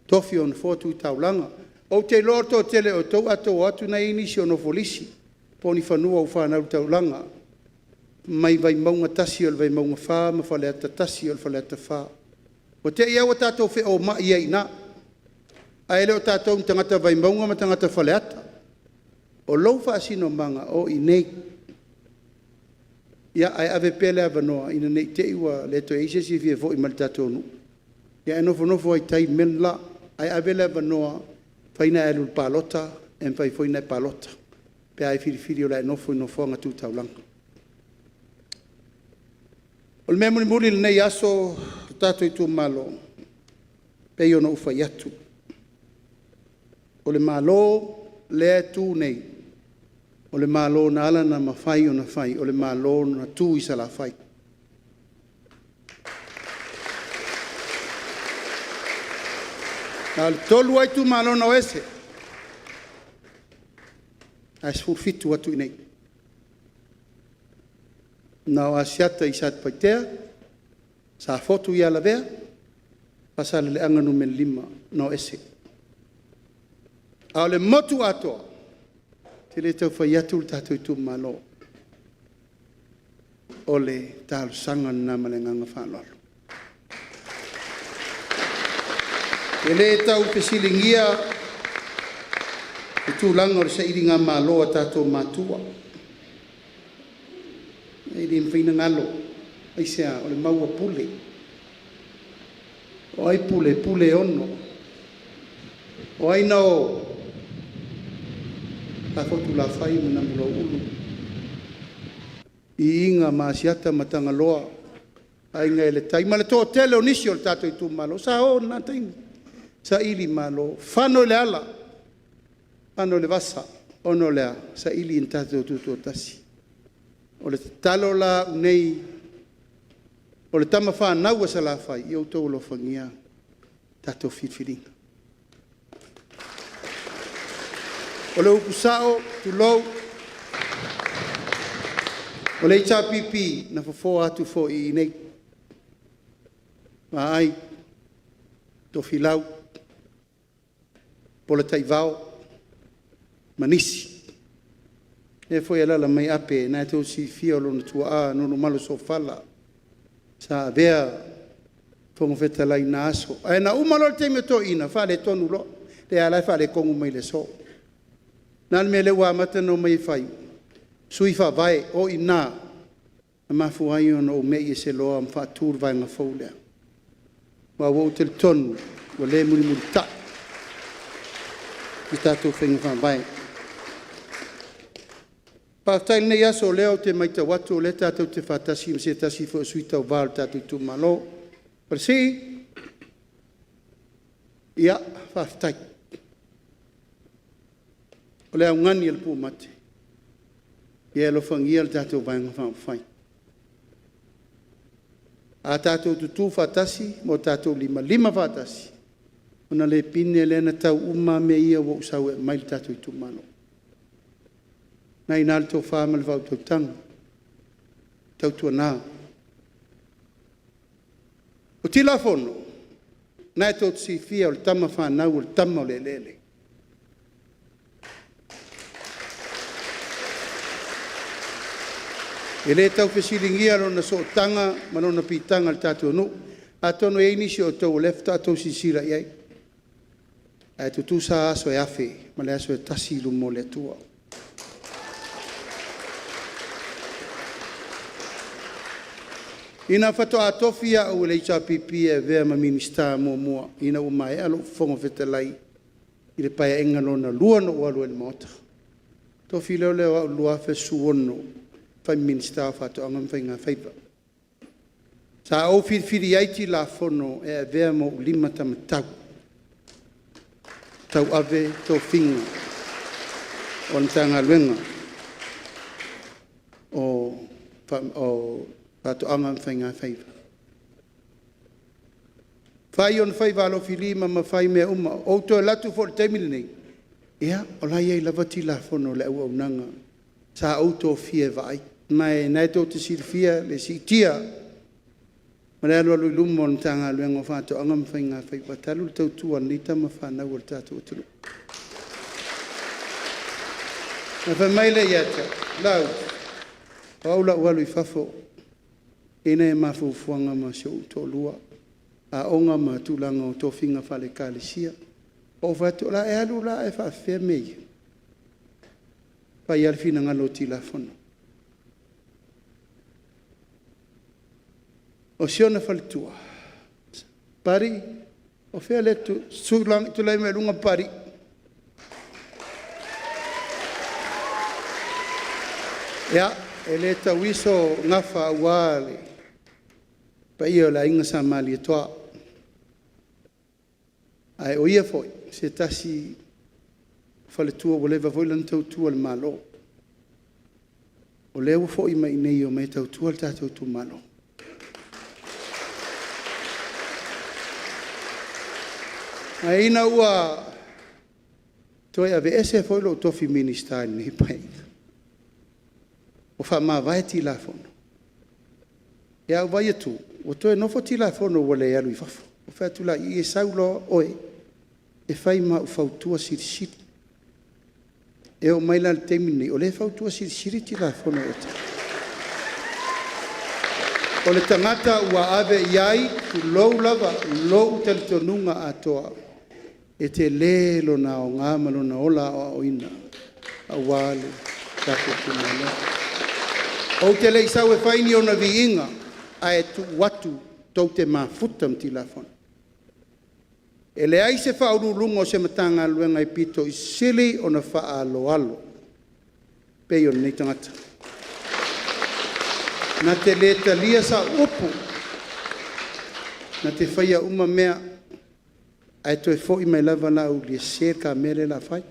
tofi o Nofoa Tu Taulaga. Ou te iloa o le toatele o outou a outou o atu o lena e i ai nisi o nofo lisi po o ni fanua ua fanau i le taulaga mai Vaimauga 1, o le Vaimauga 4 ma Faleata 1, o le Faleata 4. Ua te i lava ua tatou feomai ai i ina, ae le o tatou ni tagata Vaimauga ma tagata Faleata. O lou faasinomaga, o i inei. Ia, ae ave pea le avanoa ina ne i te i ua le toe i ai se isi e fia foi mai i le tatou nuu, ia e nofonofo lava i tai i le mea le la. Ae ave le avanoa, e mafai ona e alu i le palota, e mafai foi ona e palota pe a e filifili o le a e nofo i le nofoaga Tu Taulaga. O le mea mulimuli i lenei aso le tatou itumalo, e pei ona ou fai atu, o le Malo lea e tu nei, o le Malo na ala ona mafai ona fai, o le Malo na tu i Salafai. Na o le 3 lava itumalo na o ese, ae 17 atu i inei. Na o Asiata i Satupaitea, Safotu ia Lavea, Faasaleleaga 5 na o ese. A o le motu atoa, ou te le tau fai atu le tatou itumalo. O le talosaga lena ma le agaga faaaloalo. E le tau fesiligia le tulaga o le sailigamalo a tatou matua. E le mafai ona galo. Aisea? O le mau a Pule. O ai Pule? Pule e ono. O ai na o? Safotu-lafai ma Namulauulu, Iiga ma Asiata ma Tagaloa, Aiga i le Tai ma le toatele o nisi o le tatou itumalo sa o i lena taimi, sailimalo, fano i le ala, fano i le vasa, ona o le a? Saili ina tatou tutoatasi. O le tatalo la a au nei o le tama fanau a Salafai, ia outou alofagia tatou filifiliga. O le upu sao, tulou, o le HRPP, na fofoa atu foi i inei, vaai, Tofilau, Polataivao ma nisi. O lea foi e alaala mai Ape, o lena tou te silafia o lona tuaa Nonumalo Sofala sa avea ma Fofoga Fetalai i na aso. Ae na uma loa le taimi o toeaiina, faaletonu loa, lea lava la e faaletonu mai le aso. O le a le mea lea ua amata ona omai e fai? Sui Faavae, o i ina na mafua ai ona ou mei ese loa ma faatu le Vaega fou lea, aua ua ou talitonu ua le mulimulitai i tatou faiga faavae. Faafetai i lenei aso o lea ou te matau atu o lea tatou te faatasi ma se tasi foi o sui tauva o le tatou itumalo. Falasii, ia, faafetai. O le augani a le pumate, ia e alofagia le tatou Vaega Faaupufai. A tatou tutu faatasi ma o tatou limalima faatasi, ona le pine lea ona tau uma lava mea ia ua ou sau e aumai i le tatou itumalo. O lena e i ina le tofa ma le faautautaga, tautuana. O Tilafono, o lena tou te silafia o le tama fanau o le tama o le eleele. E le tau fesiligia lona sootaga ma lona piitaga i le tatou nuu. Atonu e i ai nisi o outou o lea faatoa outou silasila i ai, ae tutusa lava aso e 1,000 ma le aso e tasi i luma o le Atua. Ina faatoa tofi au e le HRPP e avea ma Minisita muamua ina ua maea lou Fofoga Fetalai i le Paeaiga Lona II na ou alu ai i le Maota, ona tofi loa lea o au i le 2016 e fai ma Minisita o Faatoaga ma Faigafaiva. Sa ou filifilia ai Tilafono e avea ma ou limataumatau e tauave tofiga o le Matagaluega o Faatoaga ma Faigafaiva. Fai ona faiva alofilima ma fai mea uma. Ou toe alu atu foi i le taimi lenei, Ia, o la e i ai lava tilafono a le auaunaga sa ou tofia e vaai. Ma o lena tou te silafia le siitia ma le alualu i luma o le Matagaluega o Faatoaga ma Faigafaiva talu le tautua a nei tama fanau a le tatou atunuu. Ona fai mai lea ia te au, Laauli, o au o le a ou alu i fafo, e i ai nai a ma fuafuaga ma si ou toalua, aoga ma tulaga o tofiga faale-Ekalesia. Ou fai atu, o le a e alu la ae faapefea mea ia? Fai lava le finagalo o Tilafono. O si ona faletua, Pari, o fea lea e tu… Tulai mai luga Pari. Ia, e le tauiso gafa aua le paia o le Aiga Sa Malietoa, ae o ia foi o se tasi o faletua ua leva foi lana tautua i le Malo. O lea ua foi mai i inei e omai e tautua le tatou itumalo. Ae ina ua toe aveese foi lou tofi Minisita i lenei Paeaiga, ua faamavae Tilafono, ae ou vaai atu ua toe nofo Tilafono ua le alu i fafo. Ou fai atu laia, e sau loa oe e fai ma au fautua silisili. E oo mai la i le taimi lenei, o lea e fautua silisili Tilafono ia te au. O le tagata ua ave i ai, tulou lava, lou talitonuga atoa, e tele lona aoga ma lona ola aoaoina aua le tatou itumalo. Ou te le i sau e fai ni ona viiga, ae tuu atu tou te mafuta ma Tilafono. E leai se Ofisa Sili o Pulega o se Matagaluega e pito i sili ona faaaloalo pei o lenei tagata. Na te le talia sau upu, na te faia uma mea, ae toe foi mai lava Laauli e sese le ta mea lea o le a fai.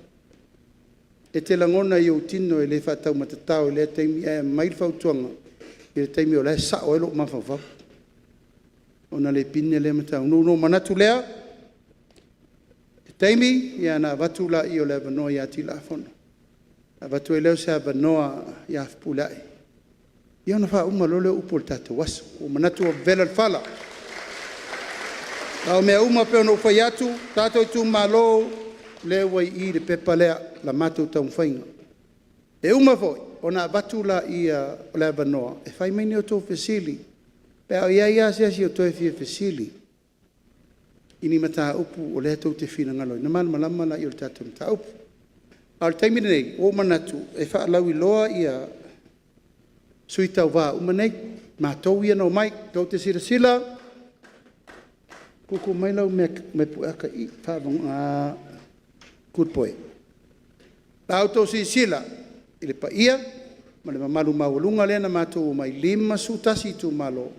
E te lagona i ou tino e le faataumatatao i lea taimi ae aumai le fautuaga i le taimi o la e sao ai lou mafaufau, ona le pine lea mataupu. Ona ou manatu lea, o se taimi ona avatu lea o le avanoa ia Tilafono, avatu ai lea o se avanoa ia Fepuleai, ia ona faauma loa lea o upu o le tatou aso. Ua ou manatu ua vevela le fala. A o mea uma e pei ona ou fai atu, tatou itumalo, o lea ua i i le pepa lea, la matou taumafaiga. E uma foi ona avatu lea o le avanoa e fai mai ni a outou fesili, pe a o i ai lava se isi e toe fia fesili i ni mataupu o lea tou te finagalo i ai, ona malamalama lea o le tatou mataupu. A o le taimi lenei, ua ou manatu e faalauiloa sui tauva uma nei, matou ia na omai. Tou te silasila, tuutuu mai lau pueata i i, good boy. A outou silasila i le paia ma le mamalu maualuga lea na matou omai, e 51 itumalo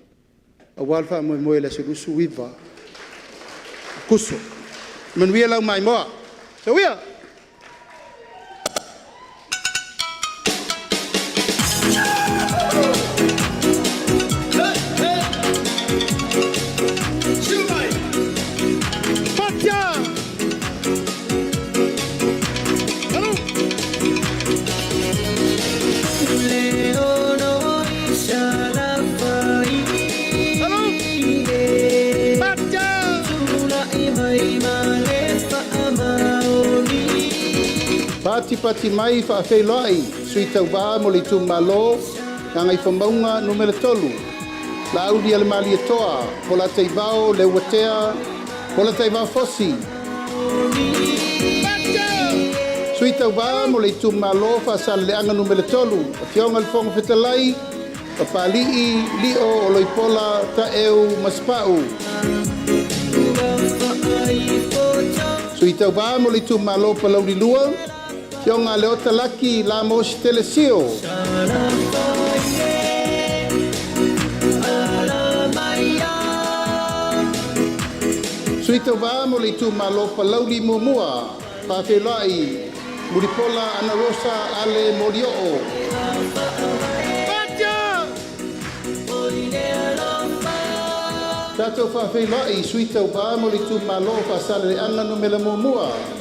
aua le faamoemoe i le aso 29 o Aokuso. Manuia lau maimoa. Soia! Patipati mai faafeiloai Sui Tauva mo le Itumalo Gagaifomauga Nu.3, Laaulialemalietoa Polataivao Leuatea Polataivao Fosi. Sui Tauva mo le Itumalo Faasaleleaga Nu.3, Afioga i le Fofoga Fetalai, Papalii Lio Oloipola Taeu Masepau. Sui Tauva mo le Itumalo Palauli 2, Afioga Leota Laki Lamositele Sio. Sui Tauva mo le Itumalo Palauli 1, Faafeiloai Mulipola Anarosa Ale Molioo. Tatou faafeiloai i Sui Tauva mo le Itumalo Faasaleleaga 1,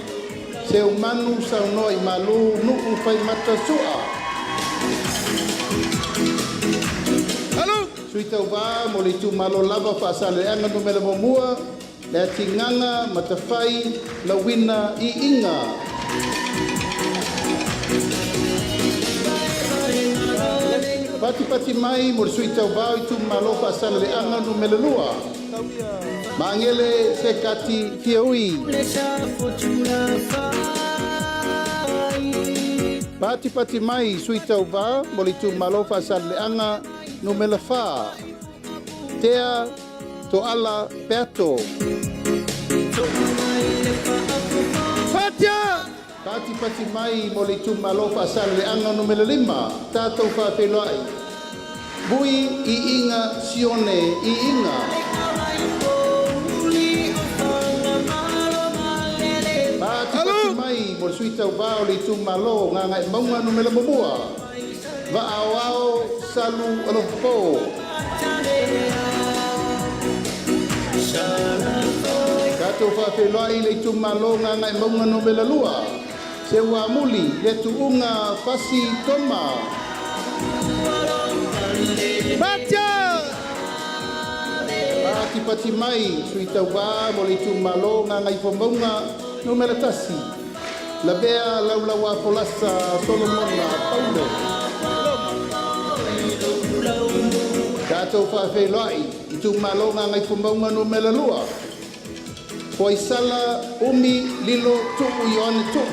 Seumanu Saunoa i Malu Nuu Faimata Sua. Sui Tauvā mo le Itumalo lava Faasaleleaga 1, le Atigaga Matafai Lauina Iiga. Patipati mai mo le Sui Tauvā o Itumalo Faasaleleaga 2, Magele Sekati Fiaui. Patipati mai Sui Tauvā mo le Itumalo Faasaleleaga 4, Tea Toala Peato. Fatia! Patipati mai mo le Itumalo Faasaleleaga 5, Tatou Faafeiloai, Vui Iiga Sione Iiga. Patipati mai mo le Sui Tauvā o le Itumalo Gagaemauga 1, Vaaoao Salu Alofopo. Tatou faafeiloai le Itumalo Gagaemauga 2, Seuamuli le Tuuga Fasi Toma. Fatia! Patipati mai Sui Tauvā mo le Itumalo Gagaifomauga 1, Lavea Laulaua Folasa Solomona Paulo. Tatou faafeiloai Itumalo Gagaifomauga 2, Foaisala Umi Lilo Tuu Ioane Tuu.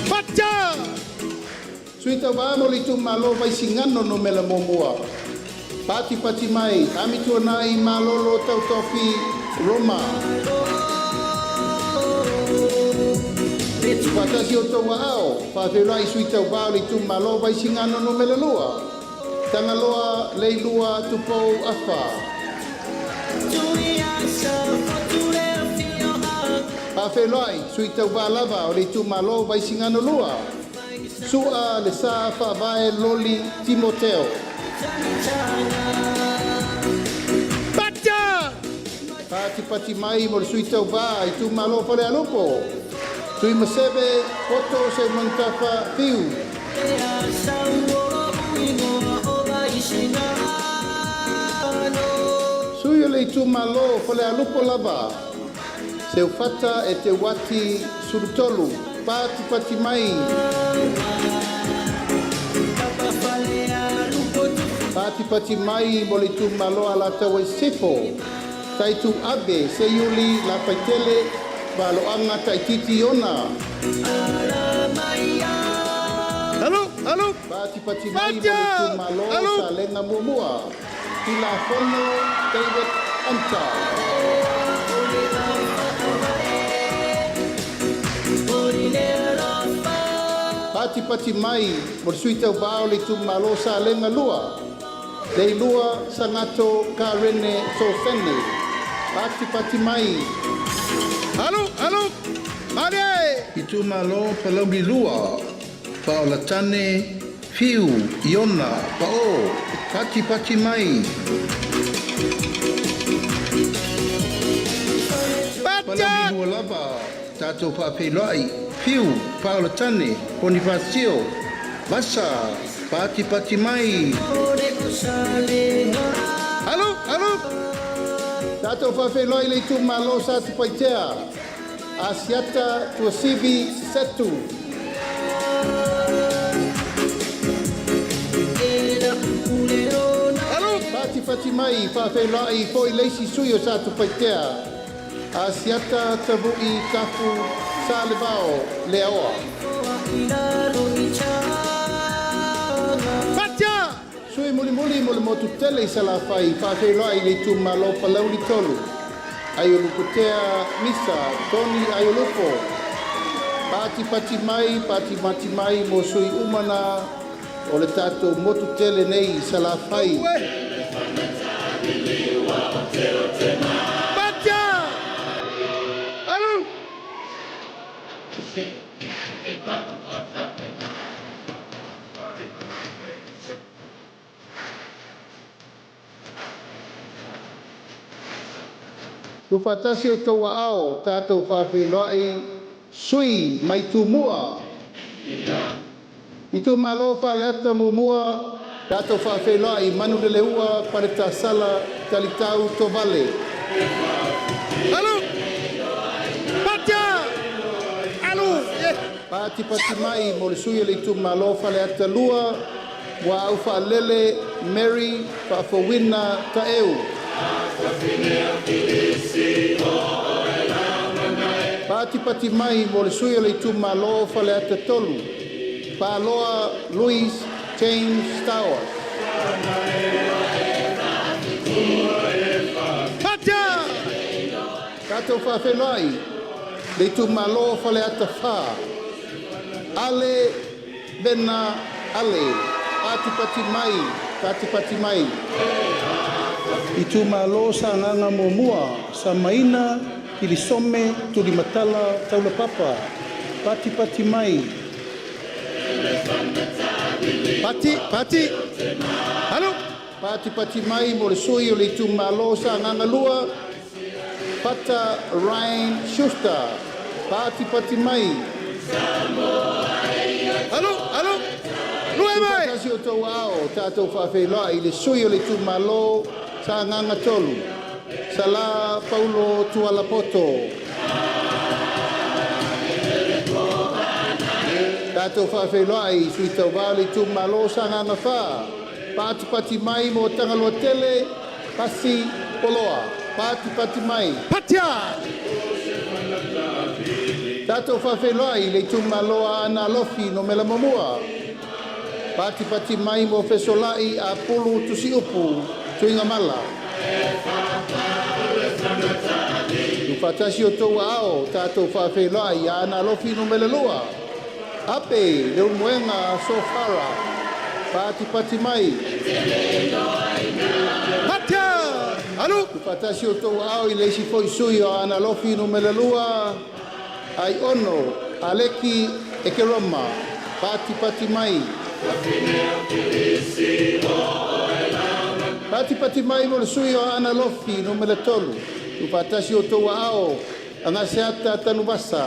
Fatia! Sui Tauvā mo le Itumalo Vaisigano 1, Patipati mai Amituanai Malolo Tautofi Roma. Faatasi o tou aao, faafeiloai Sui Tauvā o le Itumalo Vaisigano 2, Tagaloa Leilua Tupou Afa. Faafeiloai Sui Tauvā lava o le Itumalo Vaisigano 2, Sua le Sa Faavae Loli Timoteo. Fatia! Patipati mai mo le Sui Tauvā Itumalo Falealupo, Tui Maseve Poto Seumanutafa Fiu. Sui o le Itumalo Falealupo lava, Seufata e Te Wati Sulutolu. Patipati mai. Patipati mai mo le Itumalo Alataua i Sisifo, Taitu Ave Seiuli Lafaitele Valoaga Taititi Iona. Patipati mai mo le Itumalo Salega 1, Tilafono David Hunter. Patipati mai mo le Sui Tauvā o le Itumalo Salega 2, Leilua Sagato Karene Sosene. Patipati mai. Itumalo Palauli 2, Paolatane Fiu Iona Pao. Patipati mai. Palauli 2 lava, Tatou Faafeiloai, Fiu Paolatane Bonifacio Vasa. Patipati mai. Tatou faafeiloai le Itumalo Satupaitea, Asiata Tuasivi Setu. Patipati mai faafeiloai foi le isi sui o Satupaitea, Asiata Tavu'i Tafu Salevao Leaoa. Sui mulimuli mo le motu tele i Salafai, faafeiloai le Itumalo Palauli 3, Aiolupotea Misa Tony Aiolupo. Patipati mai, patipati mai mo sui umana o le tatou motu tele nei i Salafai. Tuufaatasi outou aao tatou faafeiloai sui mai Tumua. Itumalo Faleata 1, tatou faafeiloai Manuleleua Paletasala Talitau Tovale. Alu! Patia! Alu! Patipati mai mo le sui o le itumalo Faleata 2, Muaau Faalele Mary Faafouina Taeu. Patipati mai mo le sui o le itumalo Faleata 3, Paloa Louis James Stowers. Patia! Tatou faafeiloai le itumalo Faleata 4, Ale Vena Ale, patipati mai, patipati mai. Itumalo Sagaga 1, Samaina Kilisome Tulimatala Taulapapa, patipati mai. Pati, pati! Alu! Patipati mai mo le sui o le itumalo Sagaga 2, Pata Ryan Schuster, patipati mai. Alu, alu! Lue mai! Tuufaatasi outou aao tatou faafeiloai le sui o le itumalo Sagaga 3, Sala Paulo Tualapoto. Tatou faafeiloai sui tauvā o le itumalo Sagaga 4, patipati mai mo Tagaloa Tele Pasi Poloa, patipati mai. Patia! Tatou faafeiloai le itumalo Aana Alofi 1, patipati mai mo Fesolai Apulu Tusiupu Tuigamala. Tuufaatasi outou aao tatou faafeiloai Aana Alofi 2, Ape Leulumoega Sofara, patipati mai. Patia! Alu! Tuufaatasi outou aao i le isi foi sui o Aana Alofi 2, Aiono Aleki Ekeroma, patipati mai. Patipati mai mo le sui o Aana Alofi 3, tuufaatasi outou aao Agaseata Tanuvasa,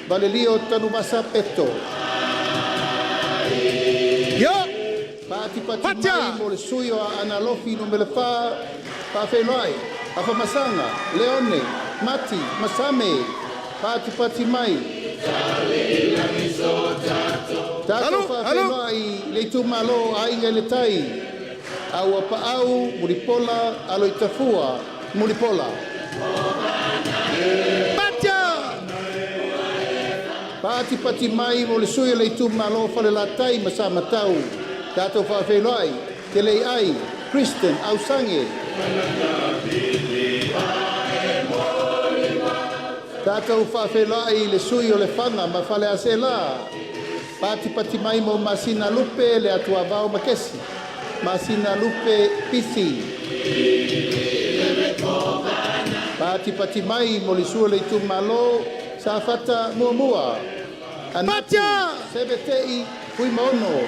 Valelio Tanuvasa Peto. Yo! Patipati Patia! mai mo le sui o Aana Alofi 4, faafeiloai Afamasaga Leone Mati Masame, patipati mai. Tatou Alu, alu! faafeiloai le itumalo Aiga i le Tai, Auapaau Mulipola Aloitafua Mulipola. Patia! Patipati mai mo le sui o le itumalo Falelatai ma Samatau, tatou faafeiloai Teleiai Kristen Ausange. Tatou faafeiloai le sui o Lefaga ma Faleaseela, patipati mai mo Masina Lupe le Atuavao Makesi, Masina Lupe Pisi. Patipati mai mo le sui o le itumalo Safata 1, Anapu Patia! Sebetei Fuimaono.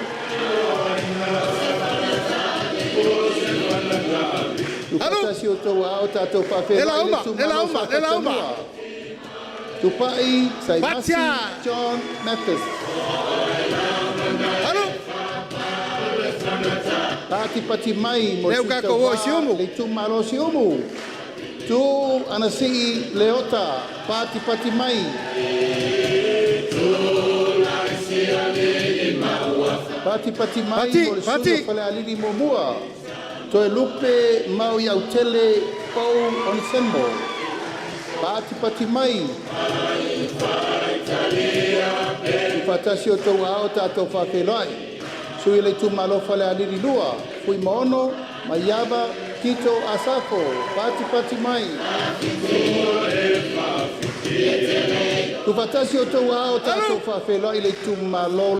Tuufaatasi outou aao tatou faafeiloai Ela le uma, itumalo ela uma, Safata ela uma. 2, Tupai Saimasi Patia! John Mathis. Alu! Patipati mai mo le Leu sui kako o tauvā Siumu. le itumalo Siumu, Tu Anasii Leota, patipati mai. Patipati mai Pati, mo le sui pati. o Falealili 1, Toelupe Mau Iautele Pau Onisemo, patipati mai. Tuufaatasi outou aao tatou faafeiloai sui le itumalo Falealili 2, Fuimaono Maiava Tito Asafo, patipati mai. Tuufaatasi outou aao tatou faafeiloai le itumalo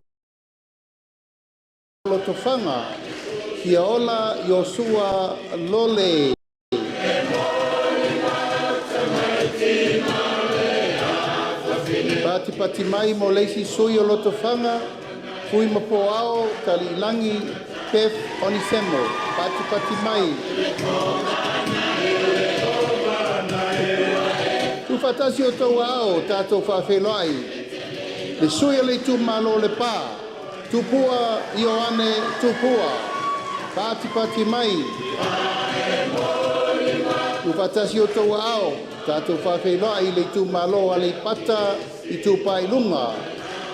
Lotofaga, Fiaola Iosua Lole. Patipati mai mo le isi sui o Lotofaga, Fuimapoao Taliilagi Pef Onisemo, patipati mai. Tuufaatasi outou aao tatou faafeiloai le sui o le itumalo o Lepa, Tupua Ioane Tupua. Patipati mai. Tuufaatasi outou aao tatou faafeiloai le itumalo o Aleipata Itupa i Luga,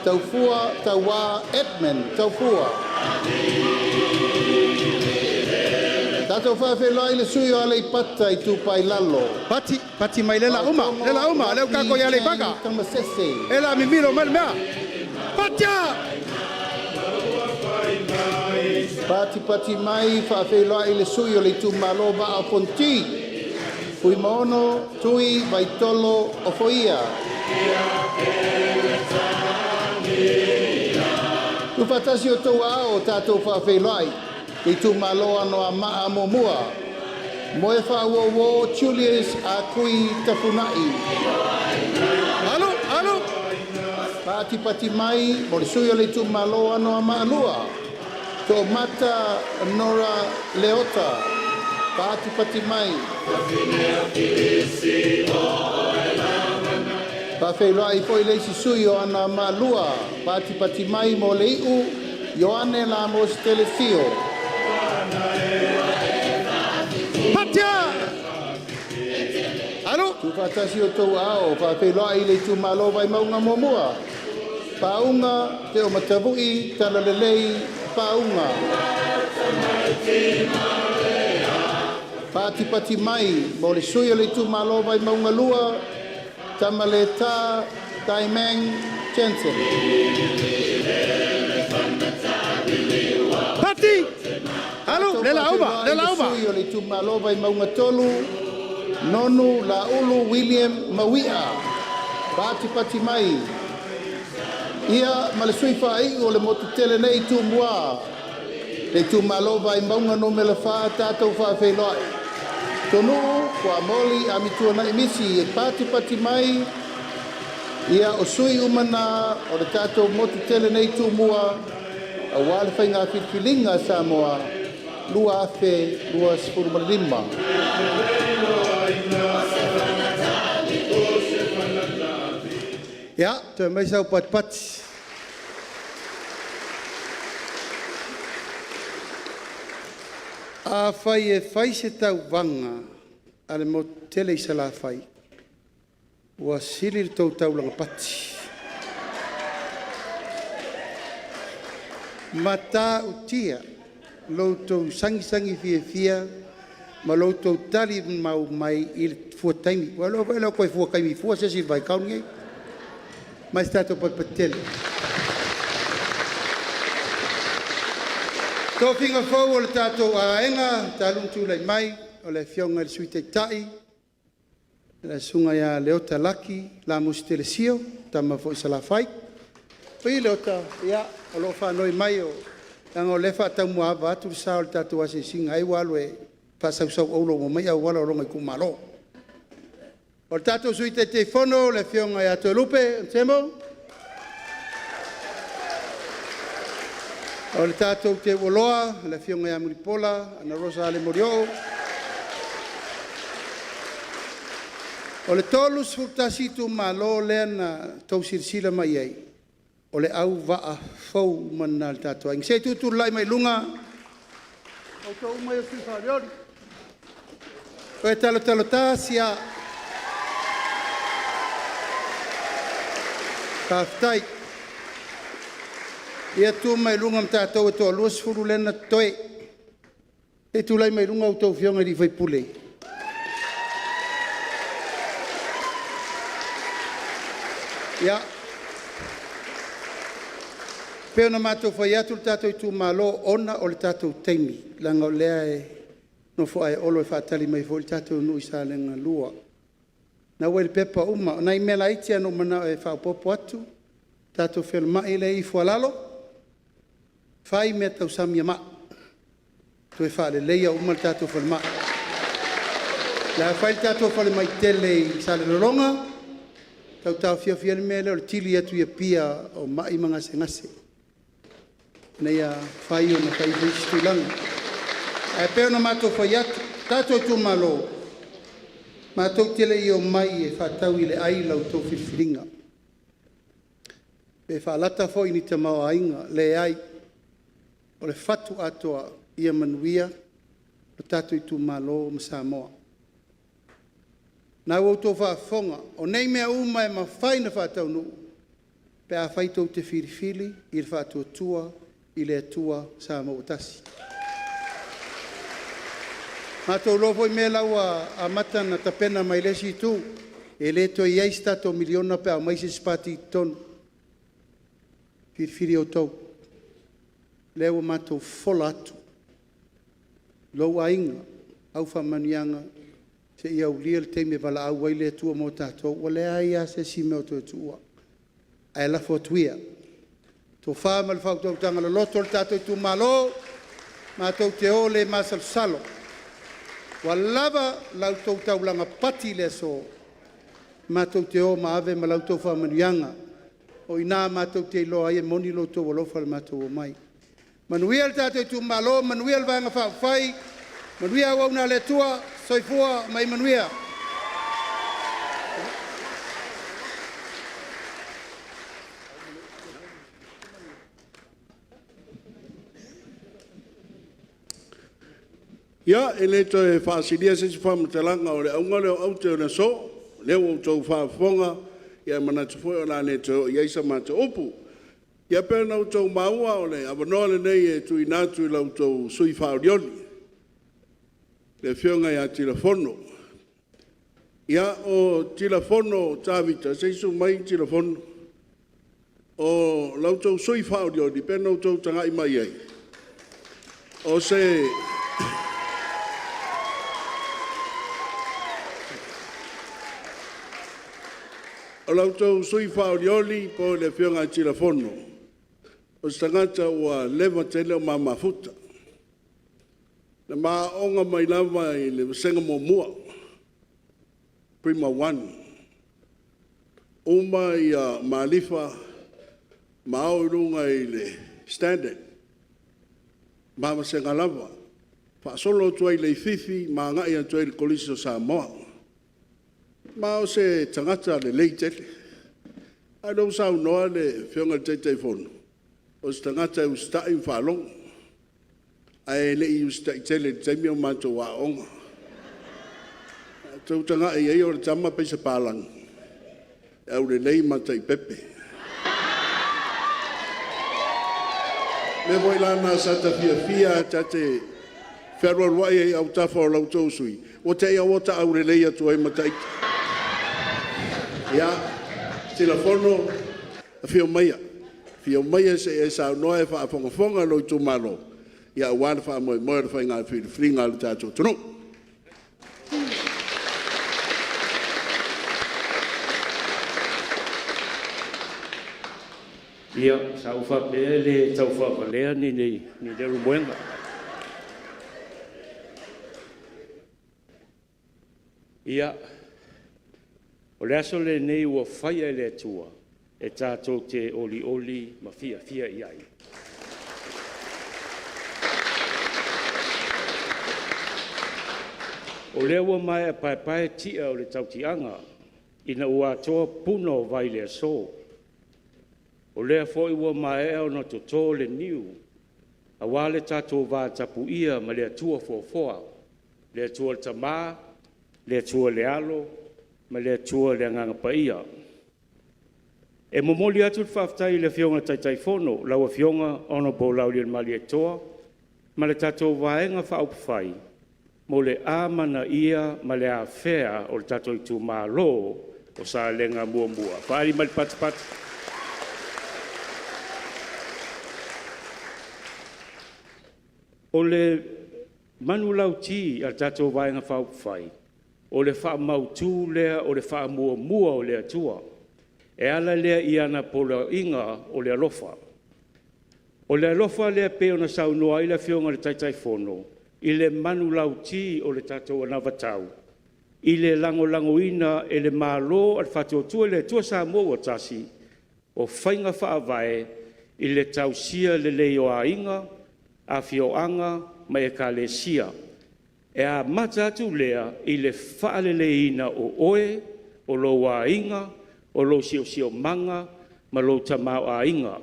Taufua Tauā Edmund Taufua. Tatou faafeiloai le sui o Aleipata Itupa i Lalo. Pati, pati mai lela uma, lela uma, leu kako ia le baka. Tamasese. E la mimilo mai le mea. Patia! Patipati mai faafeiloai le sui o le itumalo Vaa o Fonoti. Fuimaono Tui Vaitolo Ofoia. Tuufaatasi outou aao tatou faafeiloai le itumalo Anoamaa Muamua. Moe Faauouo Julius Akui Tafunai. Alu, alu. Patipati mai mo le sui o le itumalo Anoamaa 2. To'omata Nora Leota. Patipati mai. Faafeiloai foi le isi sui o Anoamaa 2. Patipati mai mo le iu Ioane Lamos Telesio. Patia! Alu. Tuufaatasi outou aao faafeiloai le itumalo Vaimauga Muamua. Pauga Te o Matavu'i Talalelei Pauga. Patipati mai mo le sui o le itumalo Vaimauga 2, Tamaleta Taimang Jensen. Pati! Alu, lela uma, lela uma. Sui o le itumalo Vaimauga 3, Nonu Laulu William Mawia. Patipati mai. Ia ma le sui faaiu o le motu tele nei Tumua. Le itumalo Vaimauga Nu.4 tatou faafeiloai. Tonuu kua moli Amituanai Misi e patipati mai. Ia o sui uma na o le tatou motu tele nei Tumua auā le faiga filifiliga a Samoa 2025. Ia, toe mai sau patipati. A fai e fai se tauvaga a le motu tele i Salafai, ua sili le tou taulaga pati. Matautia lo outou sagisagi fiafia ma lo outou talimau mai i le fua taimi. Ua iloa foi e le o toe fua taimi fua se isi i le vaitau lenei. Ma se tatou patipati tele. Tofiga fou o le tatou aiga talu ona tulai mai o le Afioga i le Sui Taitai, le Susuga ia Leota Laki Lamositele Telesio, tama foi Salafai. O i Leota, ia, o lo o faanoi mai leaga o lea e faataumuaava atu le sa o le tatou asiasiga, ai ua alu e faasausauauro uma mai auala o lona itumalo. O le tatou Sui Taitaifono le Afioga ia Toelupe Temo. O le tatou teuoloa le Afioga ia Mulipola Anarosa Ale Molioo. O le 31 itumalo lea na outou silasila mai i ai, o le auvaa fou uma lena o le tatou aiga. Se i tutulai mai luga outou uma ia o sui faaolioli. Toe talotalo tasi lava. Faafetai. Ia tu mai luga ma tatou e toa 20 lea na totoe. Se i tulai mai luga a outou afioga i sui usufono. Ia, pei ona matou fai atu le tatou itumalo ona o le tatou taimi, leaga o lea e nofo ae Olo e faatali mai foi le tatou nuu i Salega 2. Lena ua i le pepa uma. O nai mea laiti lava na ou manao e faaopoopo atu, tatou falemai lea e i Foalalo, fai mea tau samia mai, toe faaleleia uma le tatou falemai. O le a fai le tatou falemai tele i Salelologa, tau taofiofi ai le mea lea o le kili atu i Apia o mai ma gasegase ina ia mafai ona fai isi tulaga. Ae pei ona matou fai atu, tatou itumalo, Matou te le i omai e faatau i le ai la outou filifiliga, pe faalata foi i ni tamaoaiga, leai. O le fatu atoa ia manuia lo tatou Itumalo ma Samoa. O lena ua outou faafofoga, o nei mea uma e mafai ona faataunuu pe afai tou te filifili i le Faatuatua i le Atua Samoa ua Tasi. Matou iloa foi mea la ua amata ona tapena mai e le isi itu, e le toe i ai se tatou miliona pe a omai se isi Pati i totonu. Filifili outou, o lea ua matou fofola atu lou aiga, au faamanuiaga seia aulia le taimi e valaau ai le Atua mo tatou, ua leai a se isi mea o toe tuua. Ae lafo atu ia, le tofa ma le faautautaga loloto a le tatou Itumalo matou te o le masalosalo ua lava la outou taulaga pati i le aso matou te o ma ave ma la outou faamanuiaga. O i ina matou te iloa ai e moni lo outou alofa i le matou omai. Manuia le tatou Itumalo, manuia le Vaega Faaupufai, manuia auauna a le Atua, soifua ma ia manuia. Ia, e le toe faasilia se isi faamatalaga, o le auga lea o aute o le aso, o lea ua outou faafofoga, e manatu foi o le a le toe oo i ai sa matou upu. Ia pei ona outou maua, o le avanoa lenei e tuuina atu i la outou sui usufono faaolioli, le Afioga ia Tilafono. Ia, o Tilafono Tavita, se i susu mai Tilafono. O la outou sui usufono faaolioli pei ona outou tagai mai i ai, o se O la outou sui usufono faaolioli po o le Afioga ia Tilafono, o se tagata ua leva tele o ma mafuta. Na ma aooga mai lava i le Vasega 1, Primer 1, uma Malifa ma o i luga i le Standard ma Vasega lava, faasolo atu ai i Leififi ma agai atu ai i le Kolisi o Samoa. Ma o se tagata lelei tele. A o lea ua saunoa le Afioga i le Taitaifono, o se tagata e usitai ma faalogo, ae le i usitai tele i le taimi a o matou aooga. A outou tagai i ai o le tama e pei se palagi, e aulelei ma tai pepe. O le mea foi la lena sa ta fiafia lava ta te fealualuai ai i autafa o la outou sui usufono, ua te i lava ua ta aulelei atu ai ma ita. Ia, Tilafono, afio maia, afio maia se i e saunoa e faafogafoga lou itumalo aua le faamoemoe o le faiga filifiliga a le tatou atunuu. Ia, sa ou faapea e le taufaavalea ni Leulumoega. Ia, o le aso lenei ua faia e le Atua e tatou te olioli ma fiafia i ai. O lea ua maea paepae ti'a o le tautiaga ina ua atoa puna o vai i le aso. O lea foi ua maea ona toto le niu aua le tatou vatapuia ma le Atua Foafoa, le Atua le Tama, le Atua le Alo ma le Atua le Agaga Paia. E momoli atu le faafetai i le Afioga i le Taitaifono, lau Afioga Hon Laaulialemalietoa ma le tatou Vaega Faaupufai mo le amanaia ma le afea o le tatou itumalo o Salega 1. Faaali mai le patipati. O le manulauti a le tatou Vaega Faaupufai, o le faamautu lea o le faamuamua a le Atua e ala lea i ana Poloaiga o le alofa. O le alofa lea pei ona saunoa ai le Afioga i le Taitaifono i le manulauti o le tatou anavatau i le lagolagoina e le Malo a le Faatuatua i le Atua Samoa ua Tasi o faiga faavae i le tausia lelei o aiga, afioaga ma Ekalesia. E amata atu lea i le faaleleiina o oe, o lou aiga, o lou siosiomaga ma lou tamaoaiga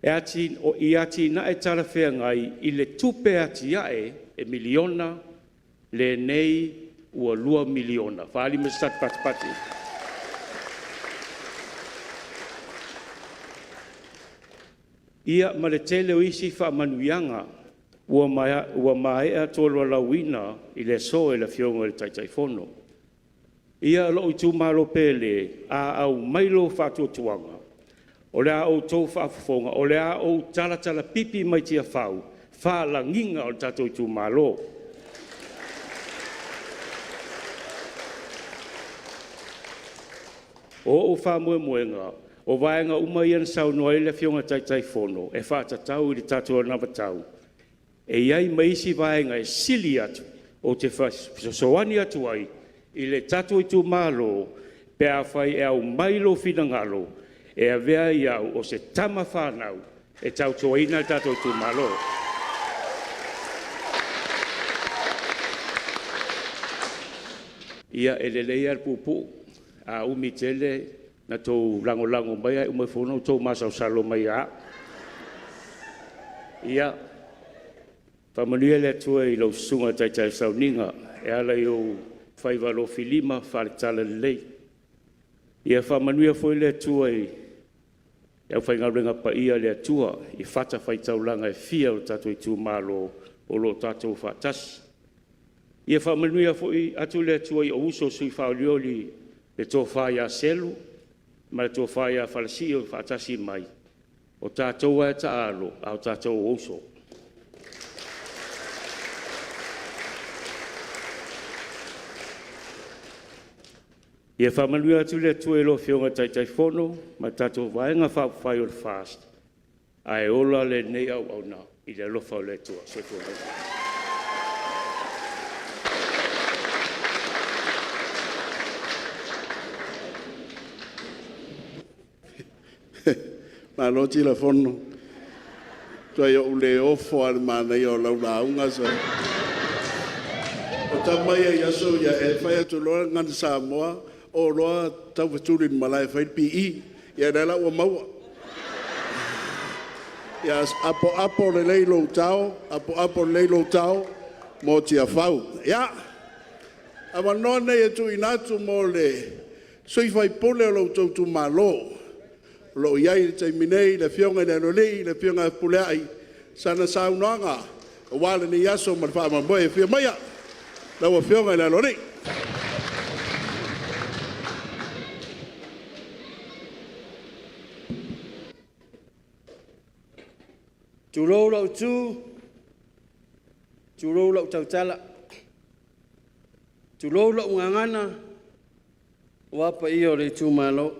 i atinae talafeagai i le tupe atiae e miliona, lenei ua $2 miliona. Faaali mai se patipati. Ia ma le tele o isi faamanuiaga ua maea tolaulauina i le aso e le Afioga i le Taitaifono. Ia lou itumalo pele, a aumai lou faatuatuaga, o le a outou faafofoga, o le a ou talatalapipi mai Tiafau faalagiga o le tatou itumalo. O ou faamoemoega, o vaega uma ia na saunoa i ai le Afioga i le Taitaifono e faatatau i le tatou anavatau, e i ai ma isi vaega e sili atu ou te fesoasoani atu ai i le tatou itumalo pe afai e aumai lou finagalo e avea ai au o se tama fanau e tautuaina le tatou itumalo. Ia, e lelei lava le puupuu, a umi tele ona outou lagolago mai ae uma ifo ua outou masalosalo mai ia au. Ia, faamanuia le Atua i lau Susuga i le Taitai o le Sauniga e ala i ou faiva alofilima faale-Talalelei. Ia faamanuia foi le Atua i le aufaigaluega paia a le Atua i fatafaitaulaga e fia o le tatou itumalo o lo o tatou faatasi. Ia faamanuia foi atu le Atua i ou uso o sui faolioli le Tofa ia Selu ma le Tofa ia Falasii o faatasi mai, o tatou lava e taaalo a o tatou o uso. Ia faamanuia atu le Atua i lau Afioga i le Taitaifono ma le tatou Vaega Faaupufai o le FAST, ae ola lenei auauna i le alofa o le Atua. Soifua laia. Malo Tilafono, matuai ou le ofo lava i le manaia o lau lauga. O tama ia i aso ia, e fai atu loa le Gagana Samoa o loa taufetuli i le malae e fai le P.E. Ia lea la ua maua. Ia apoapo lelei lou tao, apoapo lelei lou tao mo Tiafau. Ia, o le avanoa lenei e tuuina atu mo le sui usufono o lo outou itumalo o lo o i ai i le taimi nei le Afioga i le Aloalii, le Afioga ia Fepuleai, sana saunoaga aua lenei aso ma le faamoemoe. Afio maia lau Afioga i le Aloalii. Tulou lou itu, tulou lau tautala, tulou lau gagana aua paia o le itumalo,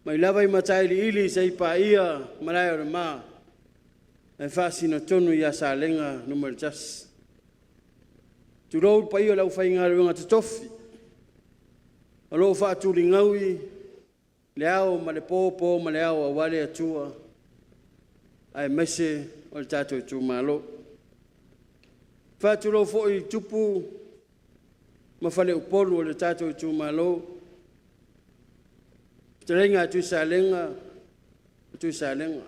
mai lava i Matailiili seia paia Malaeolema ae faasino tonu ia Salega 1. Tulou le paia o le aufaigaluega totofi o lo o faatuligaui le ao ma le po, po ma le ao aua le Atua aemaise o le tatou itumalo. E faatulou foi i tupu ma faleupolu o le tatou itumalo, fetalaiga a Tuisalega ma Tuisalega,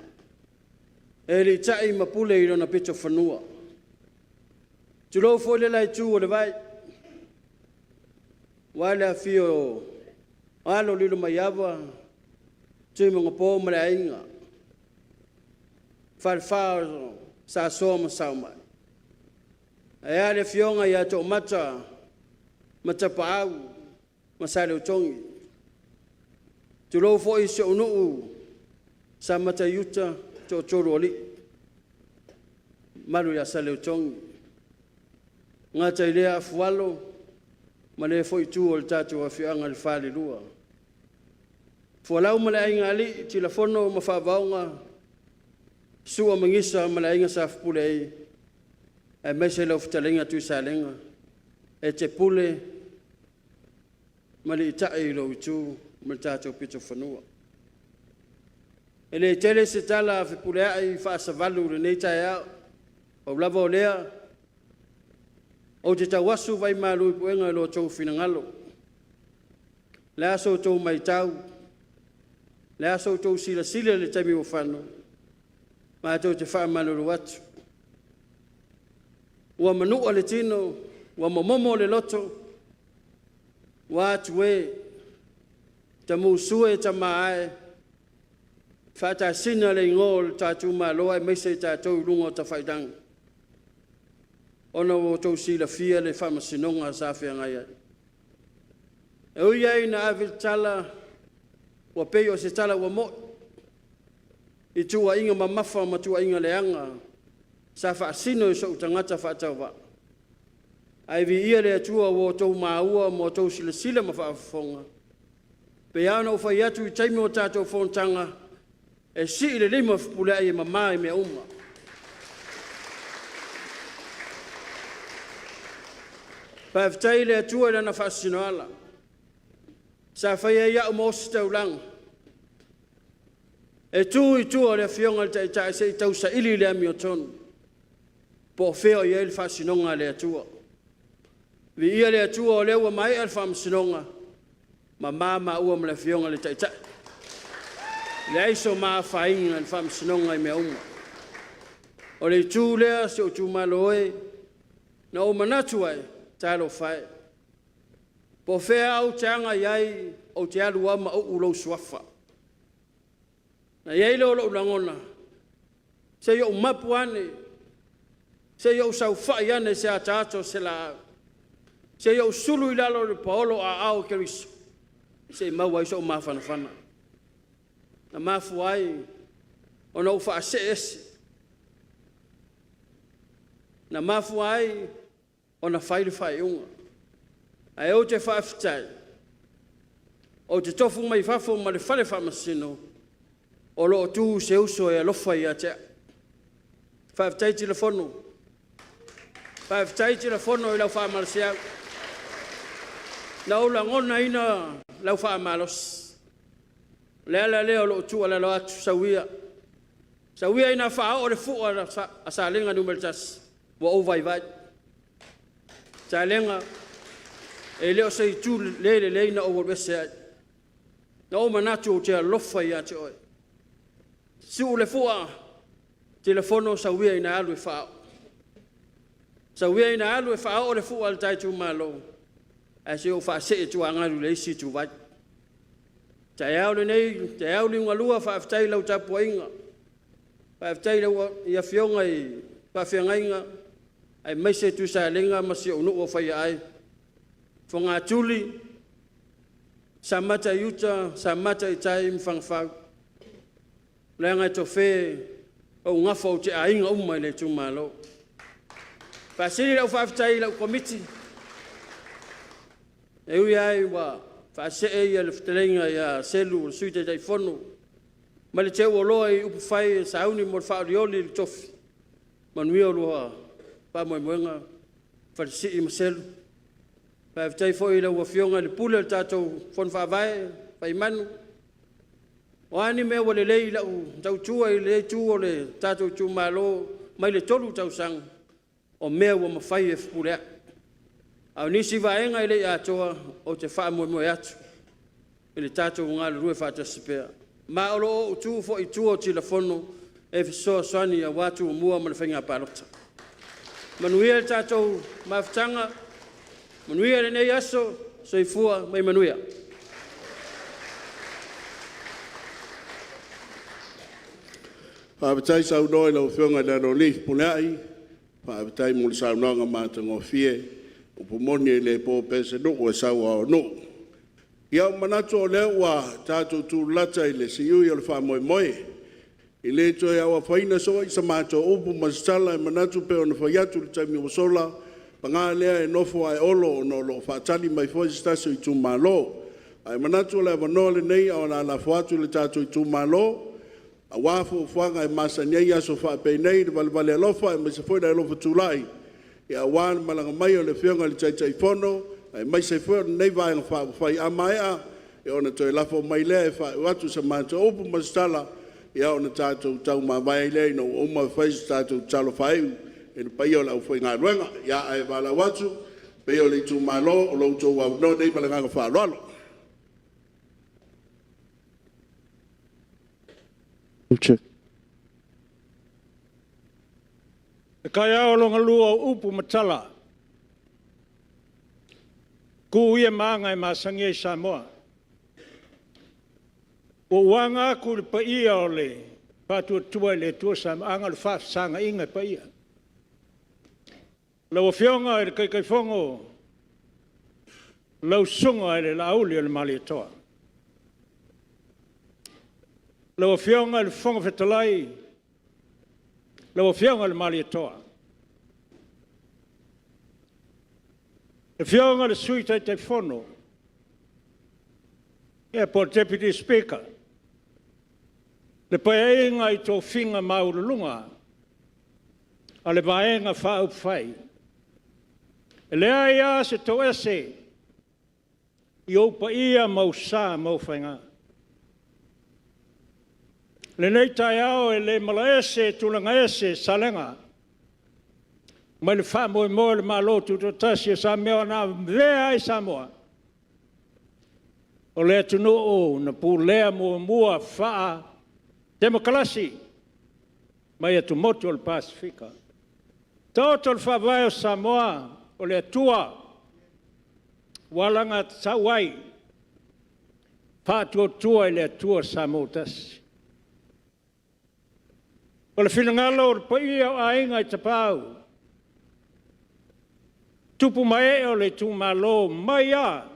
e aliitai ma pule i lona pito fanua. Tulou foi le la itu o le vai aua le afio o Alo o Lilomaiava Tuimanopo ma le Aiga, Falefa o Sa Asoa ma Saomai, ae a le afioga ia Toomata ma Tapaau ma Saleutogi. Tulou foi si ou nuu Samataiuta, Toatolu o Alii, mamalu ia Saleutogi. E le gata i lea Afualo ma lea foi itu o le tatou afioaga i le Falelua. Fualau ma le Aigaalii, Tilafono ma Faavaoga, Sua ma Gisa ma le Aiga Sa Fepuleai aemaise lau fetalaiga Tuisalega, e te pule ma aliitai i lou itu ma le tatou pitofanua. E le tele se tala a Fepuleai faasavalu i lenei taeao, pau lava o lea, Ou te tauasu vaimalu i puega i lo outou finagalo. O le a sa outou matau, o le a sa outou silasila i le taimi ua fano, matou te faamalulu atu, ua manua le tino, ua momomo le loto, ua atu e, tamusue tama e, faatasina le igoa o le ta Itumalo aemaise tatou i luga o tafailagi ona ua outou silafia le faamasinoga sa feagai ai. E ui lava ina ave le tala ua pei o se tala ua mo'i i tuuaiga mamafa ma tuuaiga leaga sa faasino i sou tagata faatauvaa, ae viia le Atua ua outou maua ma outou silasila ma faafofoga, e pei lava ona ou fai atu i taimi o tatou fonotaga, e sii le lima a Fepuleai e mama i mea uma. Faafetai i le Atua i Lana faasinoala sa faia ai au ma ositaulaga e tu i tua o le Afioga i le Taitai se i tausaili le amiotonu po o fea o i ai le faasinoga a le Atua. Viia le Atua o lea ua maea le faamasinoga, mama maua ma le Afioga i le Taitai, leai so ma afaina i le faamasinoga i mea uma. O le itu lea si ou Itumalo e, na ou manatu ai, talofa e, po o fea lava ou te aga i ai, ou te alu lava mauu lou Suafa. Ona i ai lea o lou lagona, se i ou mapu ane, se i ou saofai ane i se ataata o se laau, se i ou sulu i lalo o le paolo o aao o Keriso se i maua ai sou mafanafana. Na mafua ai ona ou faasee ese, na mafua ai ona fai le faaiuga. Ae ou te faafetai, ou te tofu mai fafo ma le fale faamasino, o lo o tu si uso e alofa ia te au. Faafetai Tilafono, faafetai Tilafono i lau faamalosiau. Na ou lagonaina lau faamalosi. O le ala lea o lou tuualalo atu, sau ia, sau ia ina faaoo le fua a Salega 1, ua ou vaivai. Salega, e le o se itu le lelei na ou alu ese ai, na ou manatu ou te alofa ia te oe. Sua le fua, Tilafono sau ia ina alu e faaoo, sau ia ina alu e faaoo le fua a le ta Itumalo, ae se i ou faasee tuagalu i le isi ituvai. O le taeao lenei, le taeao liugalua, faafetai i lau tapuaiga, faafetai i afioga i faafeagaiga aemaise Tuisalega ma si ou nuu o Faiaai, Fogatuli, Samata i uta, Samata i tai ma Fagafau, leaga e tofe ou gafa ou te aiga uma i le itumalo. E faasili lau faafetai i lau Komiti, e ui lava ua faasee le fetalaiga ia Selu le Sui Taitaifono ma le teuoloa i upufai e sauni mo le faaolioli o le tofi, manuia lua faamoemoega Falesii ma Selu. Faafetai foi i lau Afioga i le Pule o le tatou Fono Faavae Faimanu, o a ni mea ua lelei i lau tautua i lea itu o le tatou Itumalo mai le 3 tausaga, o mea ua mafai e Fepuleai. A o nisi vaega e le i atoa, ou te faamoemoe atu i le tatou galulue faatasi pea, ma o lo o ou tu foi i tua o Tilafono e fesoasoani aua Tumua ma le Faiga Palota. Manuia le tatou mafutaga, manuia lenei aso, soifua ma ia manuia. Faafetai saunoa i lau Afioga i le Aloalii Fepuleai, faafetai mo le saunoaga matagofie. O le upu moni e le po pea se nuu e sau lava o nuu. Ia, ua manatu o lea ua tatou tulata i le siui o le faamoemoe, e le toe afaina foi sa matou upu ma se tala e manatu pei ona fai atu i le taimi ua sola, paga lea e nofo ae Olo ona o lo o faatali mai foi se tasi o Itumalo. Ae manatu o le avanoa lenei ae o le a lafo atu i le tatou Itumalo aua fuafuaga e masani ai aso faapenei, le valevale alofa aemaise foi le alofa tulai aua le malaga mai o le Afioga i le Taitaifono aemaise foi o lenei Vaega Faaupufai. A maea ona toe lafo mai lea e faaiu atu sa matou upu ma se tala ona tatou taumavae ai lea ina ua uma ona fai se tatou tatalo faaiu i le paia o le aufaigaluega. Ia ae valaau atu i le paia o le itumalo, o lo outou avanoa lenei ma le agaga faaaloalo. Le taeao lona lua o upu ma tala, tu ia ma aga e masani ai Samoa. Ua ou aga atu i le paia o le Faatuatua i le Atua Samoa, aga o le faafesagaina e paia. Lau Afioga i le Taitaifono, lau Susuga i le Laaulialemalietoa. Lau Afioga i le Fofoga Fetalai, lau Afioga i le Malietoa. Le Afioga i le Sui Taitaifono po o le Deputy Speaker, le Paeaiga i tofiga maualuluga a le Vaega Faaupufai. E leai lava se toese i ou paia ma ou sa ma ou faiga. O lenei taeao e le malaese tulagaese Salega mai le faamoemoe o le Malo Tutoatasi o Samoa na avea ai Samoa o le atunuu na pulea muamua faatemokarasi mai atumotu o le Pasefika. Taoto le Faavae o Samoa, o le Atua ua alagatatau ai, Faatuatua i le Atua Samoa ua Tasi. O le finagalo o le paia o Aiga i Tapaau, tupu ma ee o le itumalo mai lava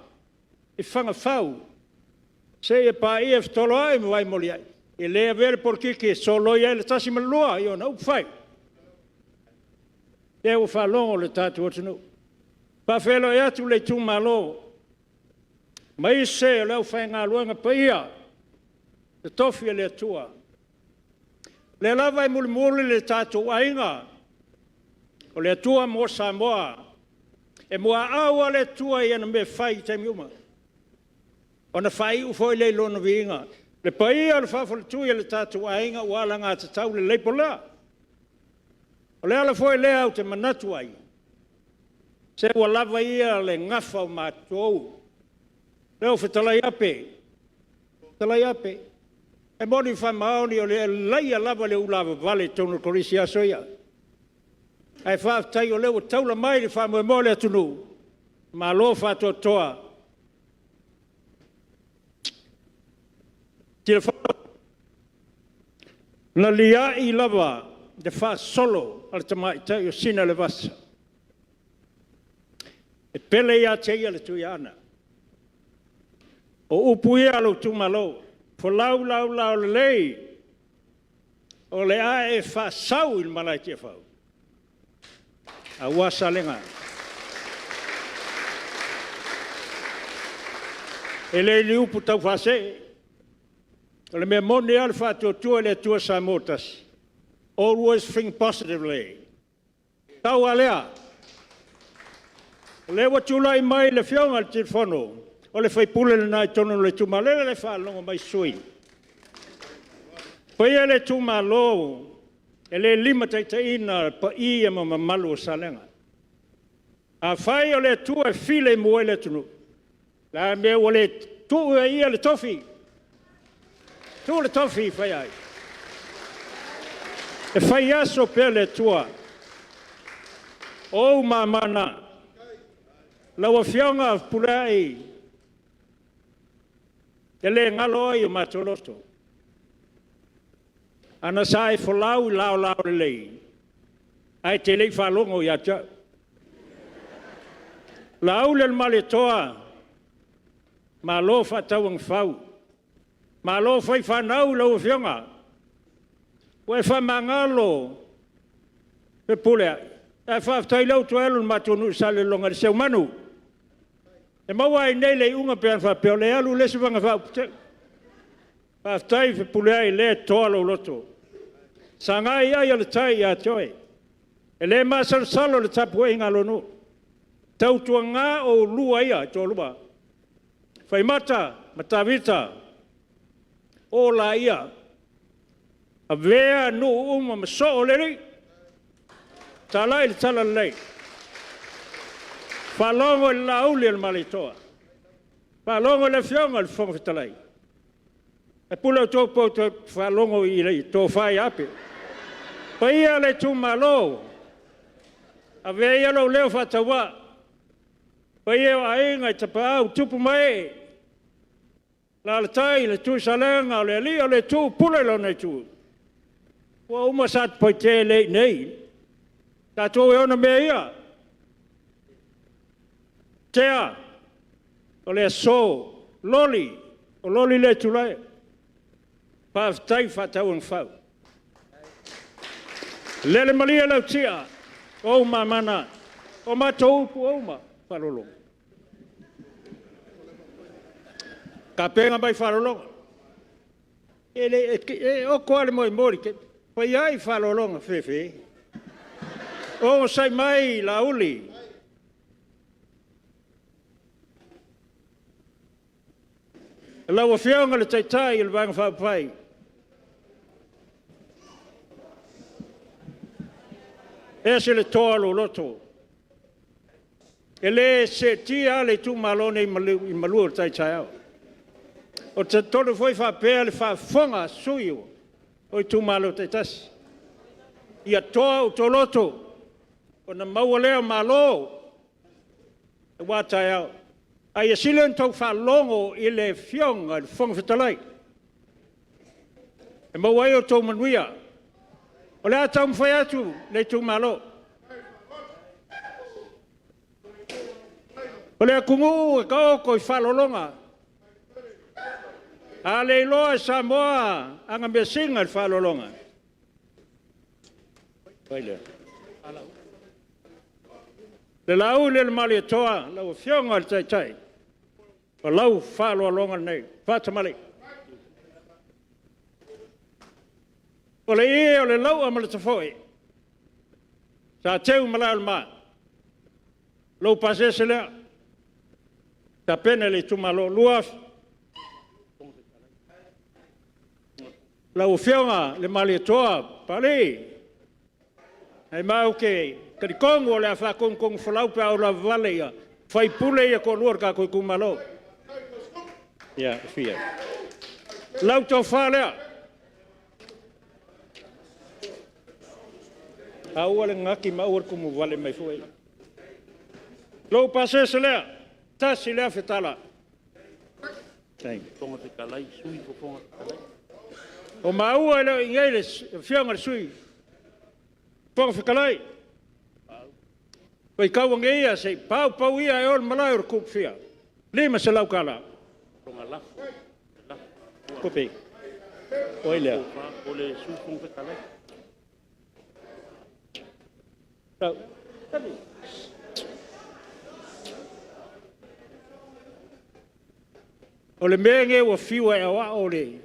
i Fagafau seia paia Fetoloai ma Vaimoliai, e le avea le polokiki e soloia ai le tasi ma le lua i ona upu fai, lea ua faalogo le tatou atunuu. E faafeiloai atu le itumalo aemaise o le aufaigaluega paia totofi a le Atua, o lea lava e mulimuli le tatou aiga, o le Atua mo Samoa. E muaau lava le Atua i ana mea e fai i taimi uma, ona faaiu foi lea i Lona viiga. Le paia o le faafaletui o le tatou aiga ua alagatatau i le label lea. O le ala foi lea ou te manatu ai, se ua lava ia le gafa o matou. O lea ua fetalai Ape, fetalai Ape, e moni ma faamaoni o le laia lava le ulavavale i totonu o le Kolisi i aso ia. Ae faafetai o lea ua taula mai le faamoemoe o le atunuu, malo faatoatoa. Na liai lava le faasolo a le tamaitai o Sinailevasa, e pele ia te ia le Tuiaana. O upu ia a lou itumalo, folau laulao lelei, o le a e faasau i le malae i Tiafau, aua Salega. E le o ni upu taufaasee, o le mea moni lava o le Faatuatua i le Atua Samoa ua Tasi, always think positively. Pau lava lea, o lea ua tulai mai le Afioga i le Tiakono, o le sui usufono lena i totonu o le itumalo, o lea e faalogo mai sui usufono. Le paia o le itumalo, e le limataitaiina le paia ma mamalu o Salega. Afai o le Atua e filemu ai le atunuu, o le a le mea ua le tuu ai e Ia le tofi, tuu le tofi e fai ai? E fai aso pea le Atua, o ou mama na. Lau Afioga Fepuleai, e le galo oe i o matou loto. Ana sa e folau i laolao lelei, ae te le i faalogo ia te au. Laauli ma le Malietoa, malo faatauagafau, malo fai fanau i lau Afioga. Ua e faamagalo Fepuleai, ae faafetai o lea ua toe alu i le matou nuu i Salelologa i le seumanu. E maua ai nei le iuga pe ana faapea o lea e alu i le isi vaega faauputele. Faafetai Fepuleai o lea e toa lou loto, sagai ai o le tai ia te oe. E le masalosalo le tapuaiga a lou nuu, tautuana oulua ia e toalua, Faimata ma Tavita, o la ia, avea nuu uma ma soo o le alii. Talai le talalelei, faalogo i le lauli a le Malietoa, faalogo i le Afioga i le Fofoga Fetalai, ae pule outou pe tou te faalogo i le tofa ia Ape. Le paia o le itumalo, avea ia lou leo faatauvaa, le paia o Aiga, Tapaau, Tupu ma Ee, alaalatai le Tuisalega o le alii o le itu, pule lona itu. Ua uma Satupaitea e le i inei, o tatou e ona mea ia. Tea, o le aso, Loli, o Loli lea e tulai. Faafetai faatauagafau. Lele malie lau tia, o ou mama na. O matou upu uma, faaaloaloga. Tapena mai faaaloaloga. E oko lava le moemoe i le taimi. Fai ai faaaloaloga fefe. Onosai mai Laauli. Lau Afioga i le Taitai o le Vaega Faaupufai, e ese le toa o lou loto, e le seetia lava le itumalo lenei i malua o le tai taeao. Ou te talitonu foi e faapea le faafofoga a sui usufono o itumalo taitasi, ia toa outou loto ona maua lea o malo aua taeao. A ia sili ona outou faalogo i le Afioga i le Fofoga Fetalai e maua ai outou manuia. O le a taumafai atu le itumalo. O le atunuu e taoto i faaaloaloga, a le iloa e Samoa ana measina i le faaaloaloga, le Laauli a le Malietoa, lau Afioga i le Taitai, o lau faaaloaloga lenei, faatamalii. O le ie o le lau'a ma le tafoe, sa teu i malae o le ma, lou pasese lea, tapena e le itumalo. Lau Afioga i le Malietoa Papalii, ae matou te talitonu o le a faatonutonufolau pe a ou lavavale sui usufono ia e toalua o le tatou itumalo. Lau tofa lea, aua le gati ma aua le tumuvale mai fua ia. Lou pasese lea, tasi lea fetalai. O maua e le o i inei le Afioga i le Sui Fofoga Fetalai, faitau ane ia se i paupau ia e o i le malae o le Tupufia, $500. O ai lea? O le mea lenei ua fiu e aoao le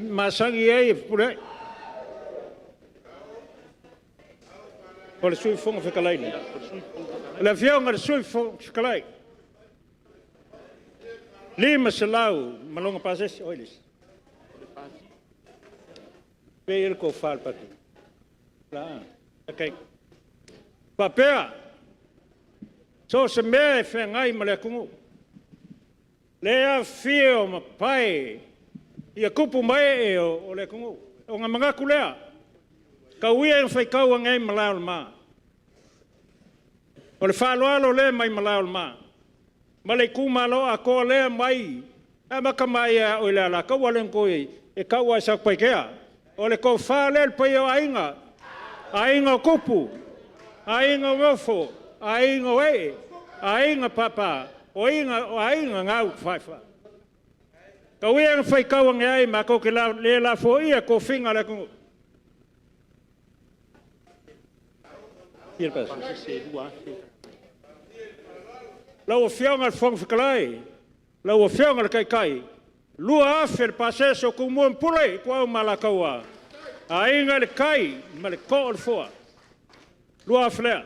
masani ai e Fepuleai. O le Sui Fofoga Fetalai nei? O le Afioga i le Sui Fofoga Fetalai, $500 ma lona pasese. O ai le isi? O fea e i ai le tofa a le Palemia? E faapea, so o se mea e feagai ma le atunuu, lea e afifio ma pae ia tupu ma ee o le atunuu, ona manatu lea, tau ia ina faitau ane ai i malae o le ma. O le faaaloalo lea mai malae o le ma, ma le itumalo atoa lea mai… E amata mai lava ia oe le Alataua lea na toe tau lava i Satupaitea. O le tofa lea le paia o Aiga, Aiga o Tupu, Aiga o Nofo, Aiga o Ee, Aiga o Papa, o Aiga na Taufaefae. Tau ia ina faitau ane ai matou te le lafoia tofiga a le atunuu. Lau Afioga i le Fofoga Fetalai, lau Afioga i le Taitai, $2,000 le pasese o Tumua ma Pule, Ituau ma Alataua, Aiga i le Tai ma le Toa o le Foa, $2,000 lea.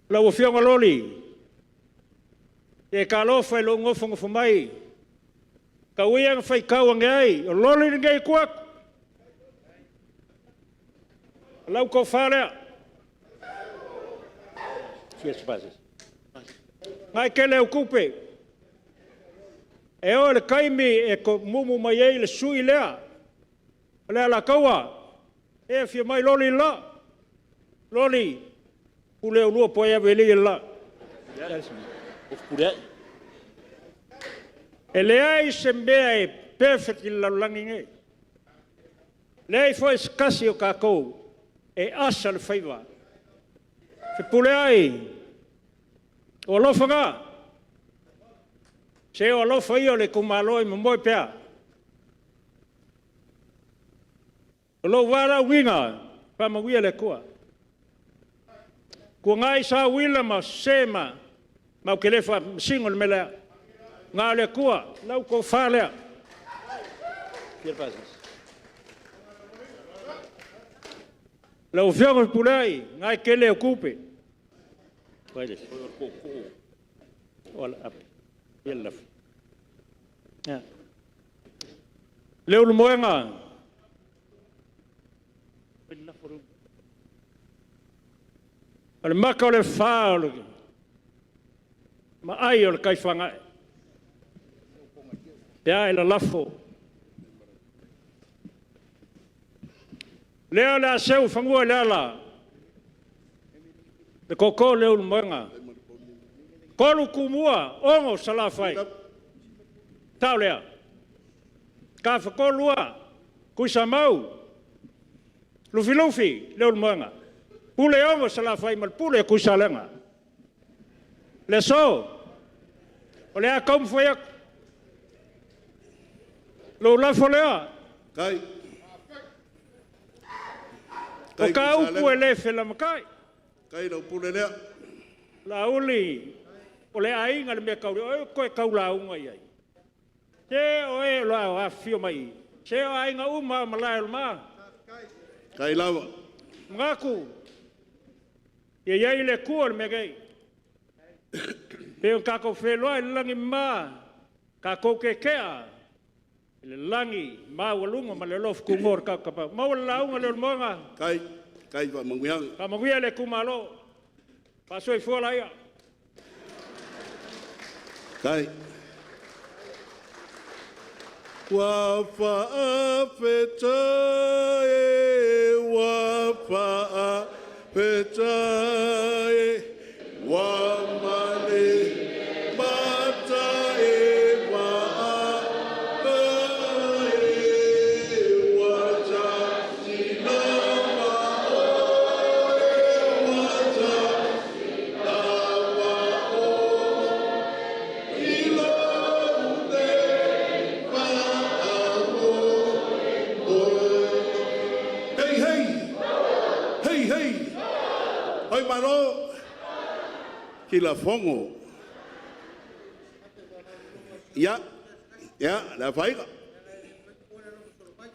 Lau Afioga Loli, se talofa i lou nofonofo mai. Tau ia ina faitau ane ai, o loli lenei e tuu atu. O lau tofa lea. O lena e tele au tupe, e oo i le taimi e tomumu mai ai le sui usufono lea o le Alataua, e afio mai Loli le la, Loli, pule oulua po o ai e ave i ai le la. E leai se mea e perfect i le lalolagi lenei, e leai foi se tasi o tatou e asa le faiva. Fepuleai, o alofa na, se o alofa ia o le itumalo e momoe pea. O lou valaauina, faamanuia le Atua. Tuanai sa uila ma sese ma ou te le faamasino i le mea lea. Na o le Atua, lau tofa lea. Lau Afioga Fepuleai, o lena e tele au tupe. Leulumoega, o le mata o le afa ma ai o le tai fagaae, pe a e lalafo. O lea o le a seu i fanua i le ala le toto o Leulumoega. 3 Tumua, 6 Salafai, sao lea? Tafatolu lava, Tuisamau, Lufilufi, Leulumoega. Puleono i Salafai ma le pule a Tuisalega. O le aso, o le a taumafai atu. O lou lafo lea, o ta upu e le felamatai. Laauli, o le aiga i le mea taulai, o ai ua e toe tau lauga i ai? Se o e o lo o afifio mai i i, se o aiga uma lava o Malaeola ma. Manatu, ia i ai le Atua i le mea nei. E pei ona tatou feiloai i le lagi e mama, tatou tea i le lagi maualuga ma le alofa tunoa o le tatou Tapaau. Maua le lauga Leulumoega. Faamanuia le itumalo. Faasoifua laia. Faafetai. Ua faafetai e, ua faafetai e, ua malimata e faafetai e, ua tasi lava oe, ua tasi lava oe, i lou nei faamoemoe. Hei, hei, hei, hei, oi malo, kilafogo. Ia, ia, le afaina.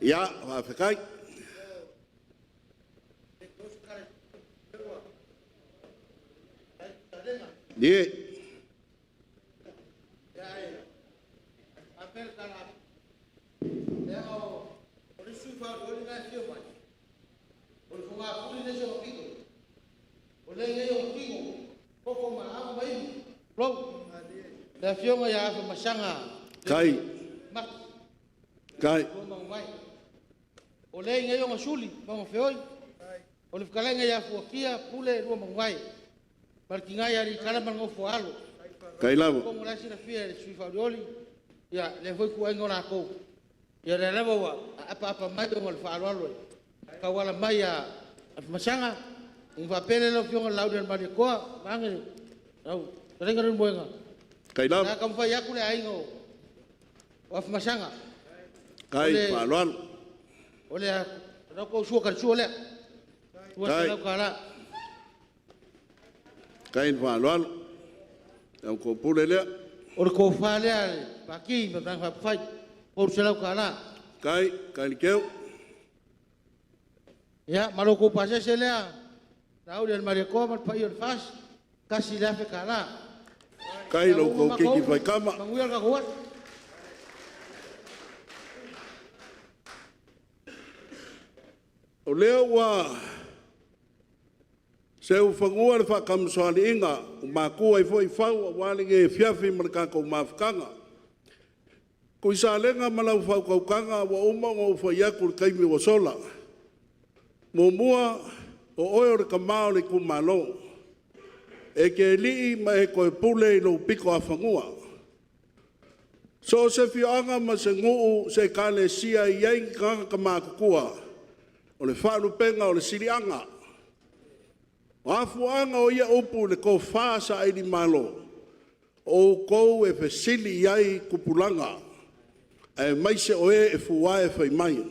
Ia, faafetai. Ie. Le afioga ia Afamasaga Tai. Tai. O le i nei ona suli ma ona feoi, o le fetalaiga ia Fuatia Pule Luamanuvae, ma le tina ia Alikala ma le nofo a alo. Tai lava. Atonu o la e silafia e le sui usufono faaolioli lea foi ituaiga o latou. Ia o lea lava ua apaapa mai ona o le faaaloalo e tauala mai ia Afamasaga. Ona faapea lea lau Afioga Laaulialemalietoa vaeane lau fetalaiga Leulumoega, Tai o le lava. a taumafai atu le aiga o Afamasaga. O Tai le faaaloalo. o le la tou sua talisua lea, $200. Tai le faaaloalo. La outou pule lea. O le tofa lea a le Pati ma le Vaega Faaupufai, $300. Tai, tai le keu. Ia ma lo outou pasese lea Laaulialemalietoa ma le paia o le FAST, $1,000. Tai O lo a uma outou matou keiki upu, faikama. manuia le tatou aso. O lea ua seufanua le faatamasoaliiga ua matua ai foi fau aua lenei afiafi ma le tatou mafutaga. Tuisalega ma lau faautautaga ua uma ona ou fai atu i le taimi ua sola. Muamua, o oe o le Tama o le Itumalo, e te alii ma e toe pule i lou pito afanua. So o se afioaga ma se nuu, se ekalesia e i ai ni tagata matutua, o le faalupega o le siliaga. O afuaga o ia upu i le tofa sailimalo, o outou e fesili i ai tupulaga aemaise o e fua e fai mai.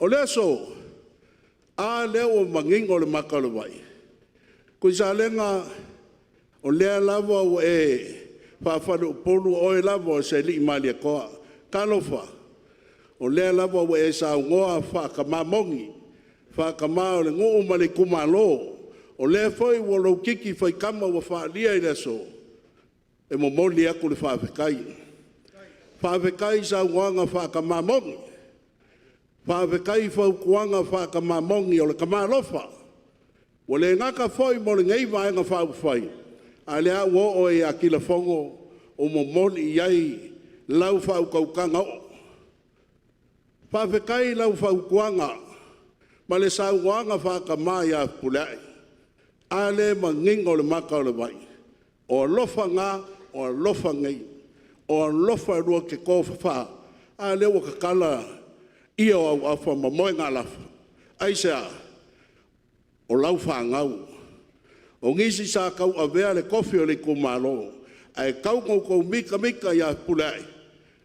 O le aso, a lea ua manino le mata o le vai? Tuisalega, o lea lava ua e faa-faleupolu o oe lava o se alii Malietoa. Talofa, o lea lava ua e saunoa faa-tama moni, faa-tama o le nuu ma le itumalo, o lea foi ua lou titi faitama ua faaalia i le aso, e momoli atu le faafetai. Faafetai i saunoaga faa-tama moni, faafetai i fautuaga faa-tama moni, o le tama alofa. Ua le gata foi mo lenei Vaega Faaupufai, a o lea ua oo lava ia Tilafono ua momoli i ai lau faautautaga oo. Faafetai i lau fautuaga ma le saunoaga faa-tama ia Fepuleai. A lea e manino le mata o le vai, o alofa na, o alofa nei, o alofa lua te tofafa. A lea ua tatala ia o auafa ma moegalafa. Aisea? O lau fanau. O nisi sa tauavea le tofi o le itumalo, ae tau ina outou mitamita ia Fepuleai,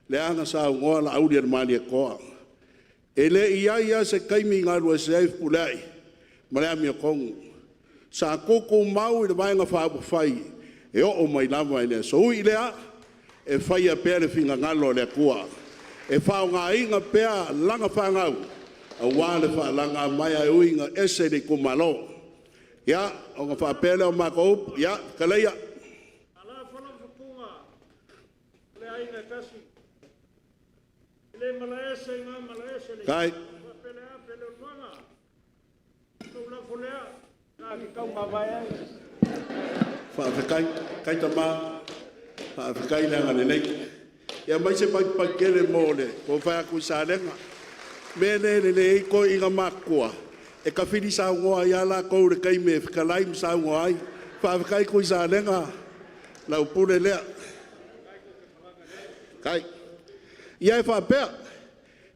lea na saunoa Laauli ma le Malietoa, e le i i ai lava se taimi na alu ese ai Fepuleai ma le amiotonu. Sa tutumau i le Vaega Faaupufai e oo mai lava i le aso. Ui i lea, e faia pea le finagalo o le Atua, e faaaogaina pea lana fanau aua le faalagamaea e ui ina ese i le itumalo. Ia, ona faapea lea o matou upu, ia, fetalai ia, Faafetai. Faafetai tama, faafetai le agalelei. Ia aumai se patipati tele mo le tofa ia Tuisalega. O le mea lea e lelei ai toeaiina matutua, e tafili saunoa ai lava latou i le taimi e fetalai ma saunoa ai. Faafetai Tuisalega, lau pule lea. Faafetai. Ia e faapea,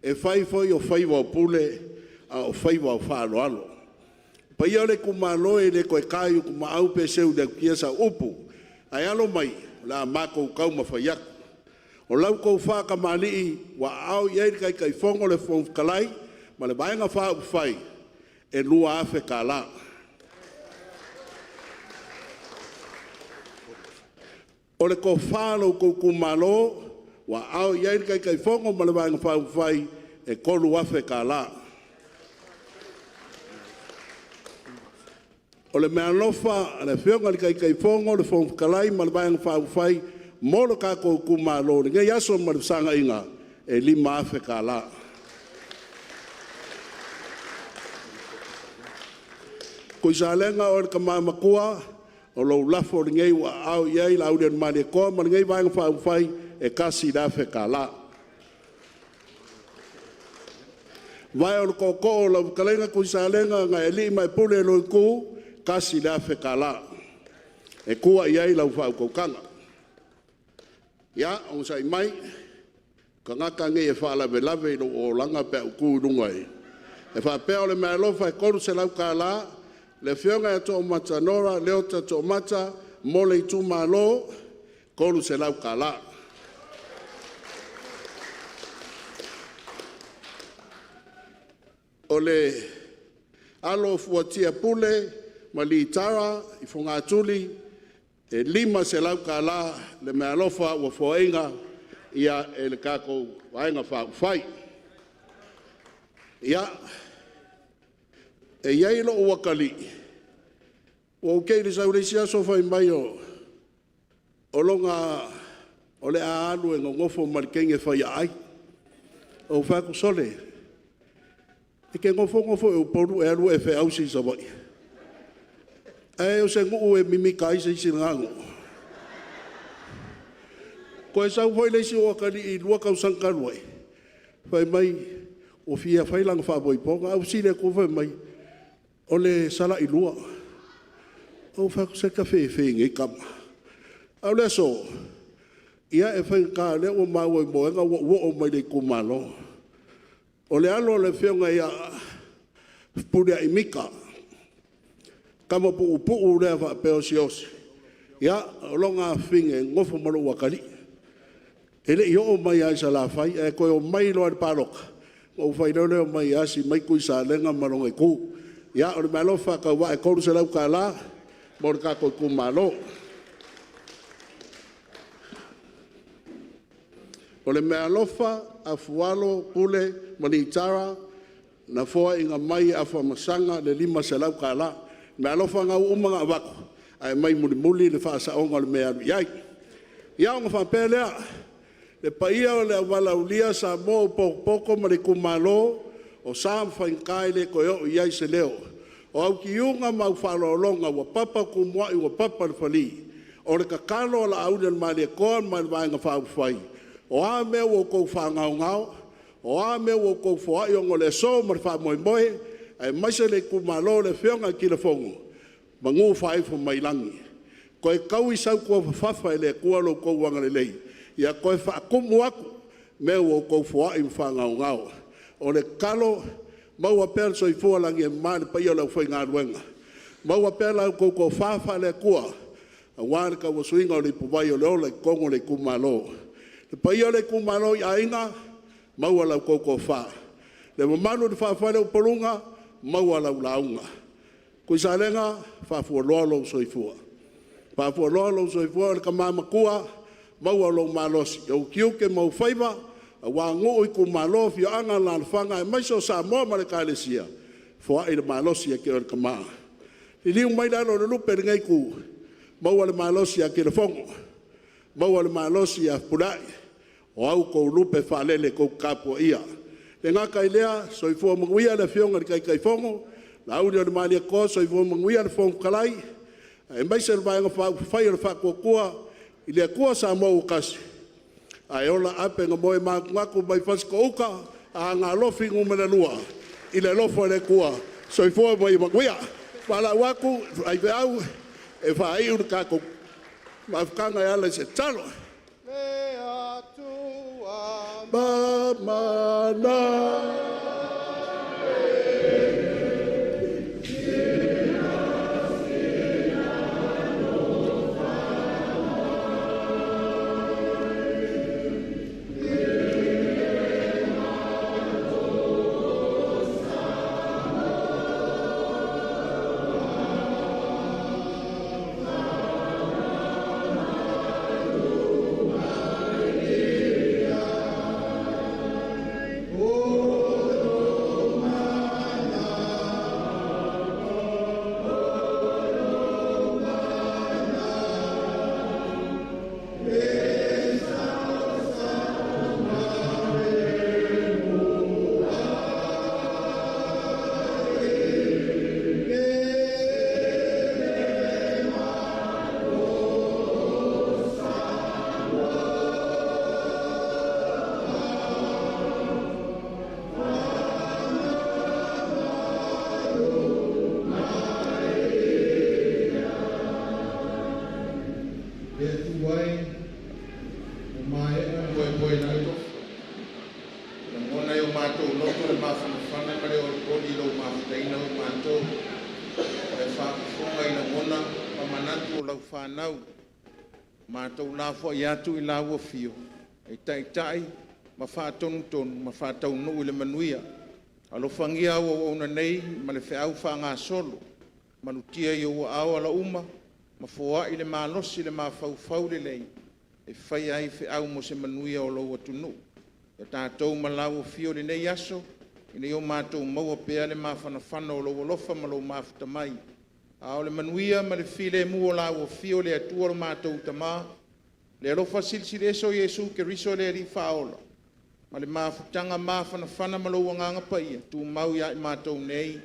e fai foi o faiva o Pule a o faiva o faaaloalo. Le paia o le itumalo e le toe ta i utumaau pe seu i le autia sau upu, ae alo mai o le a matou taumafai atu. O lau tofa tamalii ua aao i ai le Taitaifono, le Fofoga Fetalai ma le Vaega Faaupufai, e $2,000. O le tofa a lo outou itumalo ua aao i ai le Taitaifono ma le Vaega Faaupufai, e $3,000. O le meaalofa a le Afioga i le Taitaifono, le Fofoga Fetalai ma le Vaega Faaupufai mo le tatou itumalo i lenei aso ma le fesagai, e $5,000. Tuisalega o oe o le Tama Matua, o lou lafo lenei ua aao i ai Laaulialemalietoa ma lenei Vaega Faaupufai, e $1,000. Le vae o le tootoo lau fetalaiga Tuisalega na e alii ma e pule i lou itu, e $1,000 e tua i ai lau faautautaga. Ia, onosai mai, o tagata nei e faalavelave i lou olaga pe a ou tu i luga e faapea o le meaalofa e $300 le Afioga ia Toomata Nora Leota Toomata mo le itumalo, e $300. O le alo o Fuatia Pule ma Litara i Fogatuli, e $500 le meaalofa ua foaina e le tatou Vaega Faaupufai. Ia, e i ai lou atalii, ua ou tei i le sau i le isi aso fai mai o le a alu e nonofo ma le teine faiaai. Ou fai atu, “Sole, E te nofonofo foi o Upolu e alu e feausi i Savaii, ae o se nuu e mimita ai se isi i lena nuu. Toe sau foi le isi ou atalii i le 2 tausaga talu ai, fai mai ua fia fai lana faaipoipoga. Ae ou fesili atu fai mai o le Salailua. Ou fai atu, se tafefe i nei tama. A o le aso, ia e faigata o lea ua maua i moega ua ou oo mai i le itumalo. O le alo o le Afioga ia Fepuleai Mika, le tama puupuu lea faapea osiosi, ia, o lona afafine e nonofo ma lou atalii. E le i oo mai lava i Salafai, ae toe omai loa i le palota ona ou fai loa lea omai e asi mai Tuisalega ma lona itu. Ia, o le meaalofa faatauvaa e $300 mo le tatou itumalo. O le meaalofa a Fualo Pule ma Nitara na foaiina mai e Afamasaga le $500. O meaalofa na ua uma ona avatu ae aumai mulimuli le faasaoga o le mea e alu i ai. Ia ona faapea lea, le paia o le auvalaaulia Samoa ua potopoto ma le itumalo, o sa ma faigata e le toe oo i ai se leo. O au tiuga ma au faaaloaloga ua papa tumuai ua papa le fali. O le tatalo a Laauliolemalietoa ma le Vaega Faaupufai, o a mea ua outou faagaogao, o a mea ua outou foai ona o le aso ma le faamoemoe, aemaise le itumalo o le Afioga ia Tilafono, manu faaifo mai lagi, toe taui sau tuafafafa e le Atua lo outou agalelei ia toe faatumu atu mea ua outou foai ma faagaogao. O le tatalo, maua pea le soifua lagiema i le paia o le aufaigaluega, maua pea la outou tofa faale-Atua aua le tauasuina o le ipuvai o le Ola i totonu o le itumalo. Le paia o le itumalo i aiga, maua la outou tofa. Le mamalu i le faaafale o Upoluga, maua lau lauga. Tuisalega, faafualoa lou soifua, faafualoa lou soifua o le tama matua, maua lou malosi i ou tiute ma ou faiva aua nuu, itumalo, afioaga, alaalafaga aemaise o Samoa ma le Ekalesia, foai le malosi ia te oe le tama. Liliu mai le alo o le lupe i lenei itu, maua le malosi ia Tilafono, maua le malosi ia Fepuleai, o a outou lupe faalele tou te tapuaia. E le gata i lea, soifua manuia le Afioga i le Taitaifono, Laauliolemalietoa, soifua manuia le Fofoga Fetalai, aemaise le Vaega Faaupufai o le Faatuatua i le Atua Samoa ua Tasi, ae ola ape na moematunatu mai Fasitoo-uta a Aana Alofi Nu.2, i le alofa o le Atua. Soifua ma ia manuia. Valaau atu le faifeau e faaiu le tatou mafutaga e ala i se tatalo. Le Atua Mamana e, silasila alofa mai i le matou Samoa, faamamalu mai ia. O lo mana, o lo mana, le saosao ma le muai, mele malo Samoa, faamamalu mai ia. Le Atua e, ua maea ona moemoenoe E lagona i o matou loto le mafanafana ma le olioli i lou mafutaina o matou. Ua e faafofoga i lagona ma manatu o lau fanau. Matou lafoai atu i lau Afio e taitai ma faatonutonu ma faataunuu i le manuia. Alofagia au auauna nei ma le feau faagasolo, malutia i ou aao ala uma ma foai le malosi i le mafaufau lelei e faia ai feau mo se manuia o lou atunuu. Ia tatou ma lau Afio i lenei aso, ina ia matou maua pea le mafanafana o lou alofa ma lou mafuta mai, a o le manuia ma le filemu o lau Afio le Atua lo matou Tama, le alofa Silisili Ese o Iesu Keriso le Alii Faaola Ma le mafutaga mafanafana ma lou Agaga Paia, tumau ia i matou nei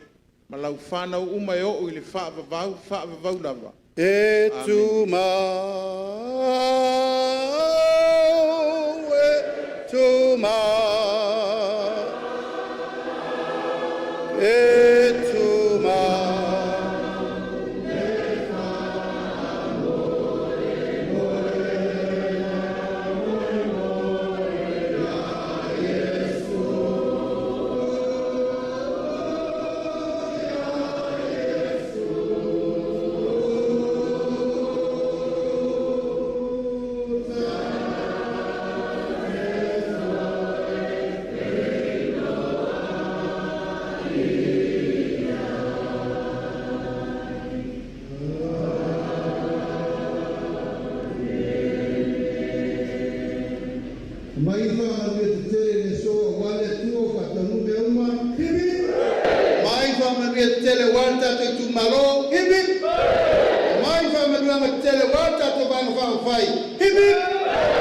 ma lau fanau uma e oo i le faavavau, faavavau lava. E Amene. tumau, e tumau, e tumau. Mai faamanuia tetele i le aso aua le Atua ua faataunuu mea uma. Hip hip. Mai faamanuia tetele aua le tatou itumalo. Hip hip. Mai faamanuiaga tetele aua le tatou Vaega Faaupufai. Hip hip.